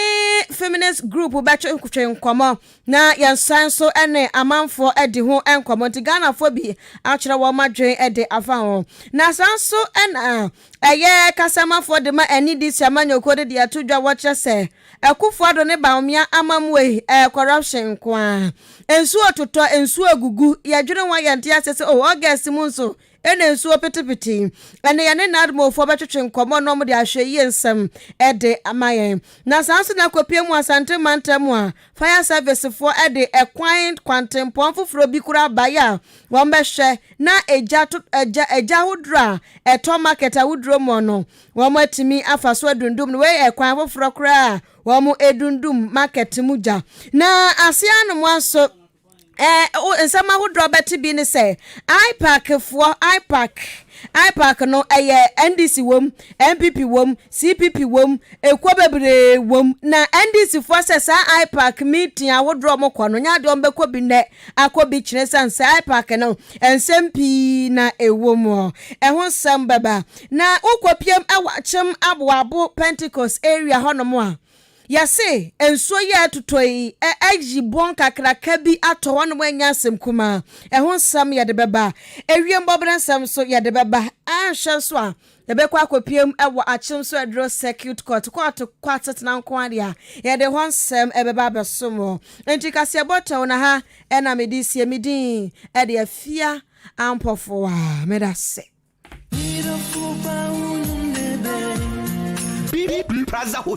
feminist group bɛtwetwe nkɔmmɔ na yɛnsan nso ne amanfoɔ adi ho nkɔmmɔ nti Ghanafoɔ bi akyerɛ wɔn adwene de afa ho. Na saa nso na ɛyɛ kasamafoɔ de ma NDC amanyɔkuo de de ato dwa wɔkyerɛ sɛ Akufo Addo ne Bawumia amammuo yi ɛyɛ corruption nko ara. Nsuo totɔ, nsuo gugu, yɛdwene ho a yɛnte aseɛ sɛ oh August mu nso Ɛna nsuo petepete yi, ɛnɛ yɛne NADMOfoɔ bɛtwetwe nkɔmmɔ na wɔde ahwɛyie nsɛm de ama yɛn. Na saa nso na kɔpie mu Asante mantam a, Fire Service foɔ de ɛkwan kwantempɔn foforɔ bi koraa baeɛ a wɔbɛhwɛ na egya to egya egya ahodoɔ a ɛtɔ market ahodoɔ mu no wɔn atumi afa so adundum no. Wei yɛ ɛkwan foforɔ koraa a wɔn edundum market mu gya. Na aseɛ anomoa nso. Ɛɛ, nsɛm ahodoɔ a wobɛte bi ne sɛ, IPAC foɔ, IPAC, IPAC no ɛyɛ NDC wom, NPP wom, CPP wom, ekuo bebree wom. Na NDC foɔ sɛ saa IPAC meeting ahodoɔ a wɔkɔ no, nyɛ adeɛ wɔbɛkɔ bi nnɛ akɔ bi kyerɛ sane sɛ IPAC no nsɛm pii na ɛwɔ mu. Ɛho nsɛm bɛba. Na wokɔpiem wɔ Akyem Aboabo Pentecost area hɔnom a, Yɛse nsuo yi a ɛtotɔ yi ayi bɔn kakraka bi atɔ hɔnom ɛnyɛ asɛm kumaa. Ɛho nsɛm yɛde bɛba. Ewiem bɔberɛ nsɛm nso yɛde bɛba. Anhwɛ nso a yɛbɛkɔ akɔpiem wɔ Akyem so Aduro Circuit Court. Kɔɔto kɔ asetena nko ara deɛ a, yɛde hɔ nsɛm ɛbɛba abɛsom wo. Enti kaseɛbɔ tɛw na ha na mede sie. Me din de Afia Ampɔfoa. Meda ase.